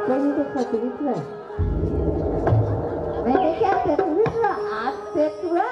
कोई नहीं देख सकते, देख सकते। मैं देखे आपके टूरी टूरा, आज से टूरा।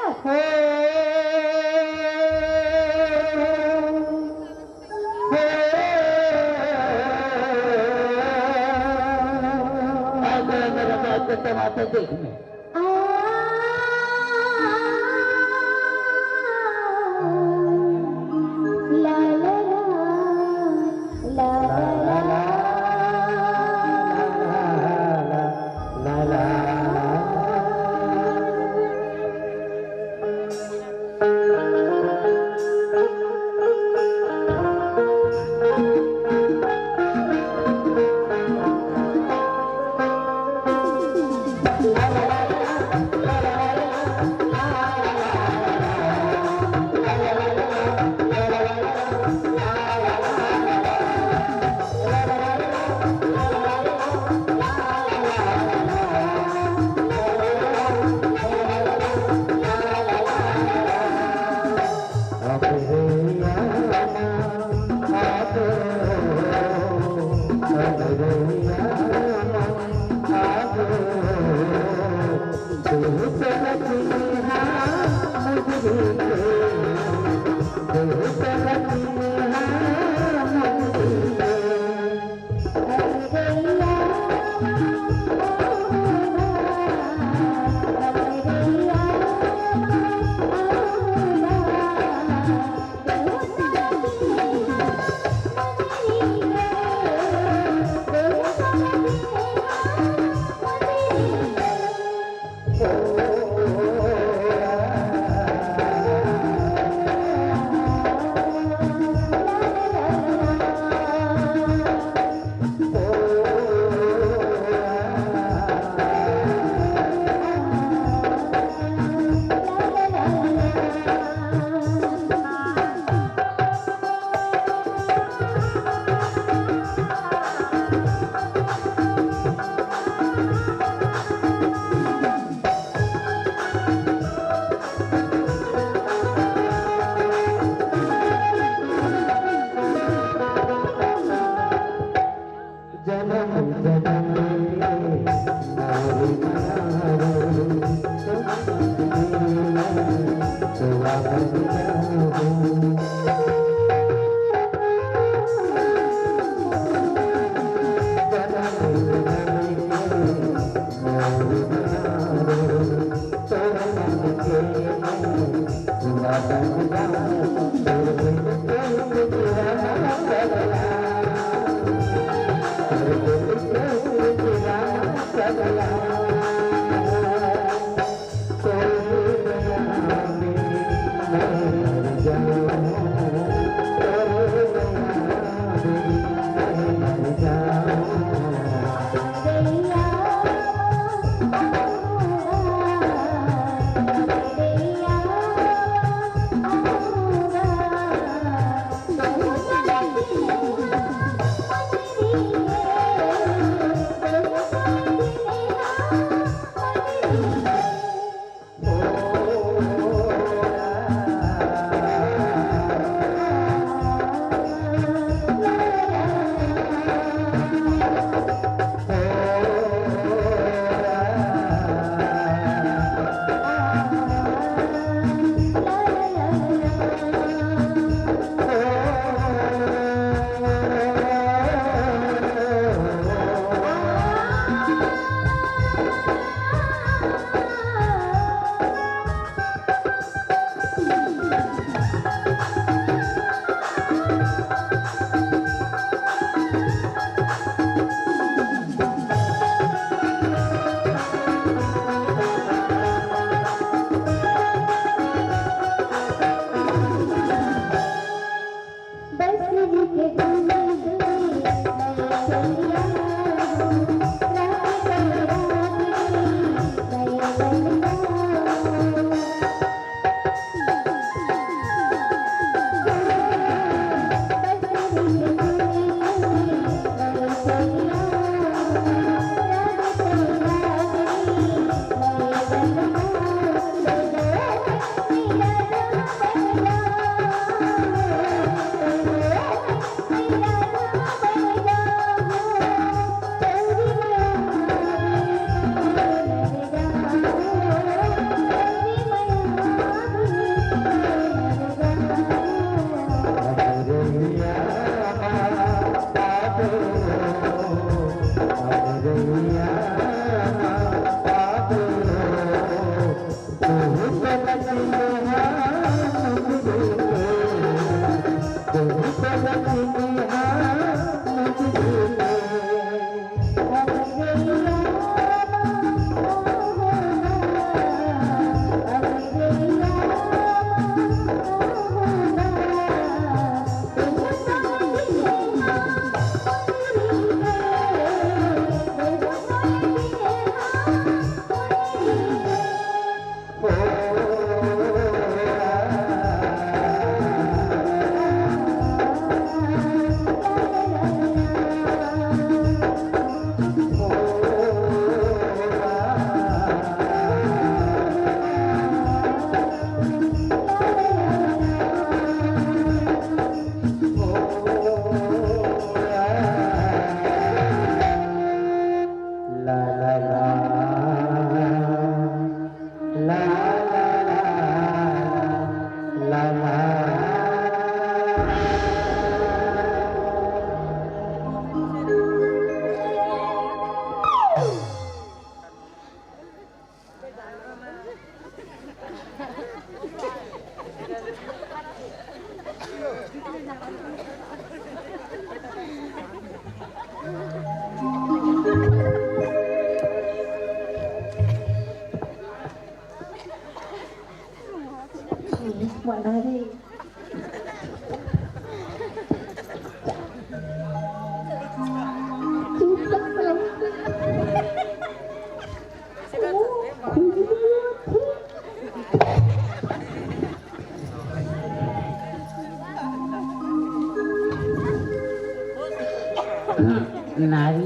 नारी।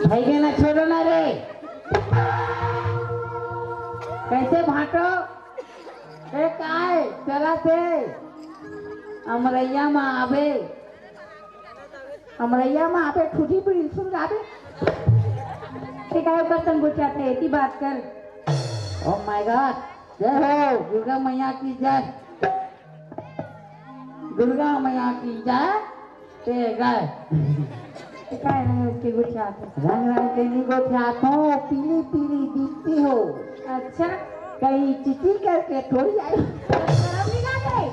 भइगे ना, छोड़ो ना रे। कइसे भांटो? ए काय चला थे? अमरैया मा आबे, अमरैया मा आबे, ठूठी पीड़ी सुन जाबे। ते काय ओकर संग गोठियाथे, एती बात कर। Oh my God, जय हो दुर्गा मैया की जय। दुर्गा मैया की जय। ते गए। काय रंग के गोठियात हो? रंग रंग के नहीं गोठियात हो, पीली पीली दिखती हो। अच्छा। कहीं चिची करके थोड़ी आई। शर्म नहीं लागे?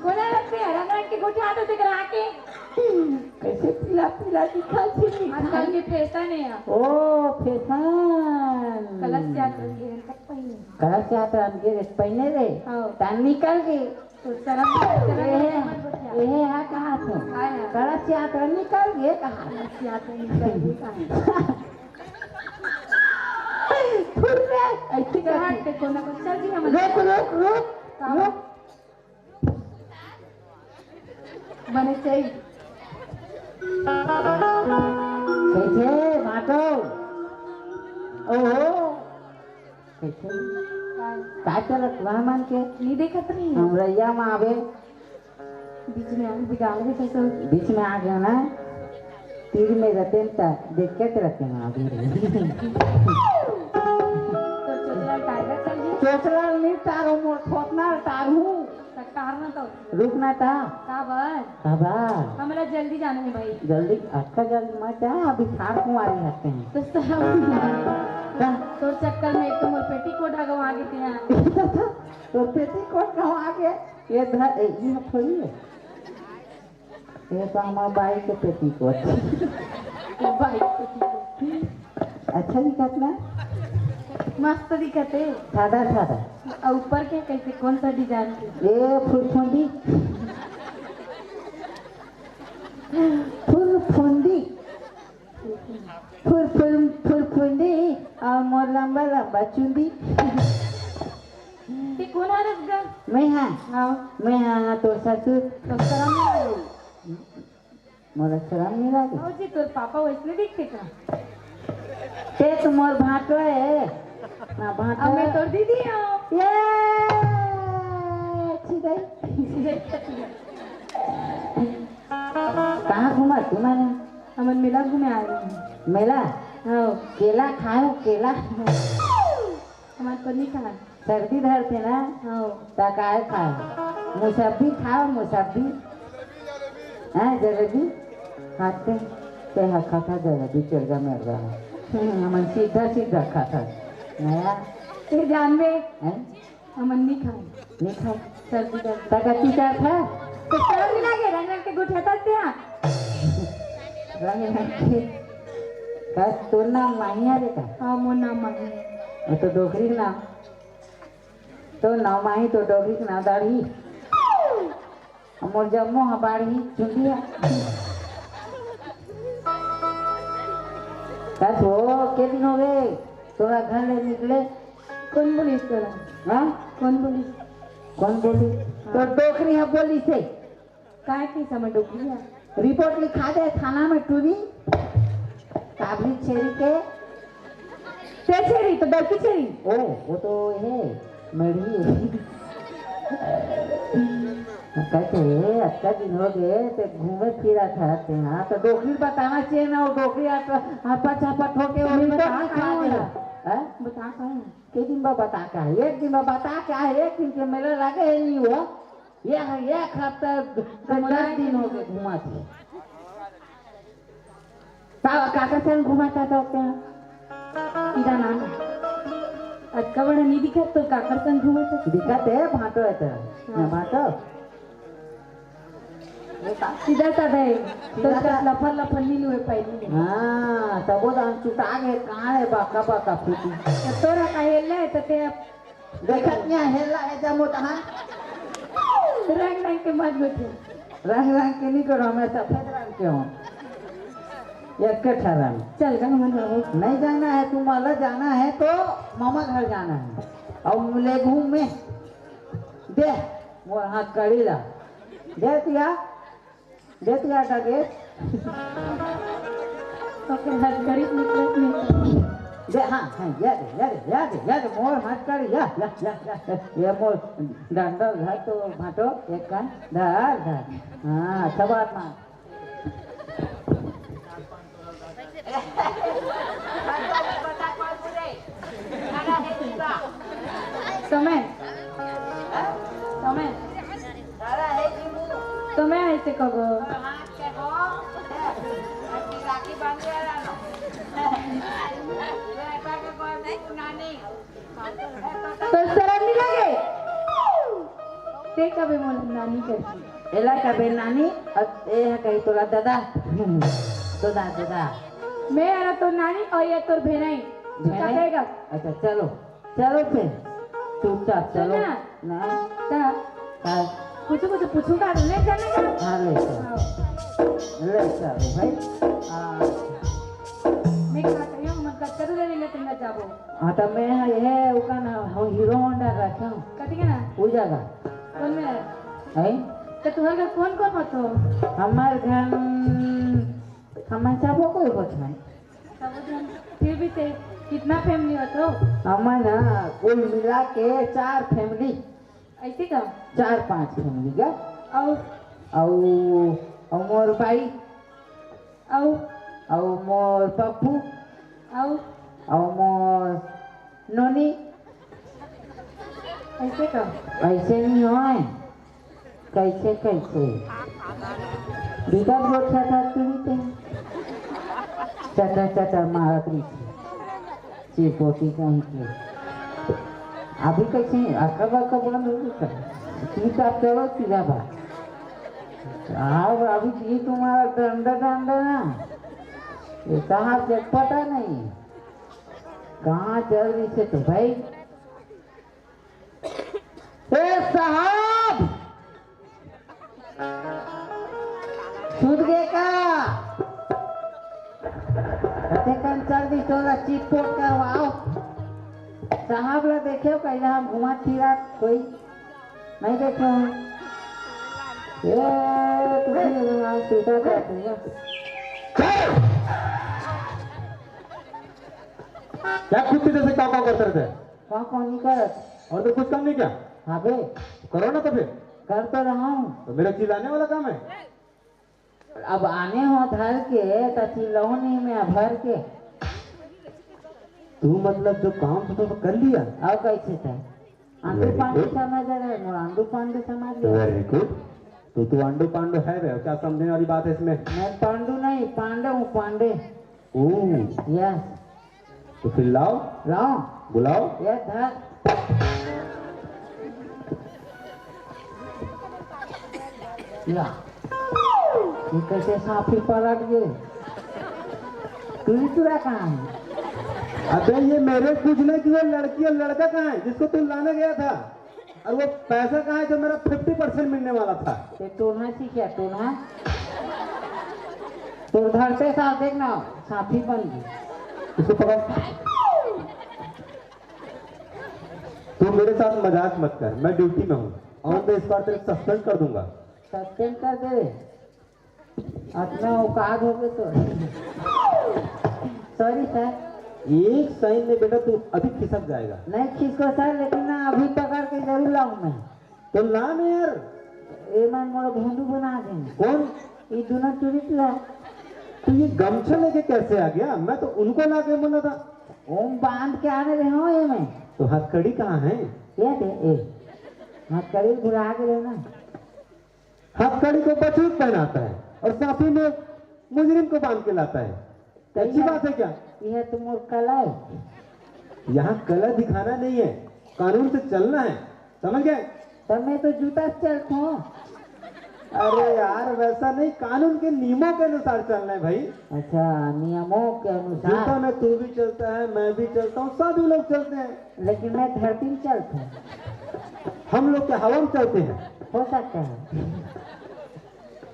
कोना लगते हैं, रंग रंग के गोठियात हो, तेकरा के। कैसे पीला पीला दिखा छी? आजकल के फैशन है यार। ओ, फैशन। कलश यात्रा के रंग तक पहने। कलश यात्रा के रंग पहने रे। हाँ। तान निकल गए। तो शर्म, शर्म एहे, मत बतिया। एहे हा कहा थे? हाँ, हाँ। कलश यात्रा निकल गए कहा? कलश यात्रा निकल गए कहा? फुल रे, ऐसे चल, करके। हट, देखो ना, चल जी, हम रुक, रुक, रुक, का? रुक। बने चाहिए। कैसे बाटो? ओहो। कैसे? का चलत वह मन के? नहीं देखत रही। हम रैया में आवे। बीच में आके बिगाड़ दे कैसे? बीच में आ गया ना। तीर में रहते हैं त देख के रहते हैं अभी। तो चोचला टाइगर चल जी। चोचला नहीं तारो, मोर थोतना तारू। सरकार ना तो। रुक ना ता। का बर? का बर? हमरा जल्दी जाना है भाई। जल्दी, अतका जल्दी मत जा, अभी ठार कुंवारी रहते हैं। तो सब का? तोर चक्कर में एक तो मोर पेटीकोट हगवा गे तेहा। तोर पेटीकोट कहवा गे? ये धर, ए, ये थोड़ी है। ये तो हमार बाई के पेटीकोट। बाई के पेटीकोट। अच्छा दिखत ना? मस्त दिखत है। सादा, सादा। और ऊपर के कैसे, कौन सा डिजाइन के? ए, फुरफुंदी। फुरफुंदी। फुर, फुर, फुरफुंदी, और मोर लंबा, लंबा चुंदी। ते कोन हरस गा? मैं हाँ। हाँ। मैं हाँ, हाँ, तोर ससुर। तो शरम नहीं लगे? मोला शरम नहीं लगे? हाँ जी, तोर पापा वैसने दिखते का? ते तो मोर भांटो है। ना भांटो अब मैं है। तोर दीदी हूँ। ये, अच्छी गई। कहाँ घूमा तू मने? हमन मेला घूमे आए रहे हैं। मेला? हाँ। केला खाओ, केला। हमन तो नहीं खाए। सर्दी धरथे ना? हाँ। त काय खाओ? मुसब्बी खाओ, मुसब्बी। हैं, जलेबी? खाते। ते हा खाता जलेबी, चोरगा मेरगा। हम्म, हमन सीधा, सीधा खाता। नया। ते जानबे? हैं? हमन नहीं खाए। नहीं खाए। सर्दी धरथे। त गति का था? तो शरम नहीं लागे, रंग रंग के गोठियात हस तेहा। रंग रंग के। का तोर नाम माही हरे का? हाँ, मोर नाम माही है। वो तो डोकरी के नाम। तोर नाम माही, तोर डोकरी के नाम दाढ़ी। मोर जम्मो ह बाढ़ही चुंदिया। कस हो, के दिन हो गए तोरा घर ले निकले? कौन बोलिस तोला? हाँ? कौन बोलिस? कौन बोलिस? हाँ। तो डोकरी ह बोलिस हे। काय के समय डोकरी ह? रिपोर्ट लिखा दे थाना में टूरी। काबरी छेरी के। ते छेरी तो बड़की छेरी। ओ, वो तो है, मेरी है। कहते हैं, "अतका दिन हो गए, ते घूमे फिरा था, ते हाँ, तो डोकरी बताना चाहिए ना, वो डोकरी आप, आपा चापट होके वो रिपोर्ट लिखा दे।" हाँ? बता कौन? के दिन बा बता का है? एक दिन बा बता का है? एक दिन के मेला लगे है नहीं वो? ये है, एक हफ्ता तो दस दिन हो गए घुमा थे। का, काकर संग घुमा था तो क्या? इधर ना। अतका बड़ा नहीं दिखा तो काकर संग घुमा था? दिखा थे, भाटो है तो। ना हाँ। भाटो। सीधा साधा है। तो सीधा सा- लफर लफर नहीं लुए पहले। हाँ, तबो दान चुटा गए, कहाँ है बाका बाका फूटी? तो तोरा का हेलना है, तो ते अब देखत नहीं हेलना है जमो तहाँ। रंग रंग के मत गोठे। रंग रंग के नहीं करो, मैं सफेद रंग के हूँ। एक के ठा रंग। चल, का मन बाबू। नहीं जाना है तुम्हारा, जाना है तो मामा घर जाना है। और ले घूम में। दे, मोर हाथ कड़ी ला। दे तिया, दे तिया का दे। ओके, हाथ कड़ी निकलत नहीं। दे, हाँ, हाँ, या दे, या दे, या दे, या दे, मोर हाथ कड़ी, या, या, या, या, ये मोर डंडल है तो भाटो, एक कान, धर, धर। हाँ, अच्छा बात मार। समय। समय। समय ऐसे कहो। तो शरम नहीं लगे? ते कबे मोला नानी करती? एला कबे नानी, अउ ए ह कही तोला ददा। ददा, ददा। मैं हरा तोर नानी अउ ये तोर भेनई। भेनई? कटेगा। अच्छा, चलो। चलो फिर, चुपचाप चलो। सुन ना। ना। का? का? कुछ, कुछ पूछूंगा, ले चलेगा? हाँ, ले चलो। हाँ। ले चलो भाई। हाँ। मैं कहा करियो, हम कब करू ले लेंगे, तुम जाबो। हाँ, तो मैं हाँ, ये उका ना, हम Hero Honda रखे हूँ। कथी के ना? वो जगह। कौन में है? हैं? तो तुम्हारे घर कौन कौन होतो? हमारे घर, हमारे सब कोई होता है। सब जन, फिर भी ते कितना family हो तो? हमन ना कुल मिला के चार family। ऐसे का? चार पांच family का। अउ? अउ, अउ मोर भाई। अउ? अउ मोर पप्पू। अउ? अउ मोर नोनी। ऐसे का? ऐसे नहीं होय। कैसे, कैसे? बिकट गोठियाथस तुही ते। चटर, चटर मारत रहिथे। चिरपोटी कहीं के। अभी कैसे? अकब, अकब बंद हो गया। चुपचाप चलो, सीधा बात। अब अभी ये तुम्हारा डंडा, डंडा ना। ये कहाँ से पता नहीं। कहाँ चल रही से तो भाई। ए साहब, सुन गे का? अते कन चल दी तोला चिरपोट करवाओ। साहब ला देखे हो कहीं हम घुमा फिरा कोई नहीं देखे हो? ए, तुझे भगवान सीधा करते हैं। क्या कुत्ते जैसे काव काव करते रहते हैं? काव काव नहीं करत। और तो कुछ काम नहीं क्या? हाँ बे। करो ना तो फिर। कर तो रहा हूँ। तो मेरा चिल्लाने वाला काम है? अब आने हो धर के, तो चिल्लाओ नहीं मैं भर के। तू मतलब जो काम था तो कर लिया? और कैसे था? आंडू Very पांडू good. समझ रहे, मोर आंडू पांडू समझ गया। Very good. तू तो आंडू पांडू है बे, क्या समझने वाली बात है इसमें? मैं पांडू नहीं, पांडे हूँ, पांडे। ओह। Yes. तो फिर लाओ। लाओ। बुलाओ। ये धर। या। ये कैसे सांफी पलट गए? टुरी टुरा कहाँ है? अबे ये मेरे पूछने की वो लड़की और लड़का कहाँ है जिसको तू लाने गया था? और वो पैसा कहाँ है जो मेरा fifty percent मिलने वाला था? ये टोना सीख क्या टोना? तो धरते साथ देखना, सांफी बन गई। इसको पकड़। तू मेरे साथ मजाक मत कर, मैं ड्यूटी में हूँ। On the spot तेरे सस्पेंड कर दूंगा। सस्पेंड कर दे। अपना औकात हो गए तो। Sorry sir. एक साइन में बेटा तू अभी खिसक जाएगा। नहीं खिसको सर, लेकिन ना अभी पकड़ के जरूर लाऊं मैं। तो ला ना यार। ए मन मोला भोंदू बना दे। कौन? ये दोनों टूरिस्ट ला। तो ये गमछा लेके कैसे आ गया? मैं तो उनको ला के बोला था। ओम बांध के आने रहे हो ये मैं। तो हथकड़ी कहाँ है? ये दे ए। हथकड़ी भुला के रहे ना। हथकड़ी को बछरू पहनाता है और साफी में मुजरिम को बांध के लाता है। अच्छी बात है क्या? यह तो मोर कला है। यहाँ कला दिखाना नहीं है, कानून से चलना है, समझ गए? तो मैं तो जूता से चलता हूँ। अरे यार, वैसा नहीं, कानून के नियमों के अनुसार चलना है भाई। अच्छा, नियमों के अनुसार। जूता में तू भी चलता है, मैं भी चलता हूँ, सभी लोग चलते हैं। लेकिन मैं धरती में चलता हूँ। हम लोग क्या हवा में चलते हैं? हो सकता है।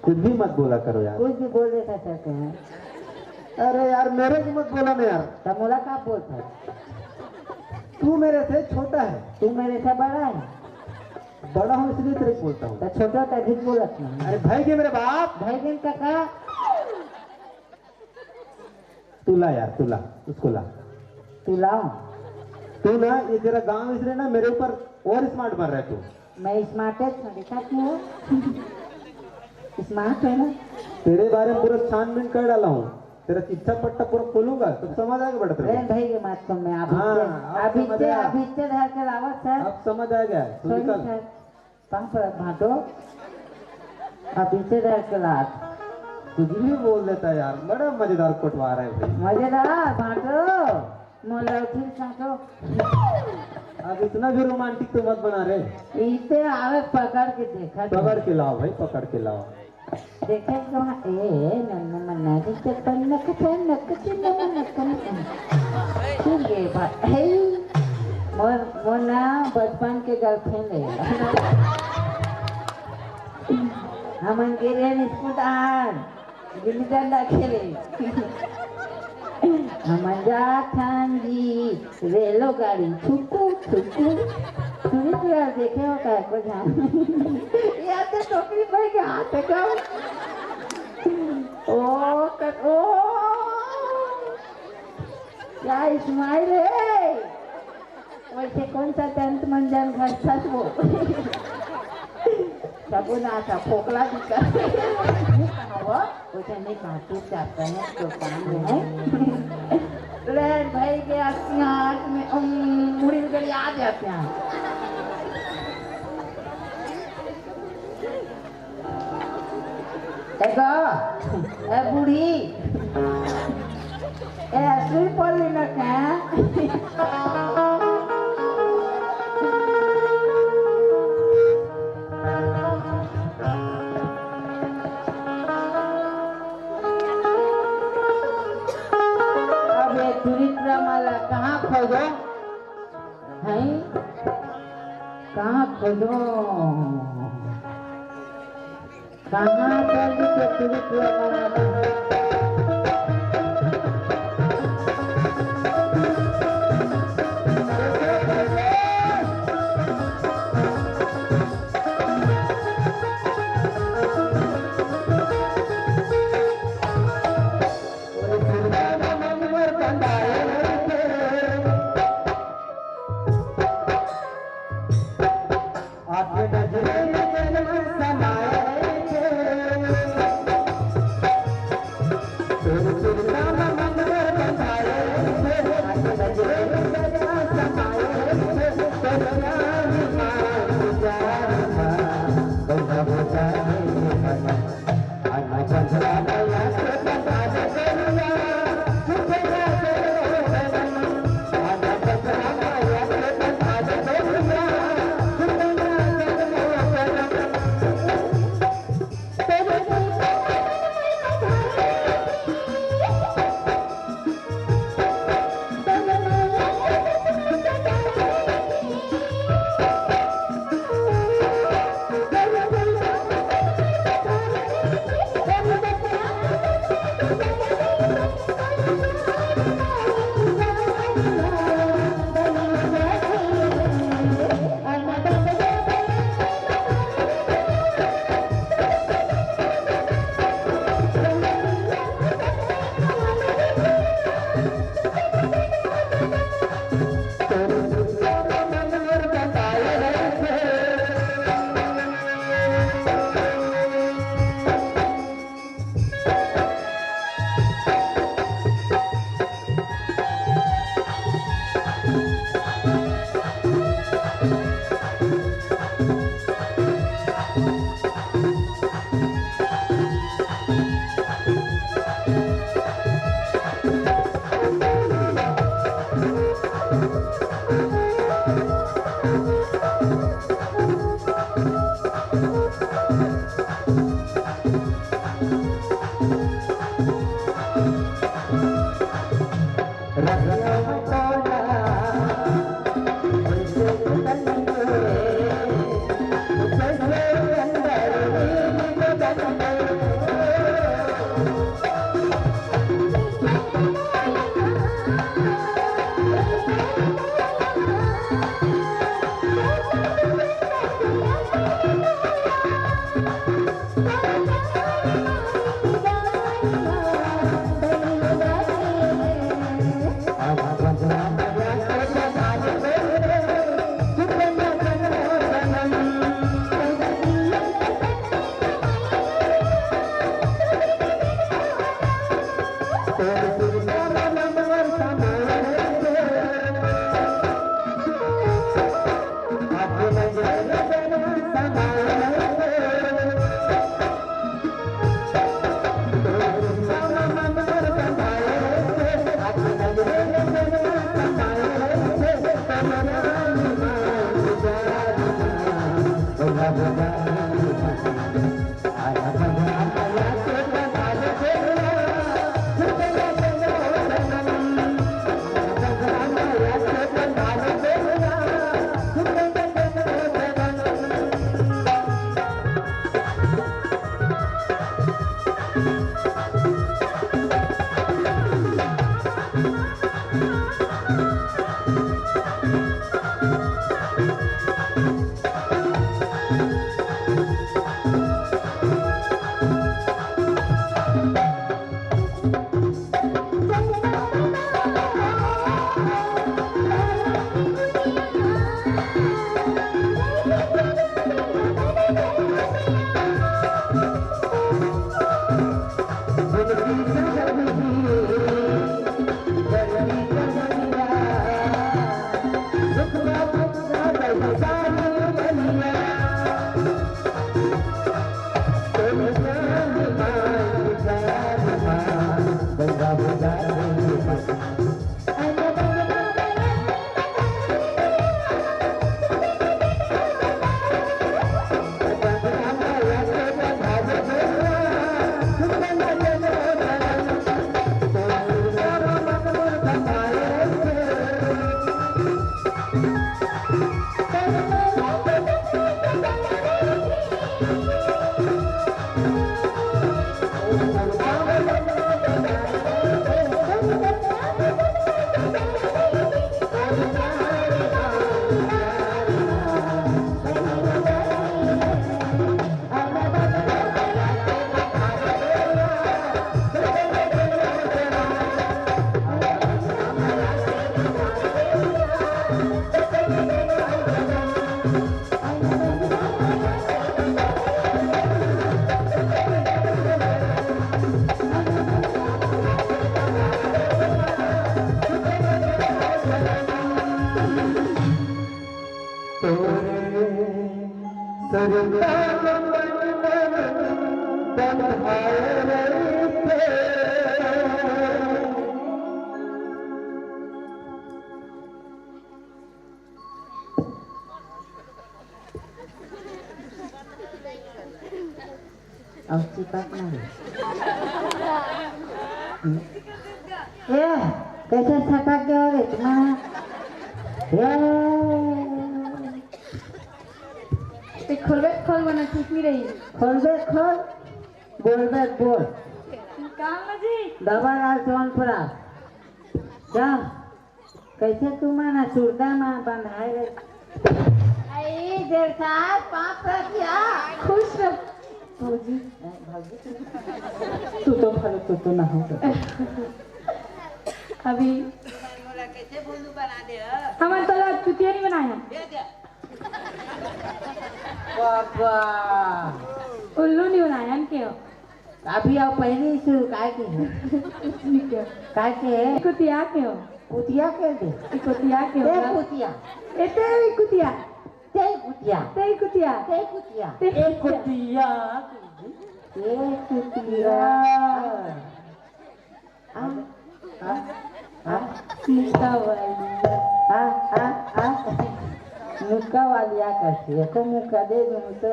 कुछ भी मत बोला करो यार। कुछ भी बोल देता सर कहें। अरे यार, मेरे को मत बोला ना यार। तो मोला का बोलता है? तू मेरे से छोटा है। तू मेरे से बड़ा है। बड़ा हूँ इसलिए तेरे को बोलता हूँ। तो छोटा तो अधिक बोलत नहीं। अरे भाई के मेरे बाप। भाई के काका। तू ला यार, तू ला, उसको ला। तू लाओ। तू ना, ये तेरा गांव इसलिए ना मेरे ऊपर और स्मार्ट बन रहा है तू। मैं स्मार्ट है, देखा क्यों? स्मार्ट है ना? तेरे बारे में पूरा छानबीन कर डाला हूँ, तेरा शिक्षा पट्टा पूरा खोलूंगा, तब समझ आएगा बेटा तेरे को। अरे भाई, ये बात तो मैं अभी हाँ, से, अब अभी समझ से, आया। अभी से धर के लावा सर। अब समझ आ गया, तू सॉरी निकल। सर। कहाँ पर भाटो? अभी से धर के लात। कुछ भी बोल देता है यार, बड़ा मजेदार कोटवार है भाई। मजेदार बांटो, मोला उठिल सांटो। अब इतना भी रोमांटिक तो मत बना रे। इते आवे पकड़ के देखा। पकड़ के लाओ भाई, पकड़ के लाओ। देखे कहाँ, ए, नन्ना मन्ना जी के पन्ना कथे नक चिन्ना मन्ना कम। सुन गे बा, हे, मोर, मोर ना बचपन के गर्लफ्रेंड है। हमन गे रहे स्कूल आन, गिल्ली डंडा खेले। हमन जाथन जी, रेलो गाड़ी, छुकू, छुकू। सुनीत ला देखे हो का को जान? या तो टोपी भाई के हाथ है का? ओ, कर, ओ। क्या smile है? वैसे कौन सा तंत मंजन घसत वो? सबो ना था, फोकला दिखा। वो तो नहीं कहा, चुपचाप करने तो काम में है। ले भाई के आसियां में, उम, मुड़ी में गड़ी आ जाते हैं। ए गा, ए बूढ़ी, ए सुई पड़ली न का? अब ये चरित्र माला कहाँ खोजो? हैं? कहाँ खोजो? कहाँ पर भी तो चरित्र माला अउ चिपक ना रे। ए, कइसे छटक गे हो रे तुम्हारा? ए, ते खोलबे खोल, वरना ठीक नहीं रही। खोलबे खोल, बोलबे बोल। का जी? दबा लाल चौनपुरा। जा। कइसे तुमन ह सुरता म बंधाए रहे? अई जेठा, पाँच रुपया। खुश रह भौजी। ए, भौजी तू तो भलो तो, तो ना हो। अभी मोला कइसे भोलू बना दे ह? हमन तोला चुतिया नहीं बनाए हन। दे दे। बाबा। उल्लू नहीं बनाए हन के हो। अभी आओ पहले ही शुरू काय के है? कुछ नहीं क्या। काय के है? कुतिया के हो। कुतिया के दे। कुतिया के ए हो। कुतिया। ए ते कुतिया। ते कुतिया। ते कुतिया। ते कुतिया। ते ए कुतिया। कुतिया। ए कुतिया। आ, आ, आ, मुक्का वाली। आ, आ, आ, मुक्का वाली आ करती है। को मुक्का दे दूँ तो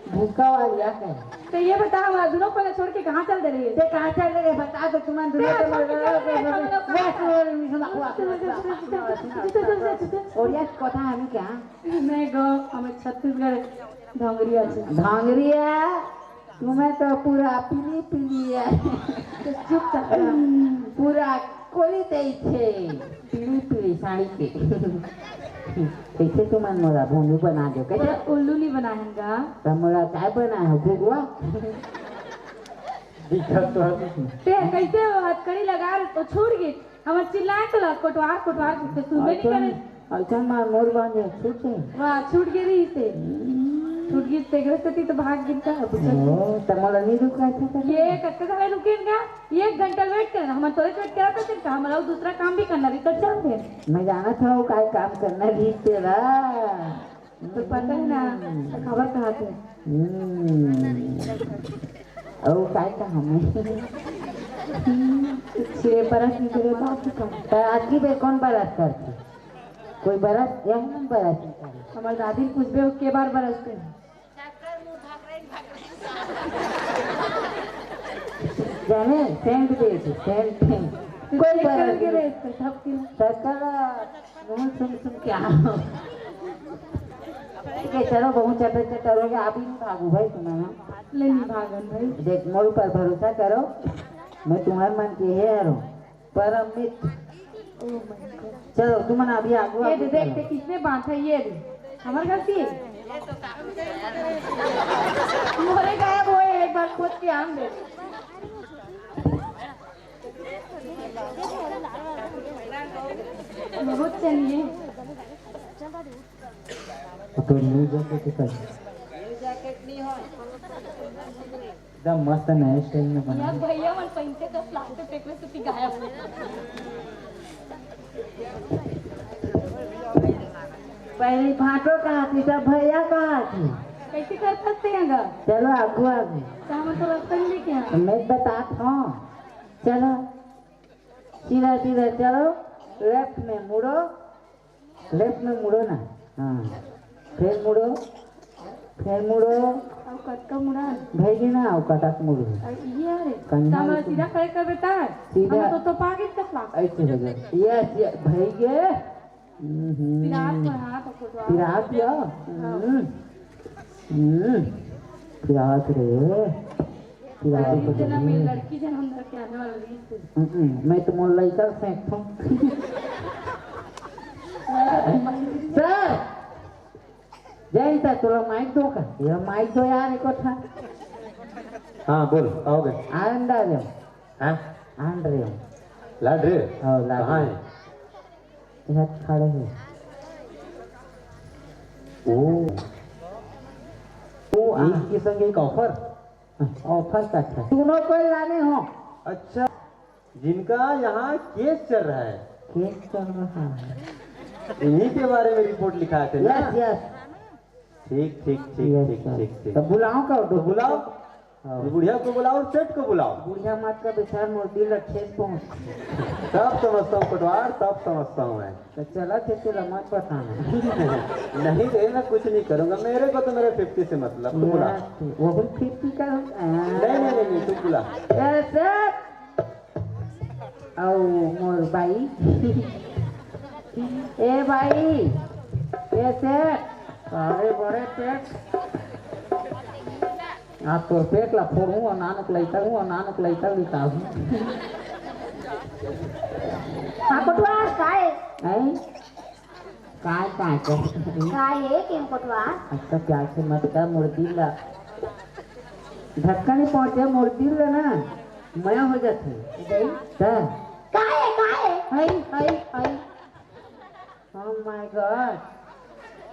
भूखा वाली आ कर। तो ये बता, हमारा दोनों को छोड़ के कहाँ चल दे रही है? ते कहाँ चल दे रहे? बता तो, तुमन दोनों ते तो छोड़ के मर चल रहे हो, हम लोग बस, बस, बस, बस, बस, बस, बस, बस, बस। और ये कथा हमी क्या? मैं गो, हमें छत्तीसगढ़ धांगरिया से। धांगरिया? तुम्हें तो पूरा पीली पीली है। तो चुप कर। पूरा कोली देथे। पीली पीली साड़ी के। कइसे तुमन मोला भोलू बना दे? कइसे? तोला उल्लू नहीं बनाएगा। त मोला काय बनाए हो, घुघुआ? दिखत तो है। ते कइसे हो, हथकड़ी लगा रहे, तो छूट गई। हमर चिल्लाए तो ला, कोटवार, कोटवार के तो सुनबे नहीं करे। अइसन मार मोर बांधे, छूट गई। वाह, छूट गई रही से। हम्म। छूट गई, तेकरे सेती तो भाग गिरता है, बुझल। ओ, त मोला नहीं रुका था कर। ये कतका समय रुकेन का? एक घंटा wait करना, हमन तोरे wait करत हन का? हमला दूसरा काम भी करना रही, तो चल दे। मैं जानत हूँ, काय काम करना रही तेरा। तो पता है ना, तो खबर कहाँ थे? हम्म। अउ काय कहा मैं? सिरे बरस निकले बात ही कहा। त आज की बेर कौन बरस करती? कोई बरस, यही मन बरस निकले। हमार दादी पूछबे, के बार बरसते? जाने, सेंट दे दे, सेंट। कोई बरस निकल के नहीं। रहे, सब की। शक्कर मुंह सुन सुन के आओ। ठीक है, चलो, बहुत चटर चटर हो गया, आप ही नहीं भागो भाई, तुम्हें ना। ले नहीं भागन भाई। देख, मोर ऊपर भरोसा करो, मैं तुम्हारे मन के हे हरो, परम मित्र। Oh my God। चलो, तुमन अभी आगू, ये आगू दे, देख, चलो। देख, किसने बांधा है, ये दे। हमारे घर की है। मोरे गायब होए, एक बार खोज के आन दे। बहुत चलिए। तो न्यू जैकेट ही कर। एकदम मस्त नया स्टाइल में बना। यार भैया मन पहिनते तो प्लास्टिक फेंकने से गायब हो। पहले भाटो कहा थी, सब भैया कहा थी। कैसे कर सकते हैं अगर? चलो आगू आगू। तो हम तो रस्ता नहीं लेके आए। मैं बतात हूँ। चलो, सीधा सीधा चलो, लेफ्ट में मुड़ो, लेफ्ट में मुड़ो ना। हाँ, फिर मुड़ो, फिर मुड़ो। अब कतका मुड़ा? भई गे ना, अब कतक मुड़ो। अरे, ये रे, कंधा सामने ऊपर। सीधा खड़े कर देता है। सीधा। हम तो, तो पागे तक लाग। ऐसे हो जाए। यस, यस, भई गे। हम्म। पिरात को हाथ को तो पिरात या? हाँ। हम्म। हम्म। पिरात रे। पिरात अरे, को जना तो मेरी लड़की जना अंदर के आने वाला रही थी। हम्म, मैं तो मोर लड़का फेंकता हूँ। सर, जय हिंद सर, तोला माइक दो का? ये माइक दो यार, एको ठा। हाँ, बोल, आओगे? आनंद आ जाओ। हाँ? आन रहे हो। लड़ रहे हो? हाँ, लड़ कहाँ रहे हो। है? यहाँ खड़े हैं। ओ। ओ, आ। एक के संग एक ऑफर? ऑफर का था। दोनों को लाने हो। अच्छा, जिनका यहाँ केस चल रहा है। केस चल रहा है। इन्हीं के बारे में रिपोर्ट लिखाए थे ना? Yes, yes. ठीक, ठीक, ठीक, यस, ठीक, सर। ठीक, ठीक। तो बुलाओ का? तो बुलाओ। बुढ़िया को बुलाओ और सेठ को बुलाओ। बुढ़िया मत का बेचार मोर दिल ला ठेस पहुंच। सब समझता हूँ कोटवार, सब समझता हूँ मैं। तो चला थे तेला मत बताना। नहीं रे, मैं कुछ नहीं करूंगा, मेरे को तो मेरे फिफ्टी से मतलब। तुम बुला। वो फिफ्टी का हम नहीं, नहीं, नहीं, नहीं, तुम बुला। ऐसे अउ मोर बाई। ए बाई, ए सेठ, अरे बड़े पेट। आप तो पेट ला फोड़ू और नानक लइता हूँ और नानक लइता लिता हूँ। हाँ, कोटवार, काय? हैं? काय, काय, काय? काय है, केम कोटवार? अच्छा, प्यार से मत कर, मोर दिल ला धक्का नहीं पहुंचे, मोर दिल ला ना, मया हो जाते। गई? ता? काय, काय? हाय, हाय, हाय। Oh my God।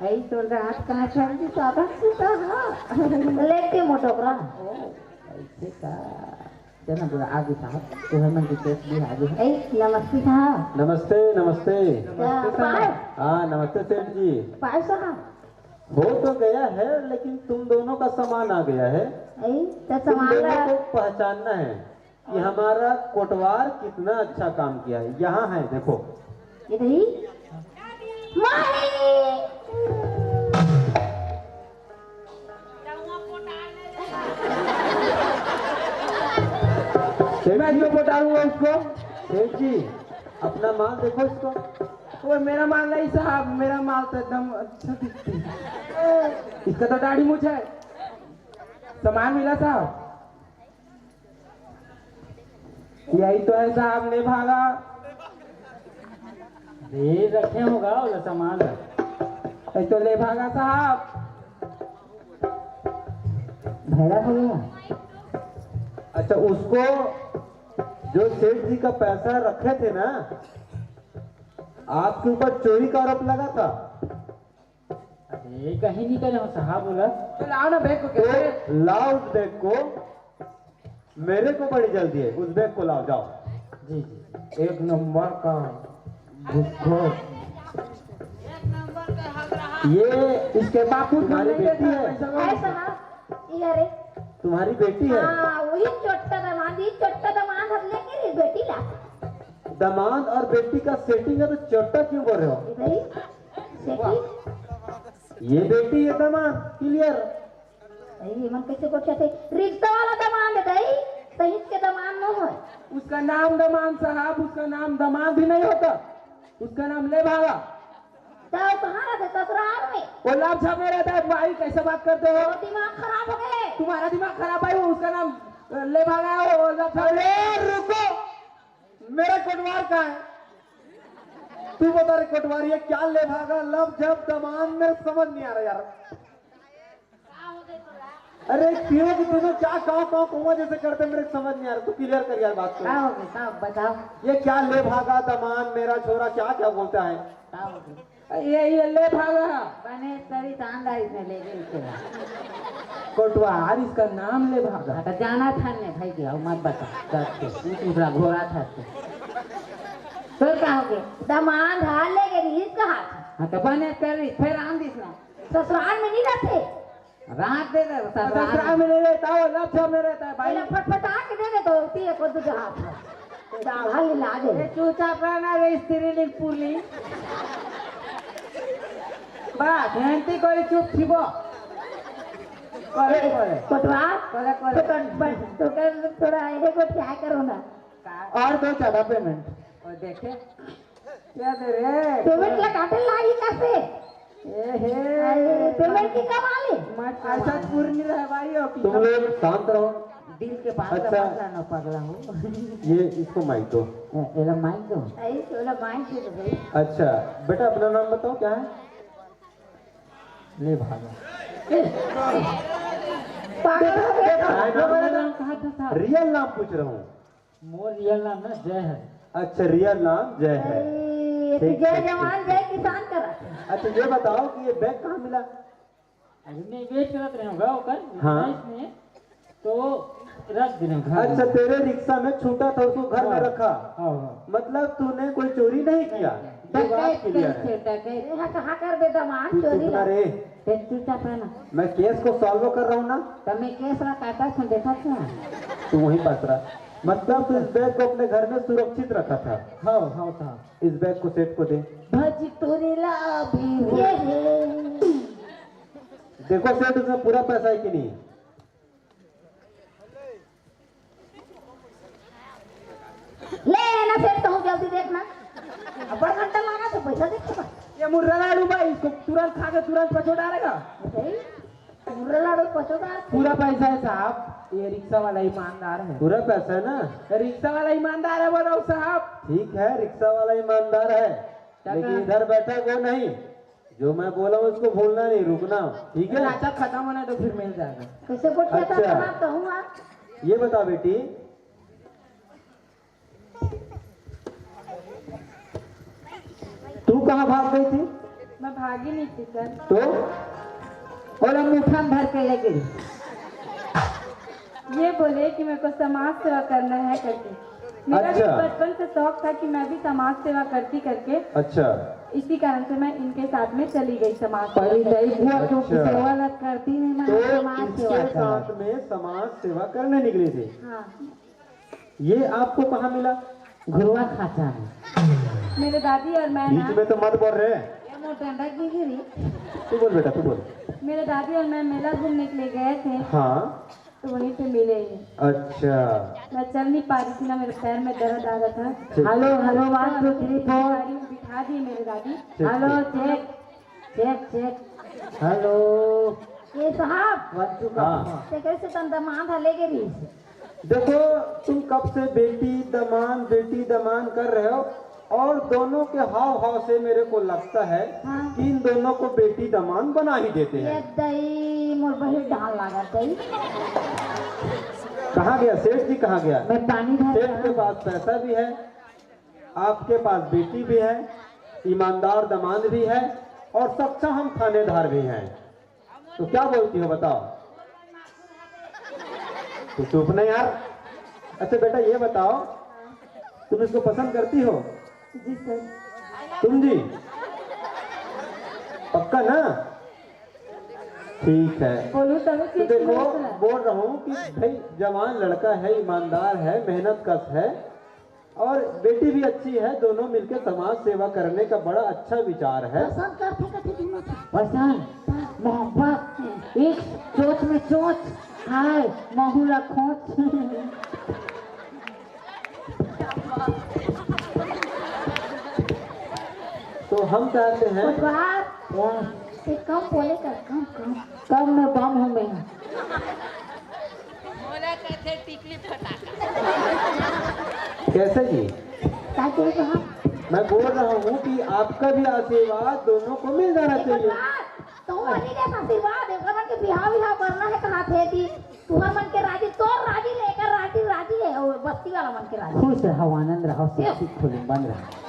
हाय, तोर दांत कहाँ चल दी, साबन से तो हाँ। लेके मोटोकरा। ओ, ऐसे का? चला बुरा, आगे साहब, तुम्हें मन की केस भी आगे है। ए, नमस्ते साहब। नमस्ते, नमस्ते। क्या, पाए? हाँ, नमस्ते सेठ जी। पाए साहब। हो तो गया है, लेकिन तुम दोनों का सामान आ गया है। ए, तो तुम सामान दोनों ला- को पहचानना है कि हमारा कोटवार कितना अच्छा काम किया है। यहाँ है, देखो। ये भाई, माही। सेठ मैं जी, क्यों पटाऊंगा उसको? सेठ जी, अपना माल देखो इसको। वो मेरा माल नहीं साहब, मेरा माल तो एकदम अच्छा दिखती है। इसका तो दाढ़ी मूछ है। सामान मिला साहब? यही तो है साहब, ले भागा। दे रखे होगा वो सामान। ये तो ले भागा साहब। भैरा भैया। अच्छा, उसको जो सेठ जी का पैसा रखे थे ना, आपके ऊपर चोरी का आरोप लगा था। अरे, कहीं नहीं करे हो साहब, बोला। तो लाओ ना बैग को, तो कैसे? लाओ उस बैग को, मेरे को बड़ी जल्दी है, उस बैग को लाओ, जाओ। जी, जी। एक नंबर का घुसखोर। ये इसके बाप तुम्हारी बेटी है। ऐसा ना, ये रे। तुम्हारी बेटी है। हाँ, वही चोट्टा दामाद, ये चोट्टा दामाद हम लेके रे बेटी ला। दामाद और बेटी का सेटिंग है तो चोट्टा क्यों बोल रहे हो? भाई, सेटिंग। ये बेटी, ये दामाद, क्लियर। भाई, ये मन कैसे गोठिया थे? रिश्ता वाला दामाद है भाई, सही के दामाद न हो। उसका नाम दामाद साहब, उसका नाम दामाद भी नहीं होता, उसका नाम ले भागा। तो कहाँ रहते? ससुराल में। वो लाभ छाप में रहता है भाई, कैसे बात करते हो? तो दिमाग खराब हो गए। तुम्हारा दिमाग खराब है, वो उसका नाम ले भागा है, वो लाभ छाप। अरे रुको, मेरा कोटवार कहाँ है? तू बता रे कोटवार, ये क्या ले भागा, लव जब दमान, मेरे समझ नहीं आ रहा यार। अरे क्यों कि तुम क्या काव काव कौवा जैसे करते, मेरे समझ नहीं आ रहा। तू क्लियर कर यार बात को। का हो गया, का बताओ? ये क्या ले भागा दमान, मेरा छोरा, क्या क्या बोलता है? का हो गया? ये, ये ले भागा। बने सरी शानदार इसने ले गई इसके बाद। कोटवार, इसका नाम ले भागा। हाँ, तो जाना था ने भाई के, मत बता। दस के, तू दूसरा घोड़ा था तो। तो का हो गया? दमान हार ले गई इसका हाथ। हाँ, तो बने सरी, फिर आन दिस ना। ससुराल में नहीं रहते। रात दे दे, ससुराल ससुराल में। में नहीं रहता, वो लक्षण में रहता है भाई। पहले फटफटा के दे दे तो होती है को दूसरा हाथ। जावा ले ला दे। ए, चुपचाप रहना रे, स्त्रीलिंग पुल्लिंग। बा, घंटी कोई चुप थी वो। करे, ए, करे। कोटवा? करे, करे। तो कर, तो कर, थोड़ा ये को क्या करो ना। और दो ज्यादा पेमेंट। और देखे? क्या दे रे? पेमेंट ला काटे लाई कैसे? ए हे। अरे, पेमेंट की कमाल है। मत ऐसा पूरी नहीं रहे भाई, और तुम लोग शांत रहो। दिल के पास अच्छा। मत लाना, पगला हो। ये इसको माइक दो। ए, एला माइक दो। ऐसे वाला माइक दे दो भाई। अच्छा, बेटा अपना नाम बताओ, क्या है? ले भागा। पागल हो गया। I know, I know। नाम कहा था साहब? रियल नाम पूछ रहा हूँ। मोर रियल नाम ना जय है। अच्छा, रियल नाम जय है। अरे, ठीक, जय ठीक, जवान, ठीक। जय किसान करा। अच्छा, ये बताओ कि ये बैग कहाँ मिला? अरे, मैं वेट करत रहे होगा ओकर, हाँ। इसमें तो रख देना घर में। अच्छा, तेरे रिक्शा में छूटा था, उसको घर में हाँ। रखा। हाँ, हाँ। मतलब तूने कोई चोरी नहीं किया? ये बात डकैत clear कैसे, है। डकैत? ये कहाँ कर बे दमान तू चोरी चुप ना ला? रे। ते चुपचाप रह ना। मैं केस को सॉल्व कर रहा हूँ ना। तो मैं केस ला काटा से देखा था। तू वहीं पास रहा। मतलब तू इस बैग को अपने घर में सुरक्षित रखा था। हाँ, हाँ, था। इस बैग को सेठ को दे। भज तोरे ला भी ये है। देखो सेठ, उसमें पूरा पैसा है कि नहीं? ले ना सेठ, कहूँ जल्दी देख ना। अब बड़ घंटा लगा तो पैसा देख तो। ये मुर्रा लाडू भाई, इसको तुरंत खा के तुरंत पचो डालेगा। भाई, मुर्रा लाडू पचो डाल। पूरा पैसा है साहब, ये रिक्शा वाला ईमानदार है। पूरा पैसा है ना? रिक्शा वाला ईमानदार है, बोलो साहब। ठीक है, रिक्शा वाला ईमानदार है, लेकिन इधर बैठा वो नहीं। जो मैं बोला हूँ उसको भूलना नहीं, रुकना, ठीक है? नाचा खत्म होना तो फिर मिल जाएगा। कैसे कुछ कहता अच्छा। था, आप कहूँ आप? ये बता बेटी, तू कहाँ भाग गई थी? मैं भागी नहीं थी सर। तो? और हम मुठा में भर के ले गई। ये बोले कि मेरे को समाज सेवा करना है करके। मेरा भी अच्छा। बचपन से शौक था कि मैं भी समाज सेवा करती करके। अच्छा। इसी कारण से मैं इनके साथ में चली गई समाज सेवा पहली करने। दही बुआ तो अच्छा। सेवा लग करती नहीं, मैं तो समाज इसके सेवा करना। साथ में समाज सेवा करने निकली थी। हाँ। ये आपको कहाँ मिला? घुरुवा खाचा में। मेरे दादी और मैं ना बीच में तो मत बोल रहे। ये मोटा डंडा की गिरी। तू बोल बेटा, तू बोल। मेरे दादी और मैं मेला घूमने के लिए गए थे। हाँ। तो वहीं पे मिले ये। अच्छा। मैं चल नहीं पा रही थी ना, मेरे पैर में दर्द आ रहा था। ठीक। Hello, hello, one, two, three, four. गाड़ी में बिठा दी मेरे दादी। ठीक, हेलो, ठीक। Check, check, check. हेलो। ये साहब, वन, टू, हाँ। ते कैसे तन दमांद हले के रही? देखो, तुम कब से बेटी दमान, बेटी दमान कर रहे हो, और दोनों के हाव भाव से मेरे को लगता है हाँ। कि इन दोनों को बेटी दमान बना ही देते ये हैं। दई मोर बहिर डाल लागत दई। कहाँ गया सेठ जी, कहाँ गया? मैं पानी भर सेठ रहा के हूँ। पास पैसा भी है, आपके पास बेटी भी है, ईमानदार दमांद भी है, और सक्षम हम थानेदार भी हैं। तो क्या बोलती हो बताओ? तो चुप ना यार। अच्छा बेटा, ये बताओ, तुम इसको पसंद करती हो? जी सर। तुम जी? पक्का ना? ठीक है। बोलूं तभी तो चीज देखो, सुनो सर। बोल रहा हूँ कि भाई, जवान लड़का है, ईमानदार है, मेहनत कश है, और बेटी भी अच्छी है, दोनों मिलकर समाज सेवा करने का बड़ा अच्छा विचार है। पसंद करथे कथे दुनों झन। पसंद, मोहब्बत, इश्क, चोच में चोच, हाय, महू ला खोच। तो हम चाहते हैं कोटवार, वाह। ते कम बोले कर, कम, कम। कम में बम हूँ मैं। मोला कथे टिकली फटाका। कैसे जी? का बोल रहा? मैं बोल रहा हूँ कि आपका भी आशीर्वाद दोनों को मिल जाना एक चाहिए। बात, तो वो नहीं दे आशीर्वाद, एक बार के बिहाव, बिहाव करना है, कहा थे कि तुहर मन के राजी, तोर राजी ले, एकर राजी, राजी है, वो बस्ती वाला मन के राजी। खुश रहो, आनंद रहो, ये। शक्ति खुले बंद रहो।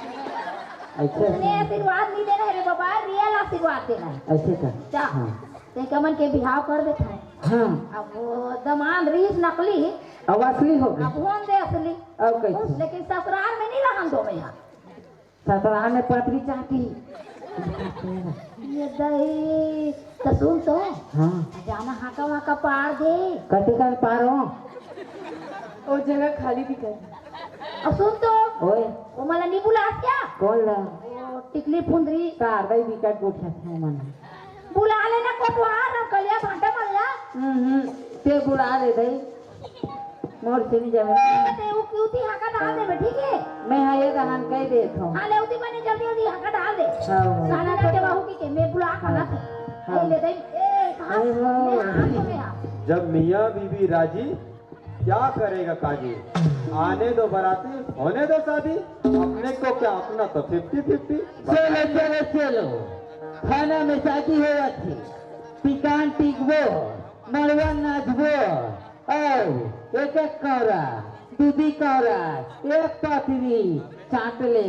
ऐसे उसने आशीर्वाद नहीं देना है रे बाबा, रियल आशीर्वाद देना है। ऐसे कर। जा। हाँ। तेकर मन के बिहाव कर देता है। हाँ। अब वो दमान रहीस नकली। अब असली हो गई। अब हम दे असली। अब कैसे? लेकिन ससुराल में नहीं रहन दो मैं यहाँ। ससुराल में पतरी चाटी। ये दही, तो सुन तो। हाँ। जाना हाका वाका पार दे। कथी कर पारो? ओ जगह खाली दिखाई। अब सुन तो। ओए। वो मला नहीं बुलास क्या? कौन ला? वो टिकली फुंदरी। तार दई बिकट गोठिया था मन। बुला लेना कोटवार, रमकलिया, भांटा मल्ला। हम्म, हम्म, ते बुला ले दई। मोर से नहीं जावे। ए, ते उ क्यों थी हाका डाल देबे, ठीक है? मैं हाँ ये दहन कह देत हूँ। हाँ, ले उती बने जल्दी, जल्दी हाका डाल दे। हाँ। साला ना के बहू की के, मैं बुला खाना था। हाँ। ए, ले दई, ए, कहाँ? अरे वाह। मैं हाँ, तो मैं हाँ। जब मियाँ बीबी राजी, क्या करेगा काजी? आने दो बाराती, होने दो शादी। अपने को क्या, अपना तो फिफ्टी फिफ्टी। चलो, चलो, चलो, खाना में शादी होवत हे, पिकान टिकबो, मड़वा नाचबो, आओ, एक एक कौरा, दू दी कौरा, एक पतरी, चाट ले,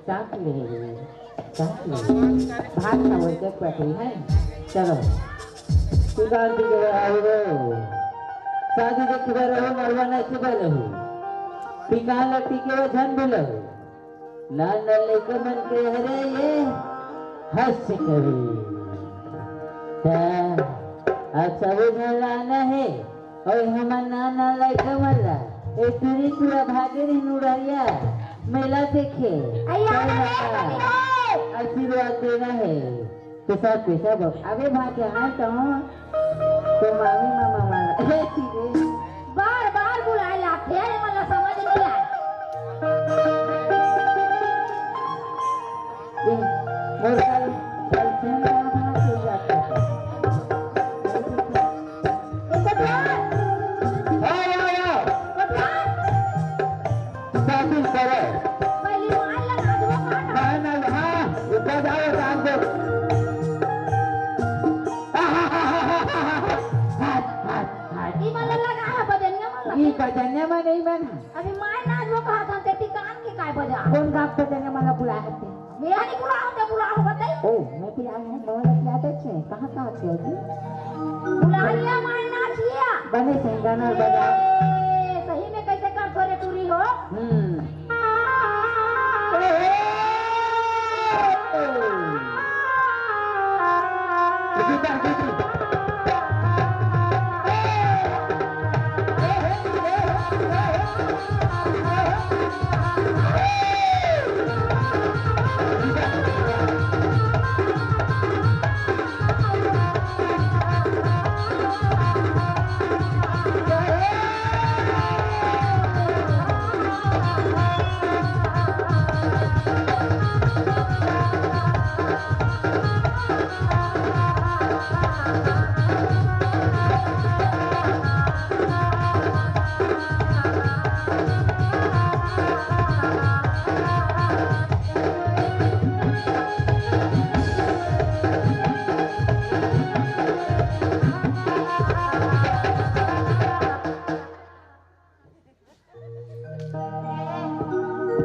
चाट ले, चाट ले। भात खाओ, एक एक पतरी है। चलो, पिकान टिकबो, आओ रे। शादी देखे बर रहो, मरवा नाचे बर रहो, टिकान ल टिके बर झन भूलहू। नान नान लइका मन के हरे ये हास्य कवि। त आज सबो झन ल आना हे, अउ हमर नान नान लइका मन ल ए टूरी टूरा भागे रहिन उड़हरिया मेला देखे। अइया, चल ना, ना, ना। आशीर्वाद देना हे। पेशाब, पेशाब। अबे भाग यहाँ तो, तो मामी मामा वाला। हे सीधे। बार बार बुलाए ला, फेर मला समझ नहीं आए। ए, मोर कल, कल से ना भाग के जाता है। ए, कोठियार। हाँ, हाँ, हाँ। कोठियार। शादी करे। पहली मार लगा दो, काट। नहीं, नहीं, हाँ, बजाओ, डाल दो। ई मन लगा है बजनिया मन ई लगा। बजनिया मन नहीं मन है। अभी माय नाच वो कहा था, तेती कान के काय बजा? कौन गाँव बजनिया मन बुला हते? मेरा नहीं बुला होते, बुला हो बताई। ओ, मैं भी आया हूँ, बहुत याद है छे। कहाँ का आते हो जी? बुला लिया माय नाच लिया। बने से गाना बजा। ए, सही में कैसे कर थोड़े पूरी हो? हम्म।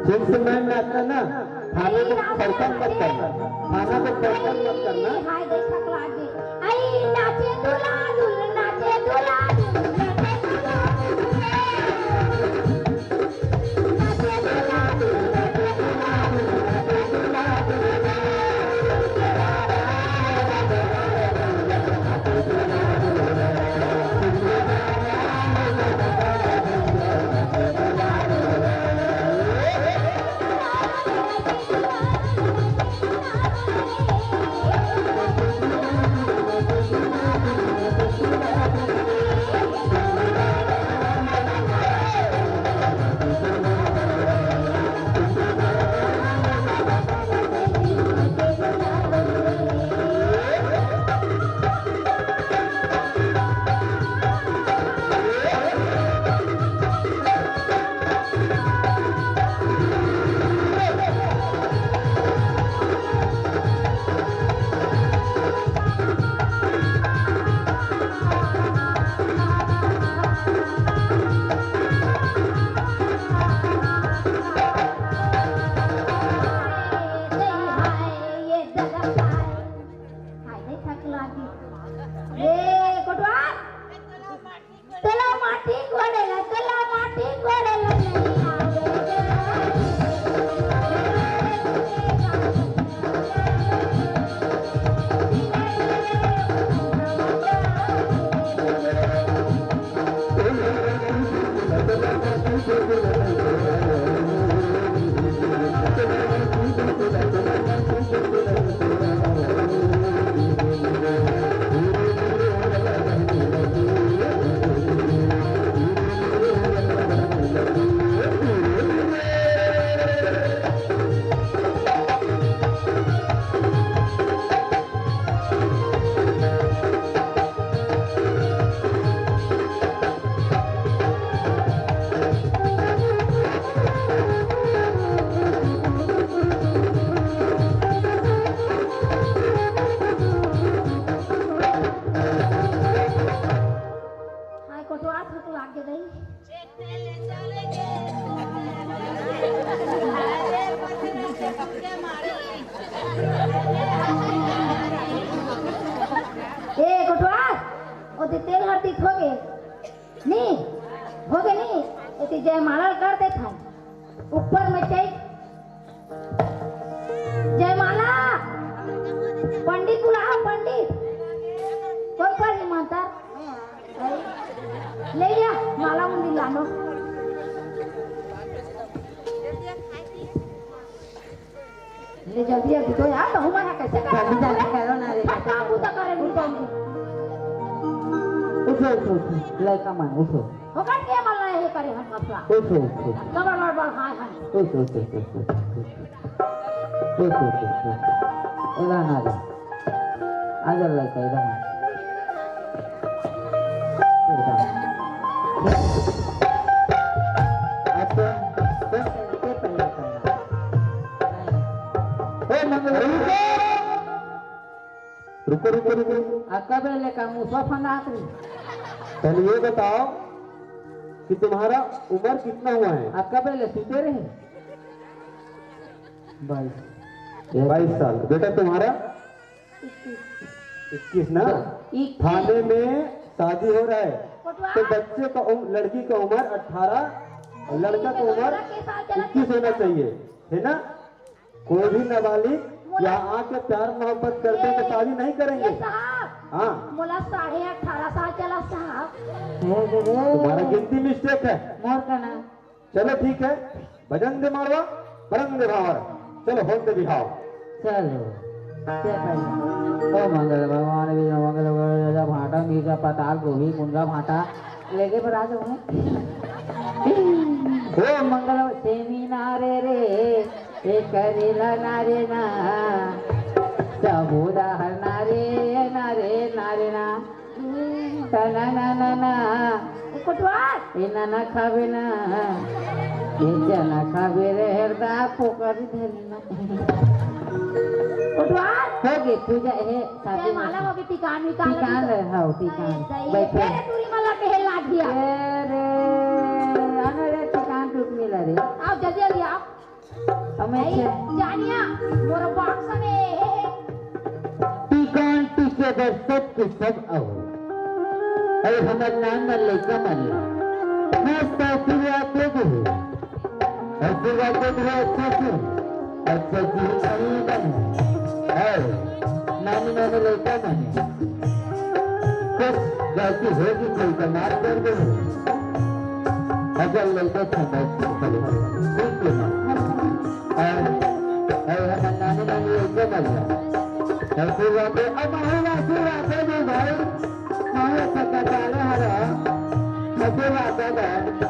ठीक से मैं नाचना ना, थाना को खड़कन मत करना, थाना को खड़कन मत करना। हाय, देख, थक लागे। आई, नाचे दुला दुल, नाचे दुला दुल, नाचे दुला दुल। जल्दी जल्दी तो यार, बहू मन ह कइसे करे? जल्दी जल्दी करो ना रे। फटका बूता करे नहीं जानती। उठो, उठो, उठो। लइका मन, उठो। होकट के मन ला ये करे हन मसला। उठो, उठो। कमर मर बल हाय हन। उठो, उठो, उठो, उठो, उठो। उठो, उठो, उठो। एला ना जा। आ जा लइका, एला ना। एला। अच्छा, बस, ये पहले करना। ए, मंगल, रुको, रुको, रुको, रुको। आ, कब ले का मुसवा फंदात रही? पहले ये बताओ कि तुम्हारा उम्र कितना हुआ है? आ, कब ले सुते रहे? बाईस। बाईस साल। बेटा, तुम्हारा? इक्कीस ना? इक्कीस। थाने में शादी हो रहा है, तो बच्चे का उम-, लड़की का उम्र अठारह और लड़का का उम्र इक्कीस होना चाहिए, है ना? कोई भी नाबालिग यहाँ आके प्यार मोहब्बत करते तो शादी नहीं करेंगे। ये साहब, हाँ। मोला साढ़े अठारह साल चला साहब। तुम्हारा गिनती मिस्टेक है। मोर का ना। चलो ठीक है, भजन दे मारवा, परम दे भावर। चलो, होत दे बिहाव। चलो, के भाई? ओ मंगल भगवान विष्णु मंगल गुरु राजा भाटा मीठा पताल गोभी मुनगा भाटा लेके पर आ जाओ। ओ मंगल सेमी नारे रे, ए करेला नारे ना, सबूदा हर नारे, नारे, नारे ना। तना ना ना ना। ए कोटवार। ए ना ना खाबे ना। ए चना खाबे रे हरदा पोकरी धरी ना। कोटवार। हो गे पूजा हे शादी जयमाला हो गे, टिकान विकान टिकान लगे। रे, हाँ, टिकान। अरे, सही है। बैठो। तेरे टूरी मला के हे लाठिया। ए रे, आना रे, टिकान टूट मिला रे। आओ, जल्दी, जल्दी आओ। हमें भाई, छे- जानिया, मोर बॉक्स में हे, हे। टिकान टिके बर सब के सब आओ। अरे हमर नान नान लइका मन ला मस्त आशीर्वाद दे दे। आशीर्वाद दे दे अच्छा से। अच्छा जी, सही बने। आओ, नानी नानी लइका मन। कुछ गलती होगी, कोई तो माफ कर दे। अगर लइका समझ चलो, ठीक है ना? और, और हम नानी नानी लइका मन। आशीर्वाद दे, अब हमारा आशीर्वाद दे दो भाई। हमारे पता चले हरा। आशीर्वाद दे दो।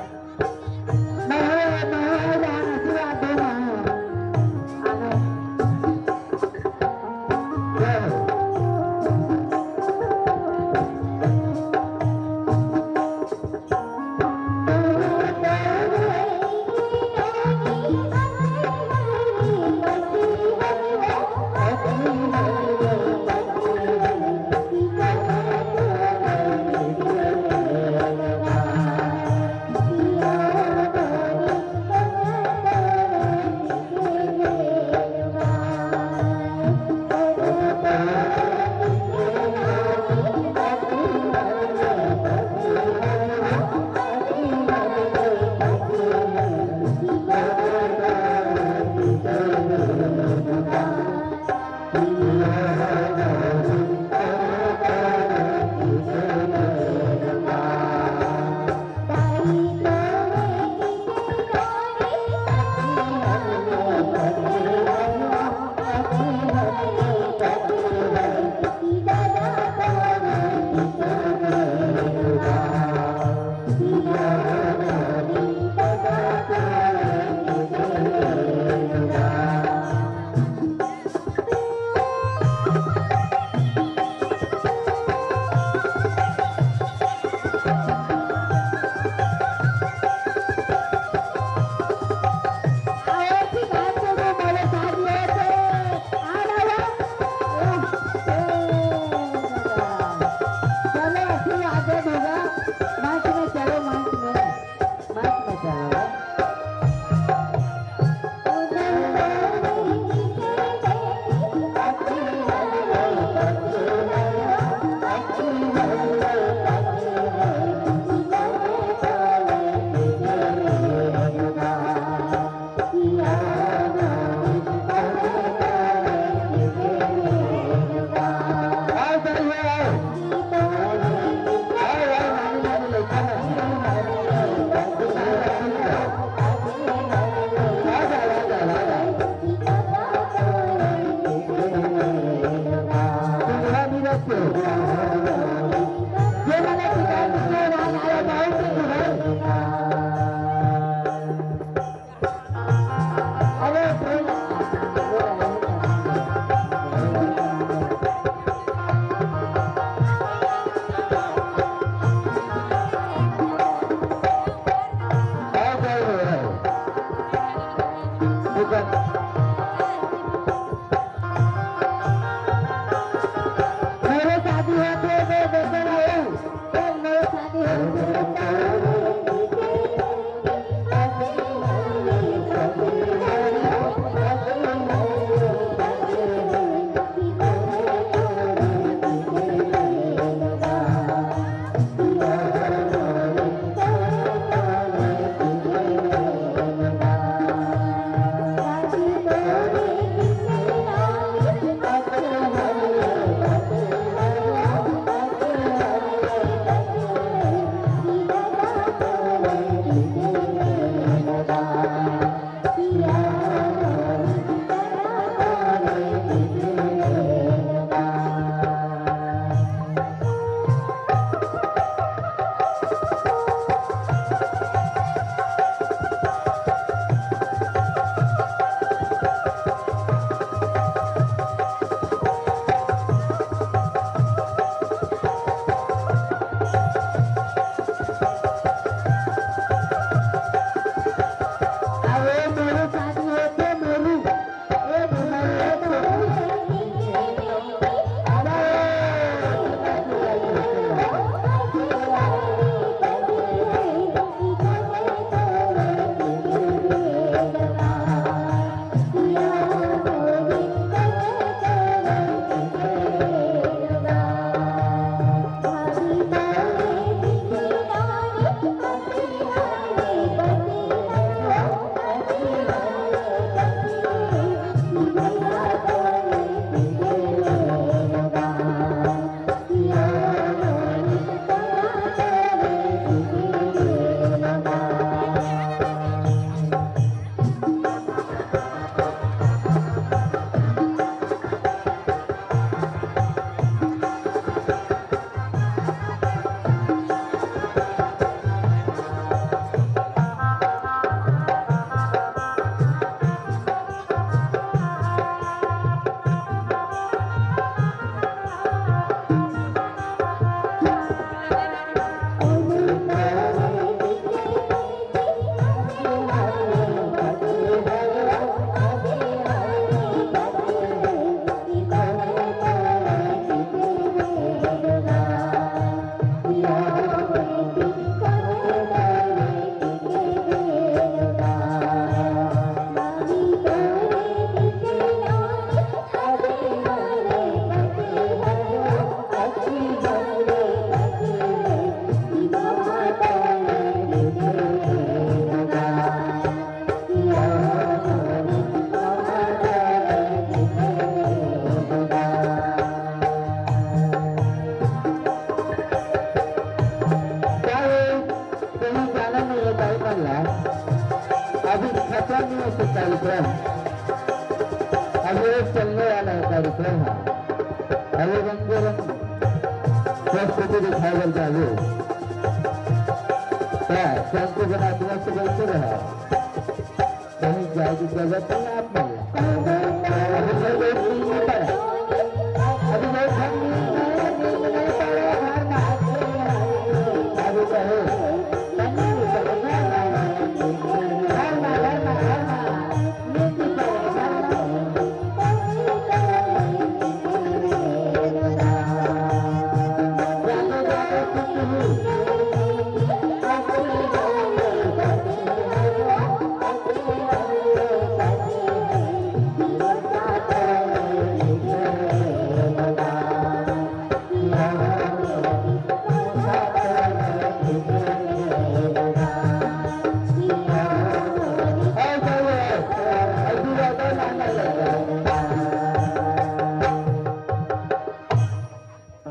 अब ये चलने वाला है कार्यक्रम है। अभी रंगोरंग प्रस्तुति दिखाए बर जाबो। त चलते बना दुआ से बोलते रहा। कहीं जाए की जरूरत नहीं आप मन ला। अभी मैं एक दिन नहीं पड़ा। अभी मैं एक दिन नहीं पड़ा। अभी कहे।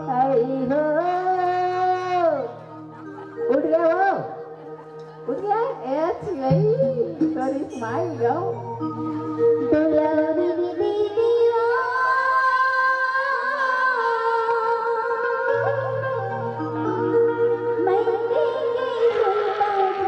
अरे हो, उठ गया वो, उठ गया। ए छिलई, तोरी माई गो। दुलारी दीदी ओ, मैं तेरे दुलारी।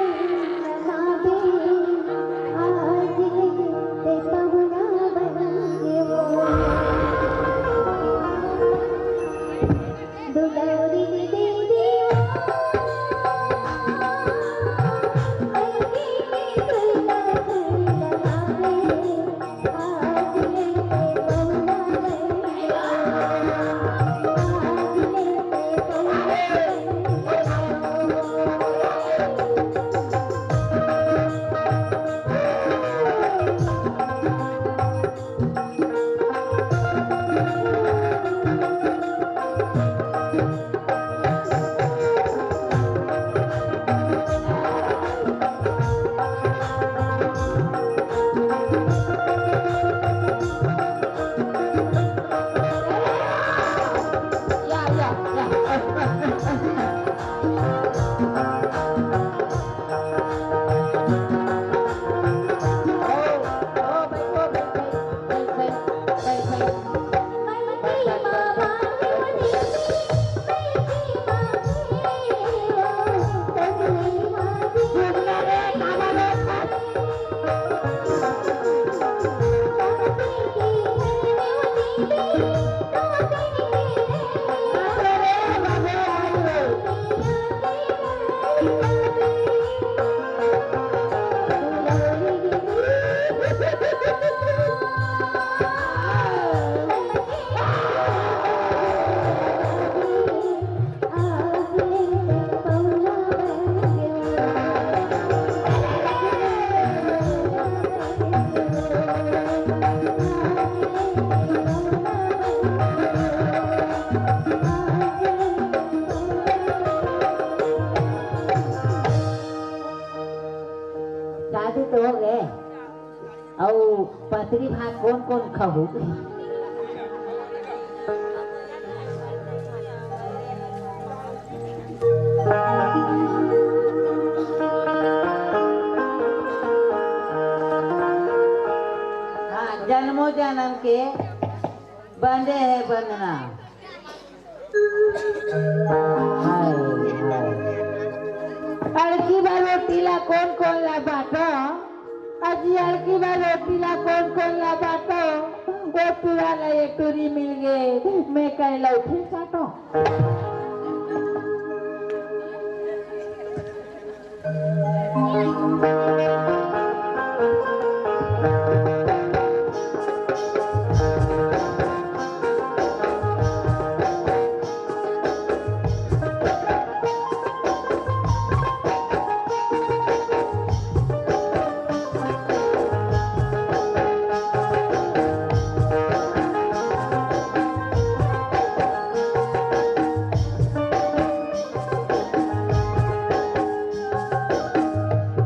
शादी तो हो गए, अउ पतरी भात कौन कौन खाहू? हाँ, जन्मों जन्म के बंधे हे बंधना। हाय, हाय। अड़की बर रोटी ला कोन कोन ला बांटो? अजी, अड़की बर रोटी ला कोन कोन ला बांटो? ओ टूरा ला एक टूरी मिल गे, मैं कहे लौठी काटो।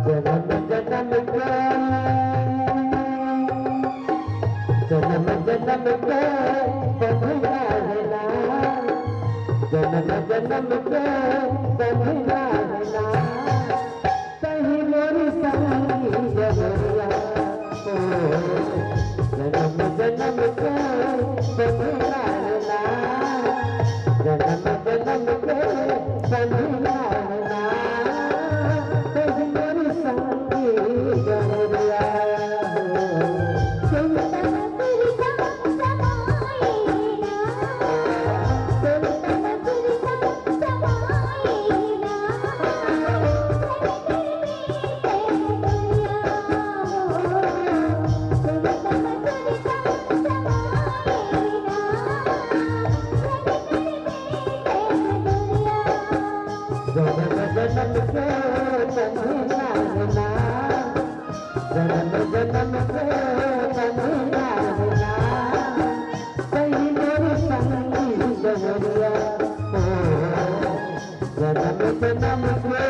जनम जनम के, जनम जनम के बंधना है ना, जनम जनम के बंधना है ना, कहीं मोरी संगी जगरिया, ओ, जनम जन्म के बंधना ना, जन्म जन्म के बंधना ना, कहीं मोर संगी गौरिया हो। जन्म जन्म के बंधना ना, जन्म जन्म के बंधना ना, कहीं मोर संगी गौरिया हो, जन्म जन्म के।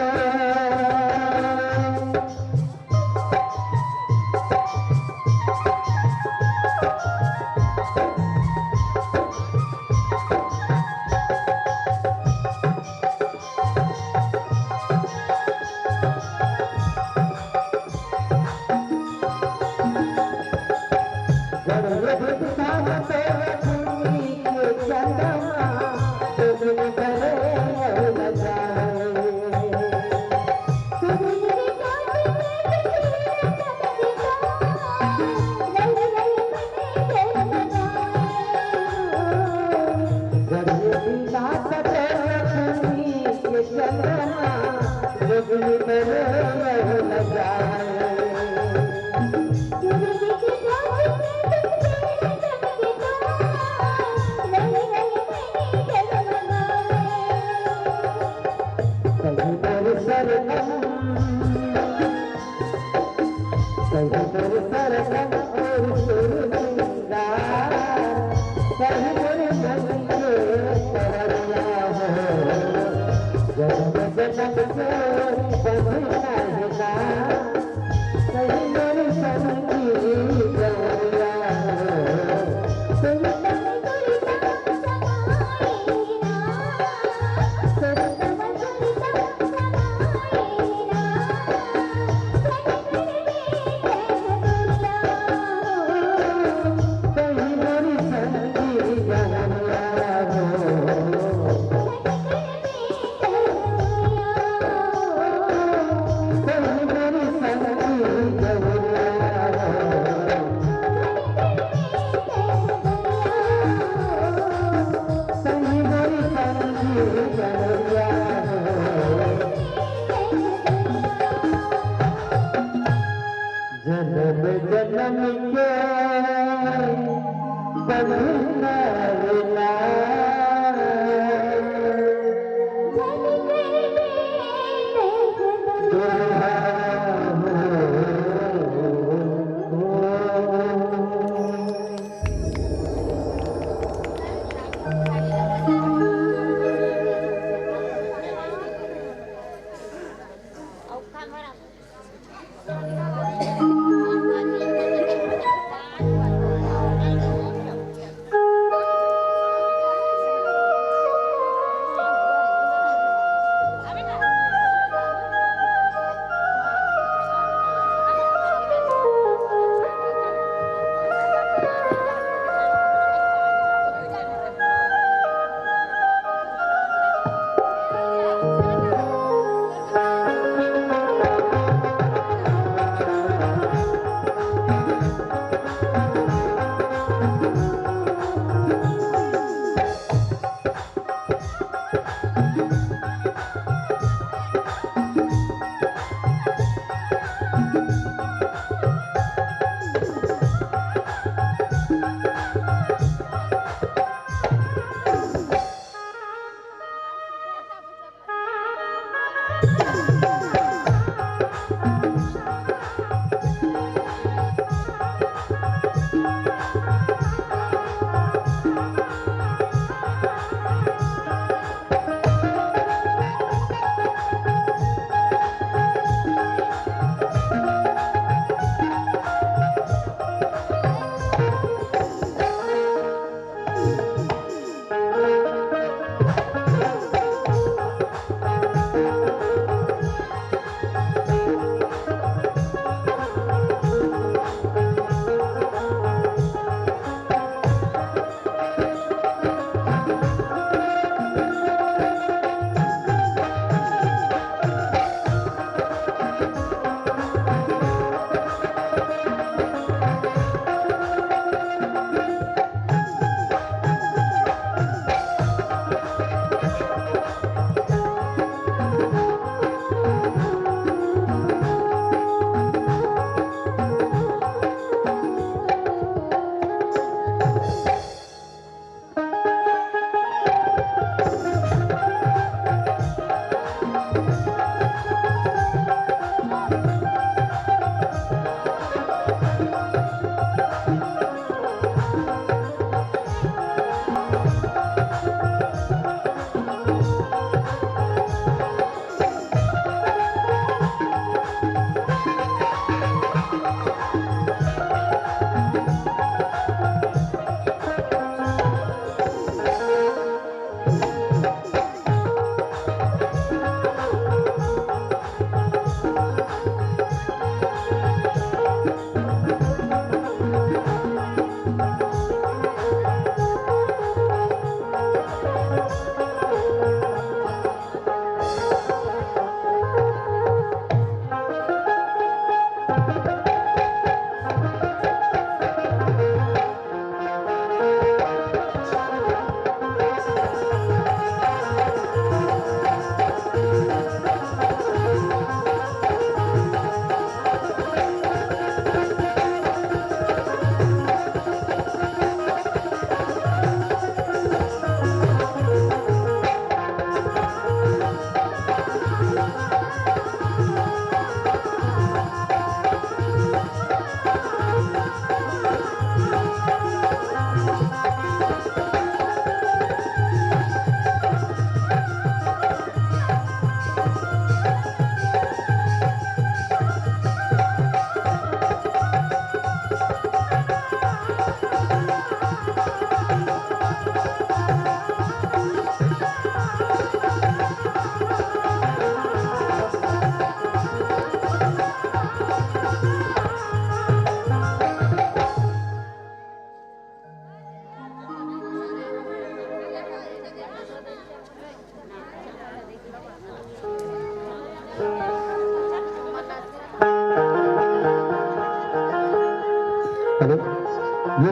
जन्म जन्म के बंधना ना।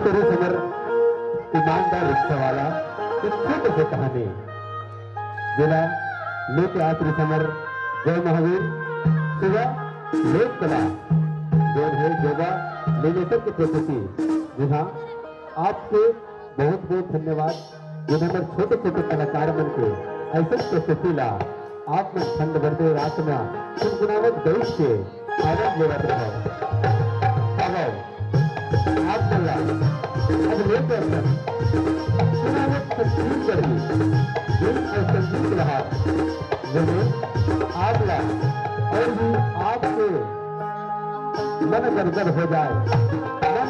हमर ईमानदार रिक्शा वाला एक छोटे से कहानी, जेला लेके आत रिस हमर जय महावीर शिवा लोक कला, जोन हे जोगा लिंगेश्वर के प्रस्तुति। जी हाँ, आपके बहुत बहुत धन्यवाद, जेन हमर छोटे छोटे कलाकार मन के ऐसे प्रस्तुति ला आप मन ठंड बरदे रात में गुनगुनावत बैठ के आनंद लेवत रहव। आवव, आप मन ला अब लेके अपन सुनावत छत्तीसगढ़ी गीत और संगीत रहा, जेमे आप ला और भी आपके मन गदगद हो जाए, मन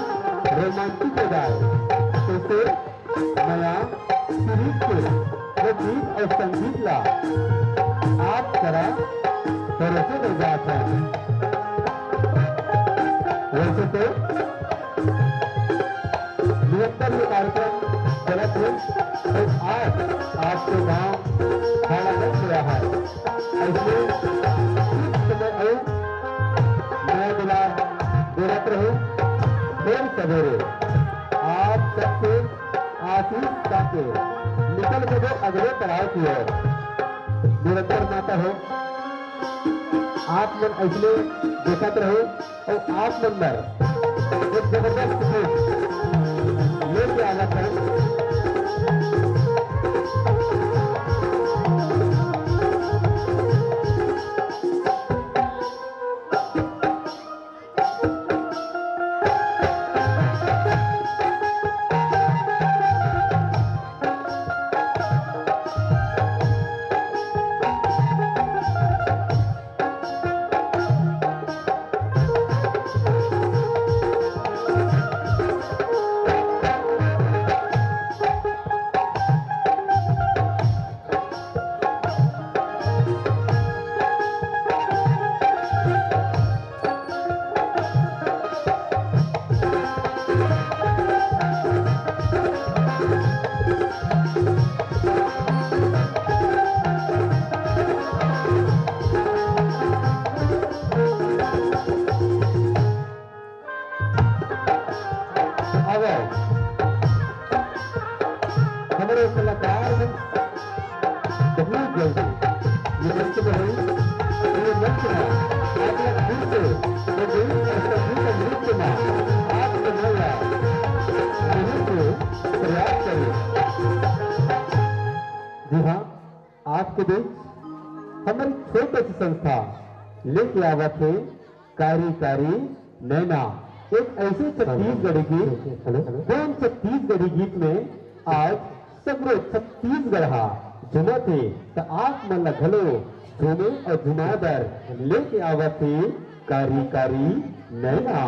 रोमांटिक हो जाए, तो फिर नया सीरीज के वो गीत और संगीत ला आप करा परोसे दे जात है। वैसे तो निरंतर ये कार्यक्रम चलत है और आज आपके गांव खाड़ा बन गया है। ऐसे कुछ समय और नया दुलार देवत रहे। फिर सवेरे आप सबके आशीष पाके निकल के दो अगले पड़ाव की ओर। निरंतर माता हो, आप मन ऐसने देखत रहो और आप मन बर एक जबरदस्त गीत लेके आवा था। आवव, हमरे कलाकार मन बहुत जल्दी ये मंच में होई, ये मंच में आप लोग फिर से ये गीत और संगीत और नृत्य में आप लोग जरूर से प्रयास करें। जी हाँ, आपके बीच हमारी छोटी सी संस्था लेके आवत है कारी कारी नैना, एक ऐसे छत्तीसगढ़ी गीत, हेलो। कोन छत्तीसगढ़ी गीत में आज सगरो छत्तीसगढ़ा झूमत हे, त आप मन ला घलो झूमे अउ झुमाए बर लेके आवत हे कारी कारी नैना।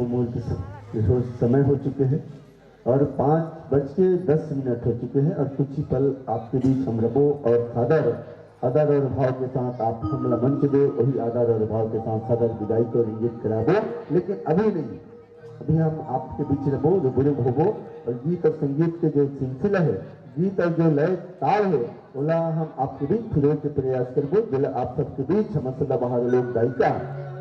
मूर्त स-, जो समय हो चुके हैं और पाँच बज के दस मिनट हो चुके हैं और कुछ ही पल आपके बीच हम रबो और सादर, आदर और भाव के साथ आप हमला मंच दे, वही आदर और भाव के साथ सादर विदाई को इंगित कराबो, लेकिन अभी नहीं। अभी हम आपके बीच रबो, रूबरू होबो और गीत और संगीत के जो सिलसिला है, गीत और जो लय ताल है, ओला हम आपके बीच फिरोए के प्रयास करबो, जेला आप सबके बीच हमर सदाबहार लोक गायिका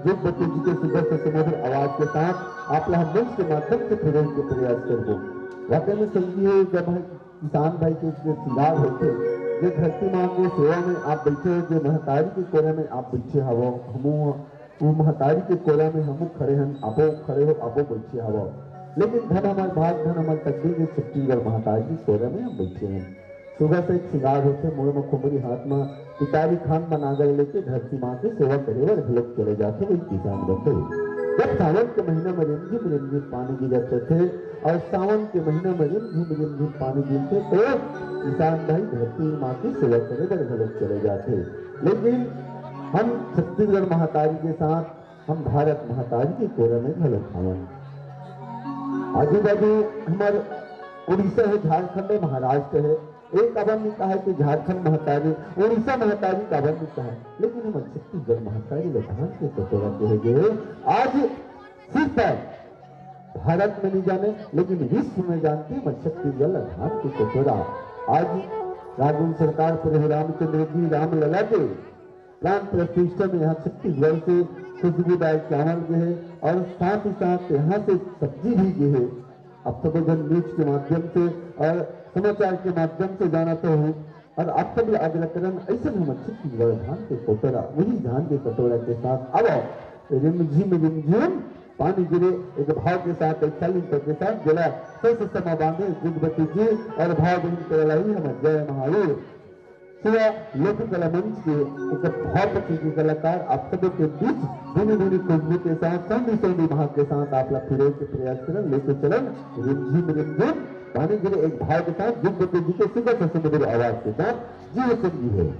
जुगवती जी के सुंदर से सुमधुर आवाज के साथ आप ला हम मंच के माध्यम से फिरोए के प्रयास करबो। वाकई में संगी हो, जब हम किसान भाई के जो सिंगार होथे, जे धरती माँ के सेवा में आप बैठे हो, जे महतारी के कोरा में आप बैठे हवो, हमू वो महतारी के कोरा में हमू खड़े हन, आपो खड़े हो, आपो बैठे हवो। लेकिन धन हमर भाग, धन हमर तकदीर, जे छत्तीसगढ़ महतारी के कोरा में हम बैठे हन। सुबह से एक सिंगार होथे, मुड़ म खुमरी, हाथ म पिटारी, खान म नांगर लेके धरती माँ के सेवा करे बर घलोक चले जाथे वही किसान बंधु। जब सावन के महीना में रिमझिम रिमझिम पानी गिरत रथे और सावन के महीना में रिमझिम रिमझिम पानी गिरथे तो किसान भाई धरती माँ की सेवा करे बर घलोक चले जाथे। लेकिन हम छत्तीसगढ़ महतारी के साथ हम भारत महतारी के कोरा में घलोक हवन। आजू बाजू हमर उड़ीसा है, झारखंड है, महाराष्ट्र है, एक काबर नहीं कहा है कि झारखंड महतारी, उड़ीसा महतारी काबर नहीं कहा है, लेकिन हमर छत्तीसगढ़ महतारी ल धान के कटोरा कहे गए। आज सिर्फ भारत में नहीं जाने, लेकिन विश्व में जानते हैं हमर छत्तीसगढ़ ल धान के कटोरा। आज राजन सरकार प्रभु रामचंद्र जी रामलला के प्राण प्रतिष्ठा में यहाँ छत्तीसगढ़ से खुशबूदार चावल गे हे और साथ ही साथ यहाँ से सब्जी भी गे हे। आप सबो जन न्यूज के माध्यम से और समाचार के माध्यम से जानत हो और आप सब ला आग्रह करन, ऐसे हमर छत्तीसगढ़ धान के कटोरा, वही धान के कटोरा के साथ अब रिमझिम रिमझिम पानी गिरे एक भाव के साथ, एक चालीस के साथ जेला सस समा बांधे जुगवती जी और भाव बहिन के लड़ाई हमर जय महावीर। सेवा लोक कला मंच के एक भाव पक्षी के कलाकार आप सबों के बीच धीमी धीमी खुशबू के साथ सौंधी सौंधी महक के साथ आप ला फिरोए के प्रयास करन, लेके चलन रिमझिम रिमझिम पानी गिरे एक भाव के साथ जुगवती जी के सुंदर से सुमधुर आवाज के साथ। जी वचन जी है।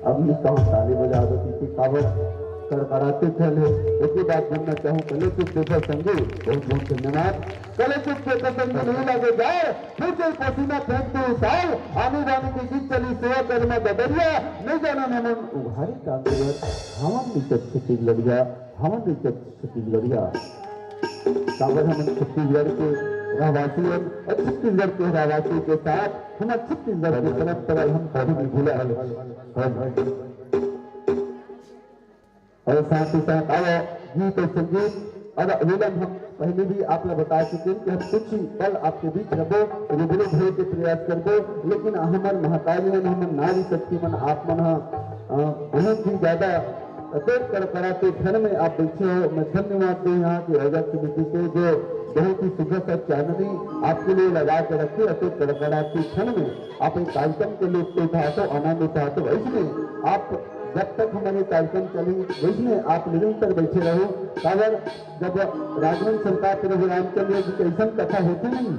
अभी तो हम ताली बजा दो, क्योंकि काबर कड़कड़ाते थे। एक ही बात बोलना चाहूँ, कले चुप देखो संगी, बहुत बहुत धन्यवाद। कले चुप देखो संगी, नहीं लगे जाए, फिर से पसीना फेंक दे साल, आने जाने के गीत चली सेवा करना ददरिया, नहीं जाना नमन उघारी कांतिया, हमन निकट छुट्टी लड़िया, हमन निकट छुट्टी लड़िया। काबर हमन छत्तीसगढ़ के रहवासी हन, और छत्तीसगढ़ के रहवासी के साथ हमर छत्तीसगढ़ के परंपरा हम कभी नहीं भूला हन। और साथ ही साथ आओ, गीत और संगीत और अभिनंदन हम पहले भी आप ला बता चुके हैं कि हम कुछ ही पल आपके बीच रहो, रूबरू होए के प्रयास करबो, लेकिन हमर महतारी मन, हमर नारी शक्ति मन, आप मन ह, अ, बहुत ही ज्यादा अतेक कड़कड़ाते ठंड में आप बैठे हो, मैं धन्यवाद दूं यहाँ की आयोजक समिति से, जो बहुत ही सुघर सा चांदनी आपके लिए लगा के रखे। अतेक कड़कड़ाते ठंड में आप एक कार्यक्रम के लुत्फ उठाते हो, आनंद उठाते हो, इसमें आप जब तक हमारे कार्यक्रम चलेंगे, इसमें आप निरंतर बैठे रहो। काबर जब राघवन सरकार प्रभु रामचंद्र जी की ऐसा कथा होती नहीं,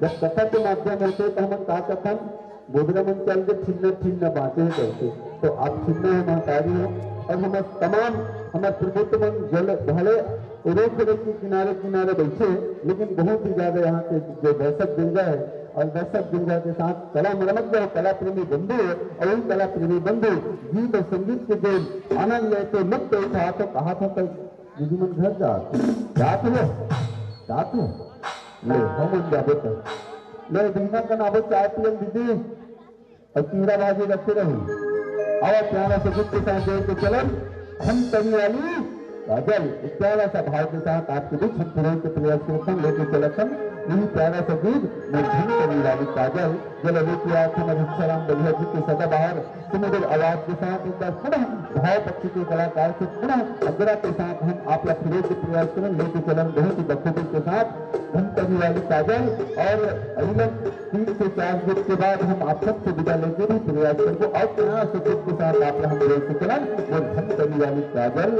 जब कथा के माध्यम होते तो हमन का कथन, बोदरा मन चल के ठिन्ना ठिन्ना बांचे हे करके। तो आप ठिन्ना हो, महतारी हो, और हम तमाम हमर प्रभुत्व मन जल भले रूख रेख के किनारे किनारे बैठे, लेकिन बहुत ही ज्यादा यहाँ के जो दर्शक दीर्घा है और दर्शक दीर्घा के साथ कला मरमत जो कला प्रेमी बंधु है और वही कला प्रेमी बंधु गीत और संगीत के जो आनंद लेते मुक्त उठा तो कहा था तो दीदी मन घर जात जात हो जात हो ले, हमन जाबो त। ले, दीना कन आबो चाय पियन दीदी, और कीड़ा भाजी रखे रहू। आवा प्यारा से गुप्त साथ जोड़ के चलन, हम तनी वाली काजल, एक प्यारा सा भाव के साथ आपके बीच हम फिरोज के प्रयास करथन, लेके चलथन, यही प्यारा सा गीत, मैं धन तनी वाली काजल, जल लेके आथन अभिक्षाराम बलिया जी के सदाबहार सुमधुर आवाज के साथ एक बार पुनः भाव पक्षी के कलाकार से पुनः अग्रा के साथ हम आप ला फिरोज के प्रयास करन, लेके चलन बहुत ही बखूबी के साथ धमतरी वाली काजल और अनिलन तीन से चार गीत के बाद हम आप सबसे विदा लेके भी प्रयास करबो और यहाँ से गीत के साथ आप ला हम लेके चलन वो धमतरी वाली काजल।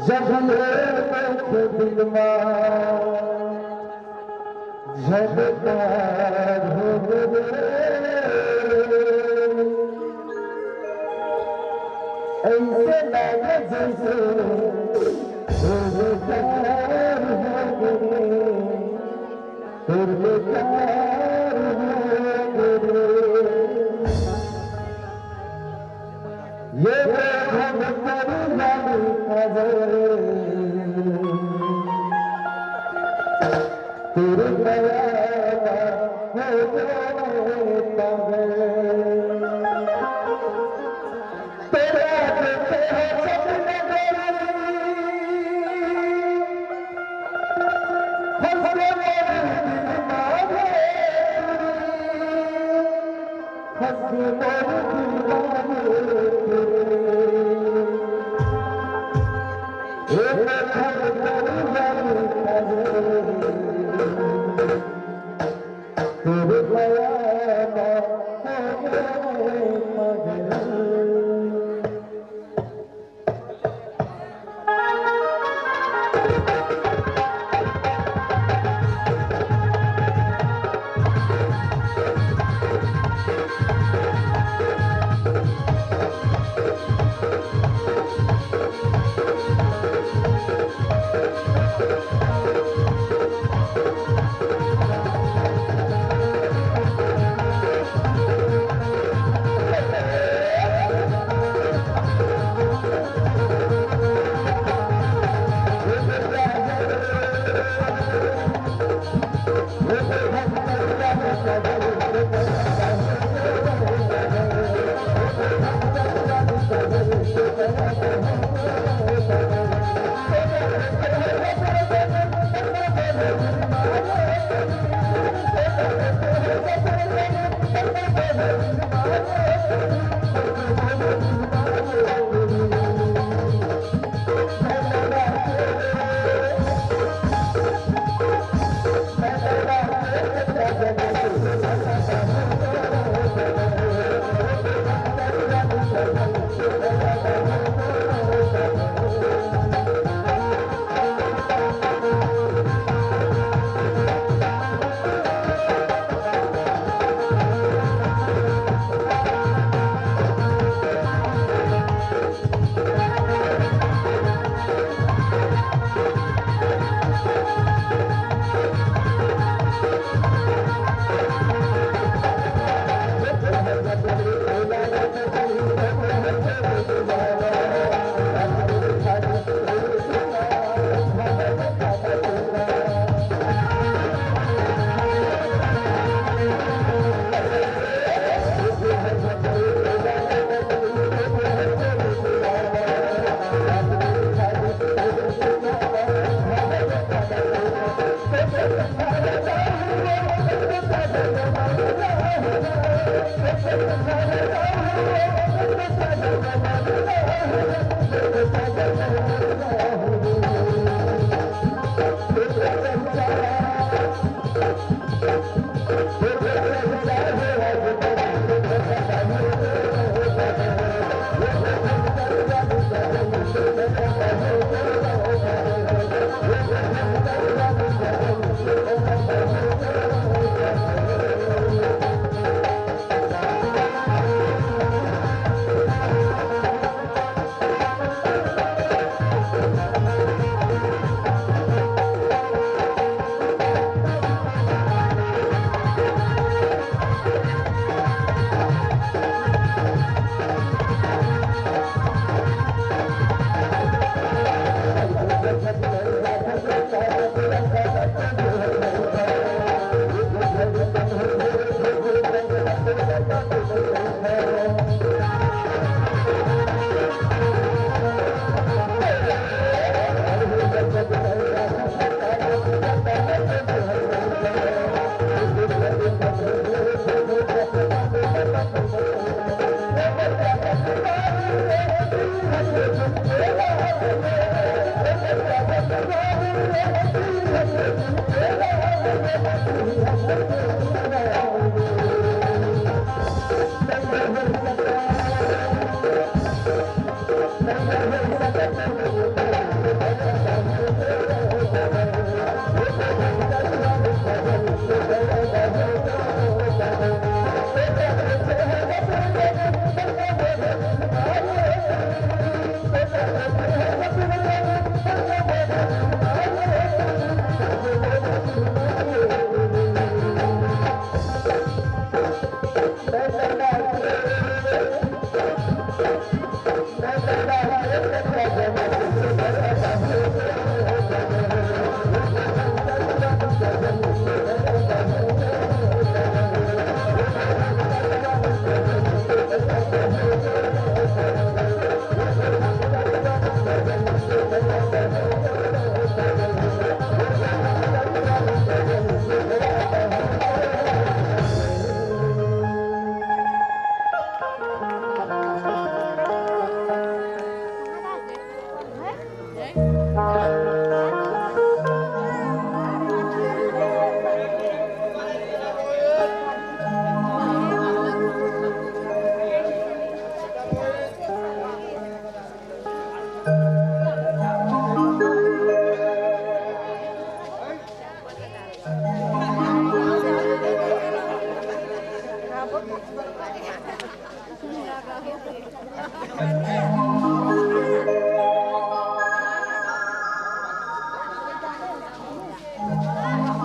जब ले देखे दिल मा झलकार हो गे, ऐसे लागे जैसे झलकार हो गे। तोर बेकार हो गे रे। ये तो हम करी जानी खबर। तोर दया हो गए पागल।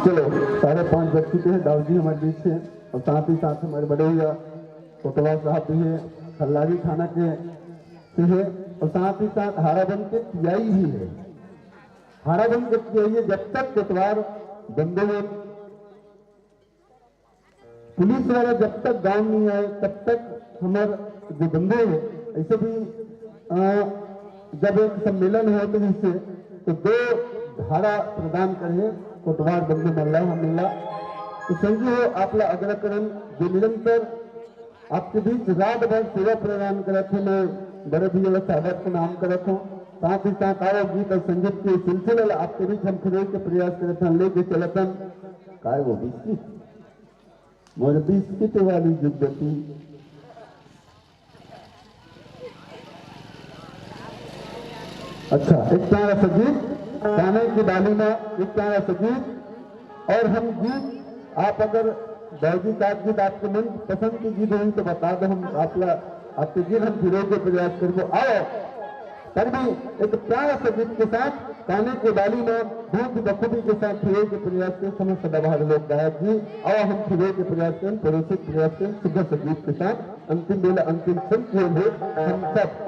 चलो, साढ़े पाँच बज चुके हैं। दाऊ जी हमारे बीच से, और साथ ही साथ हमारे बड़े भैया कोटवार साहब भी हैं, खल्लारी थाना के से है, और साथ ही साथ हाराबंद के टीआई भी है। हाराबंद के टीआई है, जब तक कोटवार बंदे में पुलिस वाला जब तक गांव नहीं आए, तब तक हमार जो बंधु है, ऐसे भी, अ, जब एक सम्मेलन हो तो इससे तो दो धारा प्रदान करे, कोटवार बंधु मल्ला, हम मल्ला। तो संगी हो, आपला आग्रह करन, जो निरंतर आपके बीच रात भर सेवा प्रदान करत हे, मैं बड़े भैया ला सादर प्रणाम करत हूँ। साथ ही साथ आओ, गीत और संगीत के सिलसिले ला आपके बीच हम फिरे के प्रयास करत हन, लेके चलत हन। काय वो बिस्किट? मोर बिस्किट वाली जुगती। अच्छा, एक प्यारा सा गीत, कान्हे के डाली मा एक प्यारा सा गीत। और हम गीत, आप अगर दाऊ जी का गीत आपके मन पसंद के गीत हों तो बता दो, हम आपला, आपके गीत हम फिरे के प्रयास करबो। आओ, पर भी एक प्यारा सा गीत के साथ, कान्हे के डाली मा बहुत ही बखूबी के साथ फिरे के प्रयास के समस्त सदाबहार लोक गायक जी, आओ हम फिरे के प्रयास के, पड़ोसी के प्रयास के, सुघर सा गीत के साथ अंतिम बेला, अंतिम क्षण की ओर हम सब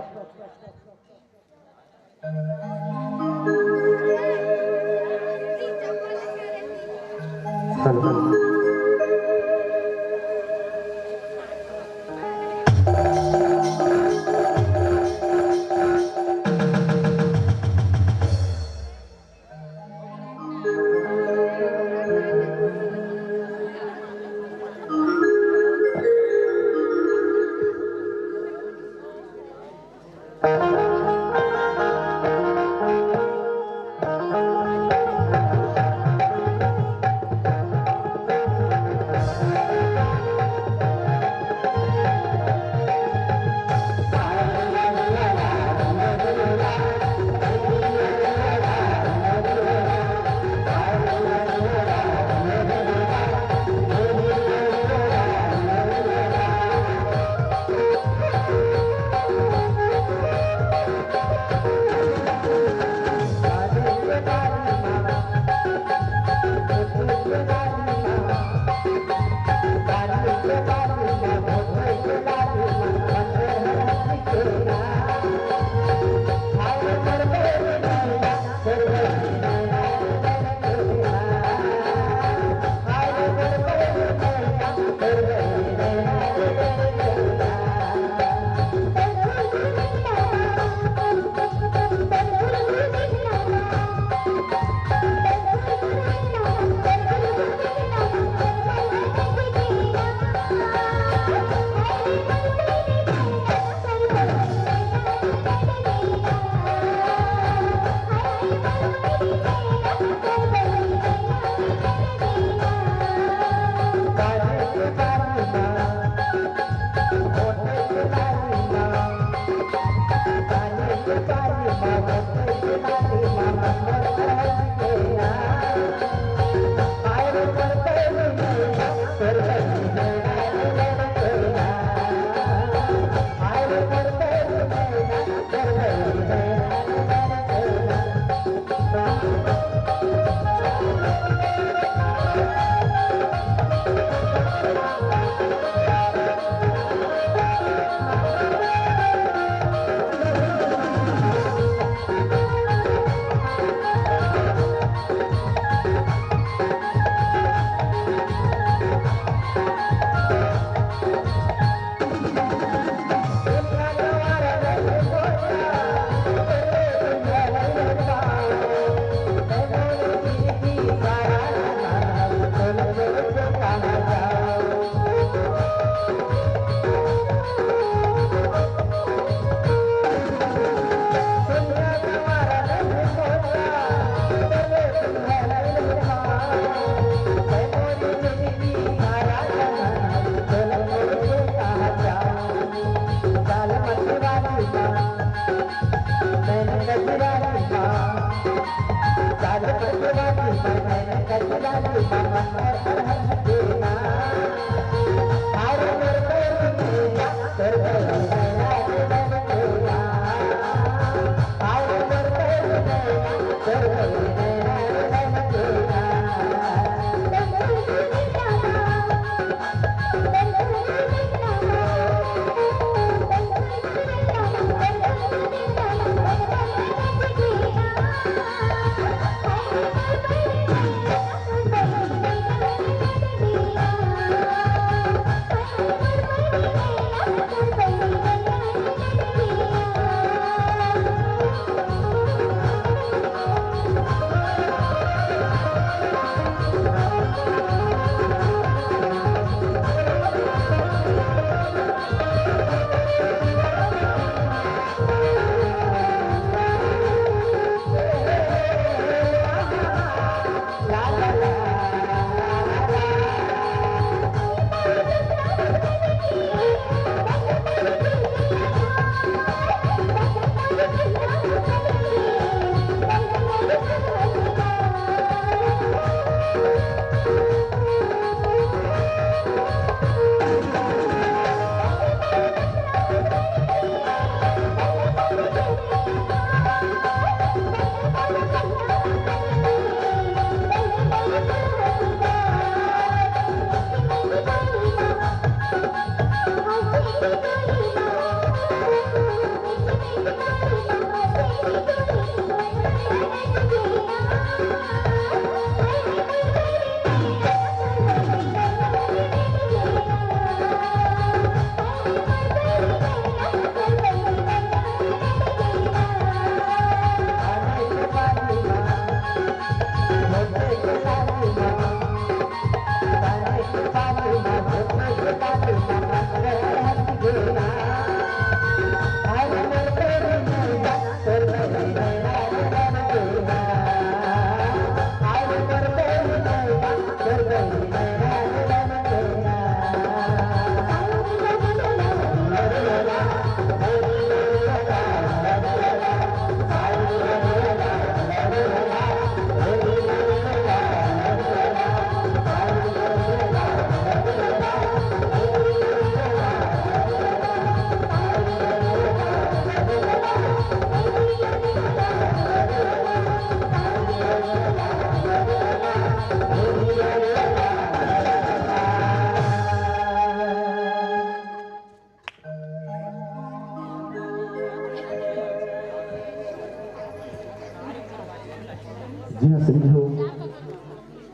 जी हाँ, संगी हो,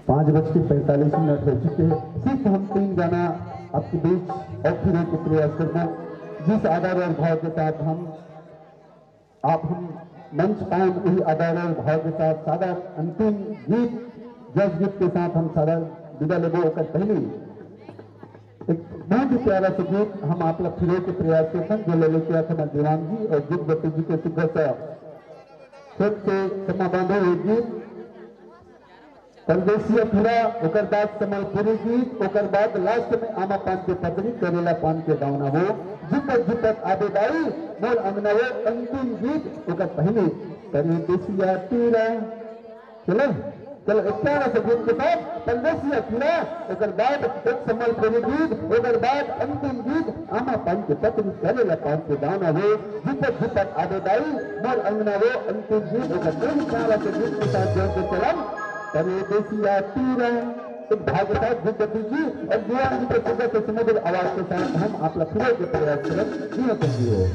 पाँच बज के पैंतालीस मिनट हो चुके हैं। सिर्फ हम तीन गाना आपके बीच और फिर एक प्रयास करबो। जिस आदर और भाव के साथ हम आप हम मंच पाए, वही आदर और भाव के साथ सादर अंतिम गीत, जस गीत के साथ हम सादर विदा लेबो। ओकर पहले एक बहुत ही प्यारा सा गीत हम आप ला फिरे के प्रयास करथन, जो ललित कमल दीवान जी और जुगपति जी के सुघर सा स्वर से समा बांधे हुए गीत परदेसिया फिरा, ओकर बाद समलपुरी गीत, ओकर बाद लास्ट में आमा पान के पतरी, करेला पान के दावना हो, झुपत झुपत आबे दाई, मोर अंगना वो अंतिम गीत, ओकर पहले परदेसिया फिरा। चलो, चलो, एक प्यारा सा गीत के साथ परदेसिया फिरा, ओकर बाद एक समलपुरी गीत, ओकर बाद अंतिम गीत आमा पान के पतरी, करेला पान के दावना हो, झुपत झुपत आबे दाई, मोर अंगना वो अंतिम गीत, ओकर बहुत प्यारा सा गीत के साथ जोर के चलन। परदेसिया तीरा, एक भाग के साथ गुड्डू जी और दीवान जी के सुंदर से सुमधुर आवाज के साथ हम आप ला फिरे के प्रयास करत, जियो संगी हो।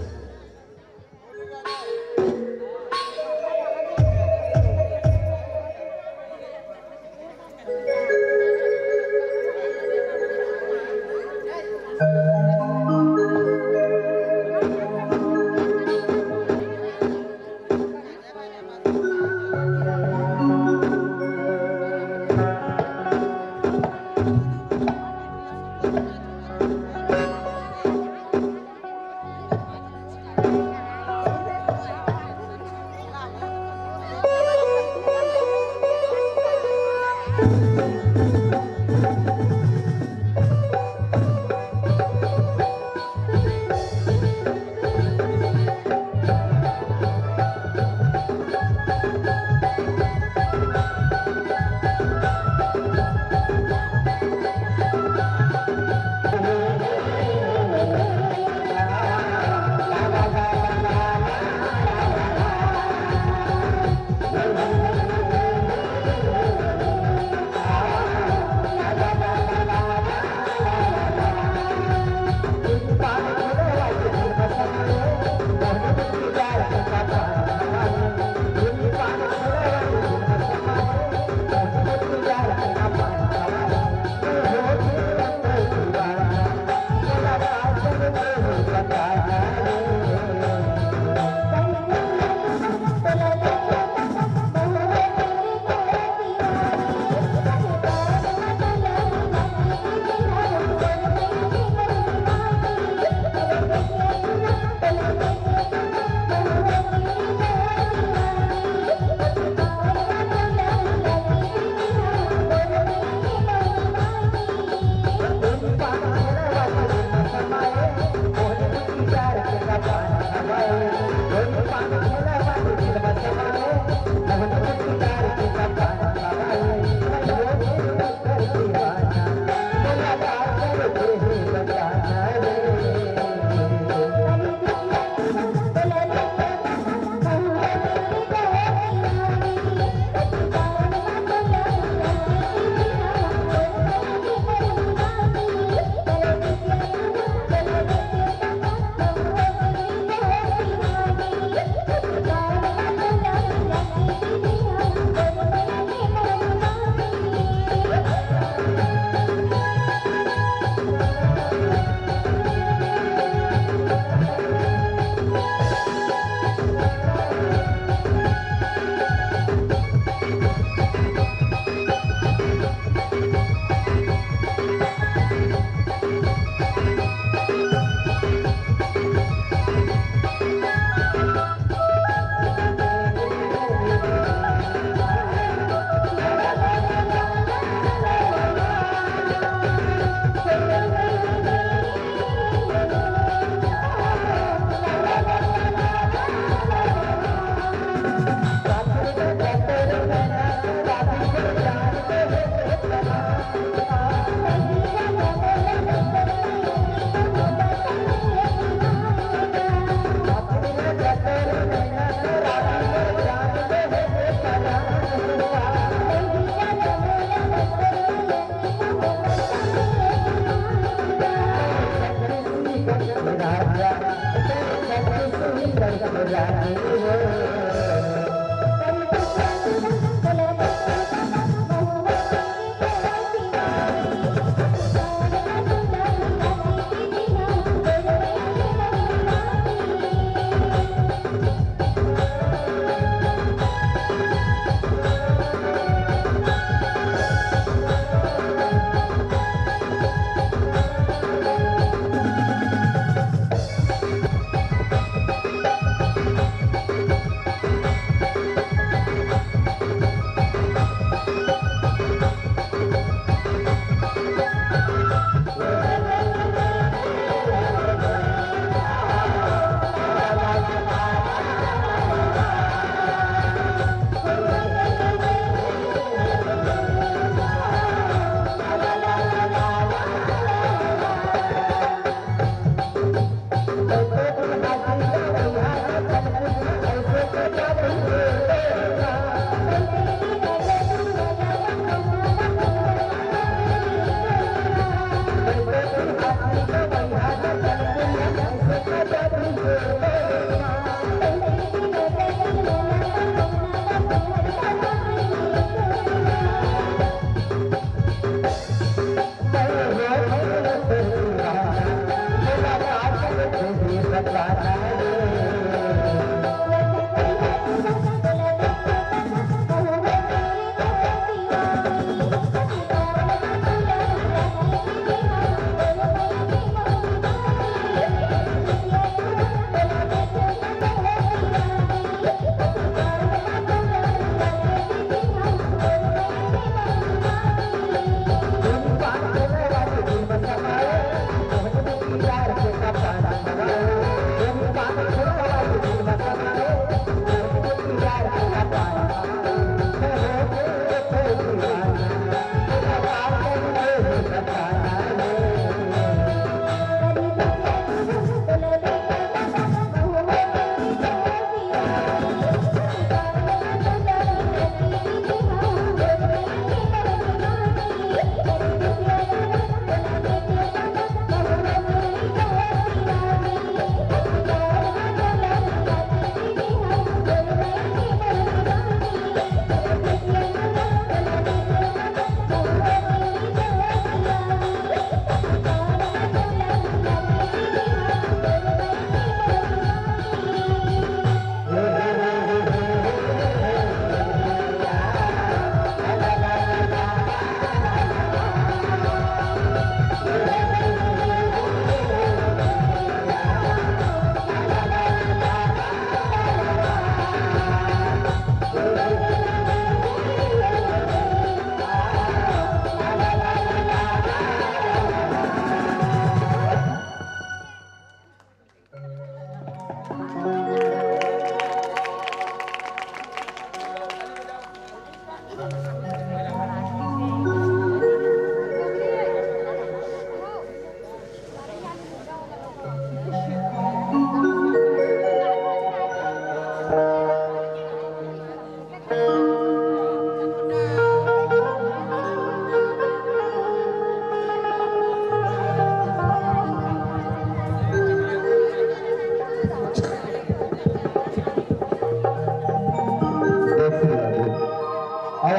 और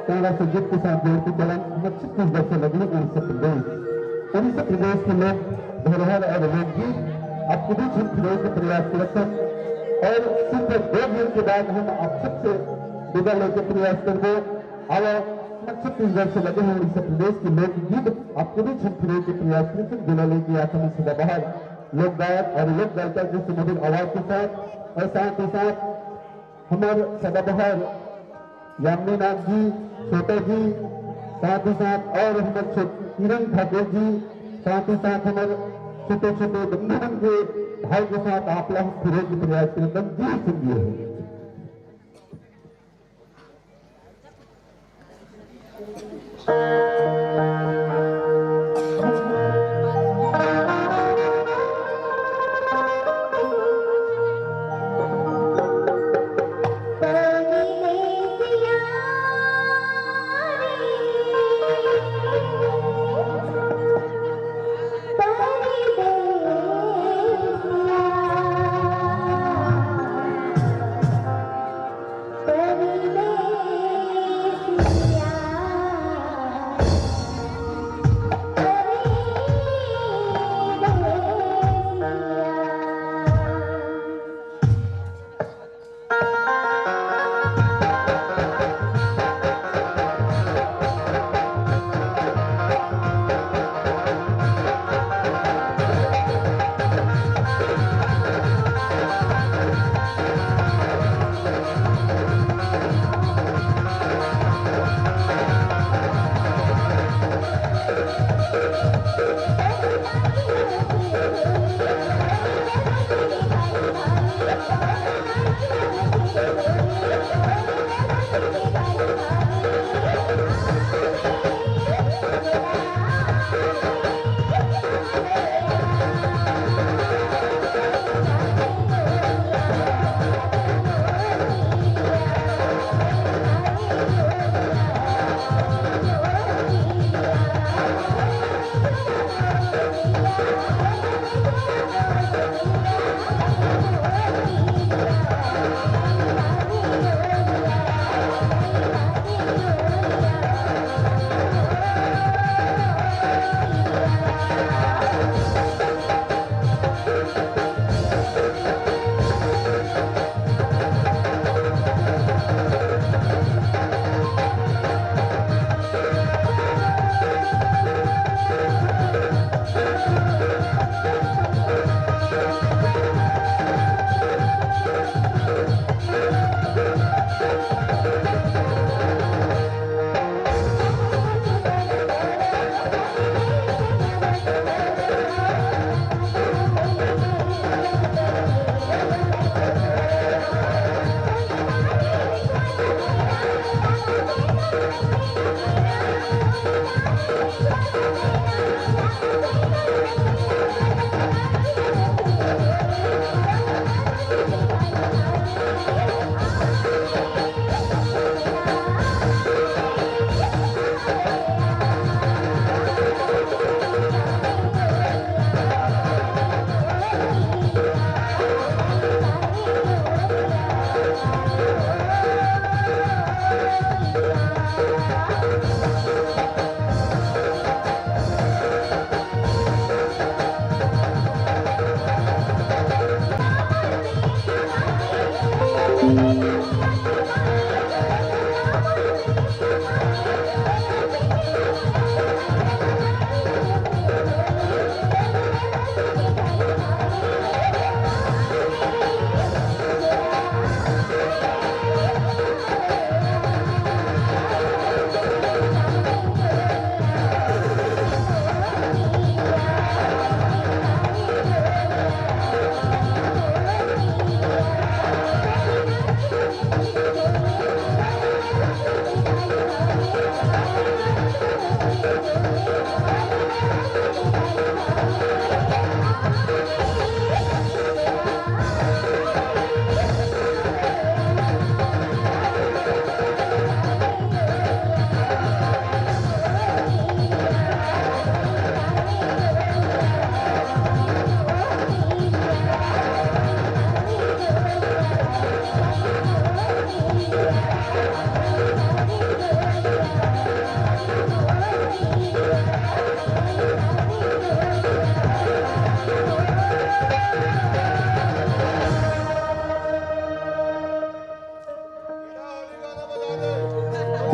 तेरह से गीत के साथ जोड़ के चलन हमर छत्तीसगढ़ से लगले उड़ीसा प्रदेश। उड़ीसा प्रदेश के लोग धरोहर और लोकगीत आप खुद ही छन फिरोए के प्रयास करत हन और सिर्फ दो गीत के बाद हम आप सबसे विदा लेके प्रयास करबो। अब हमर छत्तीसगढ़ से लगे हैं उड़ीसा प्रदेश के लोकगीत आप खुद ही छन फिरोए के प्रयास करत हन, जेला लेके आत हन सदाबहार लोक गायक और लोक गायिका के सुमधुर आवाज के साथ और साथ ही साथ हमर सदाबहार यामिनी नाथ जी, छोटा जी, साथ ही साथ और हमर छोट-, किरण ठाकुर जी, साथ ही साथ हमर छोटे-छोटे बंधु मन के भाव के साथ आप ला हम फिरोए के प्रयास करत हन। जी सुनिए।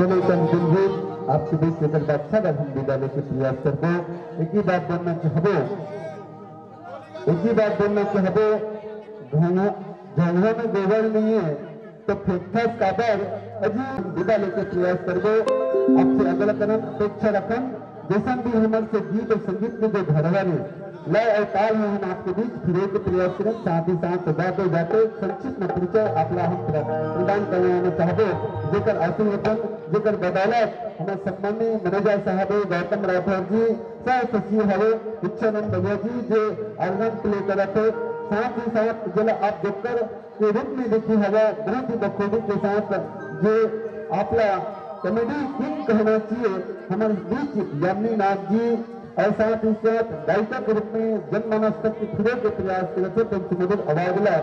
लेकिन दिलजीत, आपके बीच एकर बाद सगर हम विदा लेके प्रयास करबो। एक ही बात बोलना चाहबो, एक ही बात बोलना चाहबो, घोंघा, घोंघा में गोबर नहीं है तो फेंकथस काबर? अजी, विदा लेके प्रयास करबो। आपसे अगला कदम अपेक्षा रखन, जैसन भी हमर से गीत और संगीत के जो धरोहर है, लय और ताल है, हम आपके बीच फिरे के प्रयास करन। साथ ही साथ जाते जाते संक्षिप्त में परिचय आपला हम प्र-, प्रदान करवाना चाहबो, जेकर आशीर्वचन, जेकर बदौलत हमर सम्माननीय मैनेजर साहब गौतम राठौर जी, सह सचिव हवे इच्छानंद भैया जी, जे ऑर्गन प्ले करत हे। साथ ही साथ जेला आप जोकर के रूप में देखे हवे, बहुत ही बखूबी के साथ, जे आपला कॉमेडी किंग कहना चाहिए, हमर बीच यामिनी नाग जी, और साथ ही साथ गायिका के रूप में जनमानस तक के फिरे के प्रयास करत हे, अपन सुमधुर आवाज ला।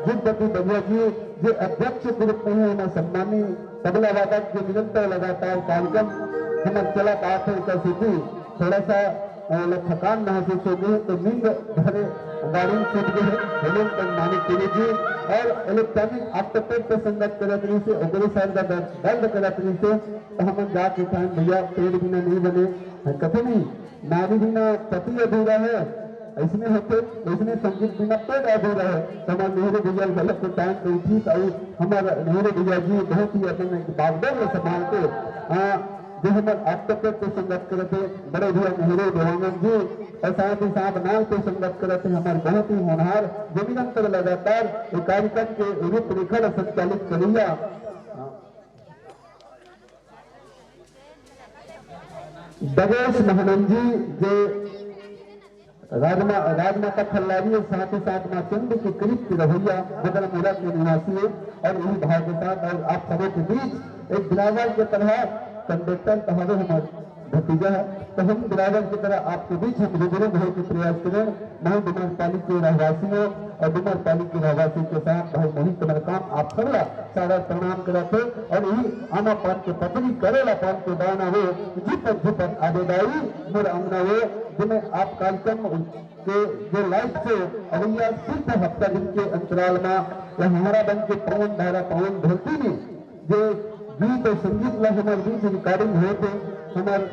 जुगपति बलिया जी, जे अध्यक्ष के रूप में है, हमर सम्मानी तबला वादक, जो निरंतर लगातार कार्यक्रम हमर चलत आत हे, एकर सेती थोड़ा सा, अ, ल-, थकान महसूस हो गई है, तो नींद भरे गाड़ी में सूत गए हैं। हेलो, तो मानिक तिवारी जी और इलेक्ट्रॉनिक ऑक्टोपैड पे संगत करत रही से, ओकरे सर का दर्द, दर्द करत रही से, तो हम जाके कहें, "भैया, पेट बिना नहीं बने।" कथे नहीं, नारी बिना पति अधूरा है, ऐसने होथे, ऐसने संगीत बिना पेट अधूरा है। तो हमारे नेहरू भैया गलत के टाइम पे उठी, तो हमारे नेहरू भैया जी बहुत ही अपन एक बागडोर में संभाल के, हाँ, जो हमारे ऑक्टोपैड पे संगत करत हे बड़े भैया नेहरू देवानंद जी, और साथ ही साथ नाल पे संगत करत हे हमारे बहुत ही होनहार, जो निरंतर लगातार ये कार्यक्रम के रूपरेखा ला संचालित करैया, हाँ, दगेश महानंद जी, जे राजमा-, राजमाता खल्लारी और साथ ही साथ माँ चंडी के करीब के रवैया बदलमुरा के निवासी है, और यही भाव के साथ और आप सबों के बीच एक ड्राइवर के तरह, कंडक्टर तो हवे हमार भतीजा है, तो हम ड्राइवर की तरह आपके बीच हम रूबरू होए के प्रयास करें। मैं डुमरपाली के रहवासी हूँ और डुमरपाली के रहवासी के साथ भाई मोहित मरकाम आप सबला सादर प्रणाम करत हे और यही आमा पान के पतरी करेला पान के दाना हो, झुपत झुपत आबे दाई मोर अंगना हो, जिन्हें आप कार्यक्रम के जो लाइव से अवैया सिर्फ हफ्ता दिन के अंतराल में या हमारा बन के पवन धारा पवन धरती में जो गीत और संगीत ला हमारे बीच रिकॉर्डिंग होते हमारे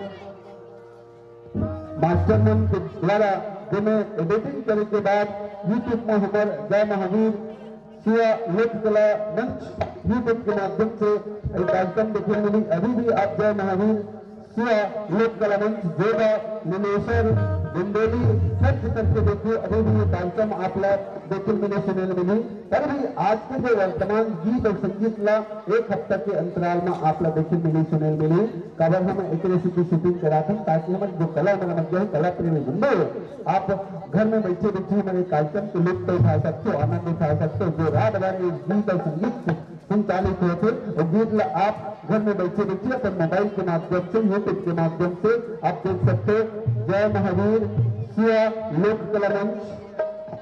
मास्टर मन के द्वारा जेमे एडिटिंग करे के बाद YouTube में हमर जय महावीर शिवा लोक कला मंच YouTube के माध्यम से एक कार्यक्रम देखे मिली। अभी भी आप जय महावीर शिवा लोक कला मंच जोगा, निलेश्वर, बुंदेली, सर्च करके देखिए, अभी भी ये कार्यक्रम आप लोग देखे मिले, सुने मिली। पर भी आज के जो वर्तमान गीत और संगीत ला एक हफ्ता के अंतराल में आप ला देखे मिली, सुने मिली। काबर हम एकरे सेती शूटिंग कराथन, ताकि हमर जो कला मन लग जाए, कला प्रेमी बंधु हो, आप घर में बैठे बैठे हमारे कार्यक्रम के लुत्फ उठा सकते हो, आनंद उठा सकते हो। जो रात भर ये गीत और संगीत से संचालित होते, वो गीत ला आप घर में बैठे बैठे अपन मोबाइल के माध्यम से, YouTube के माध्यम से आप देख सकते हो। जय महावीर शिवा लोक कला मंच,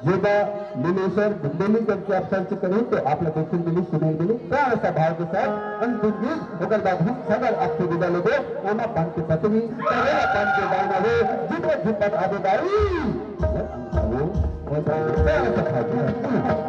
जेदा मिलेश्वर बुंदेली करके आप सर्च करें तो आप लोग देखे मिली, सुने मिली। प्यार सा भाव के साथ अंतिम गीत, ओकर बाद हम सगर आपसे विदा लेबो। आमा पान के पतरी, करेला पान के दाना रे, झुपत झुपत आबे दाई। प्यार सा भाव के साथ।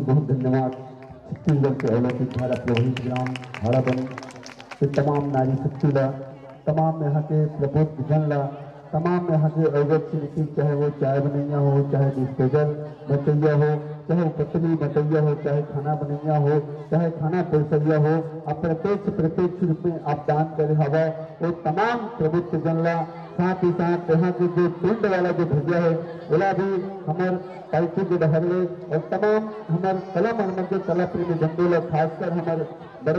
बहुत धन्यवाद। छत्तीसगढ़ के अलौकिक धारा प्रवाहित ग्राम हाड़ाबंद के तमाम नारी शक्ति ला, तमाम यहाँ के प्रबुद्ध जन ला, तमाम यहाँ के अवगत समिति, चाहे वो चाय बनैया हो, चाहे डिस्पोजल बचैया हो, चाहे वो पत्नी बचैया हो, चाहे खाना बनैया हो, चाहे खाना परोसैया हो, अप्रत्यक्ष प्रत्यक्ष रूप में आप दान करे हवा। वो तमाम प्रबुद्ध जन ला, साथ ही साथ यहाँ के जो टेंट वाला जो भैया है, ओला भी हमर पालतू के डहर ले और तमाम हमर कला मन के कला प्रेमी बंधु ला, खासकर हमर बड़े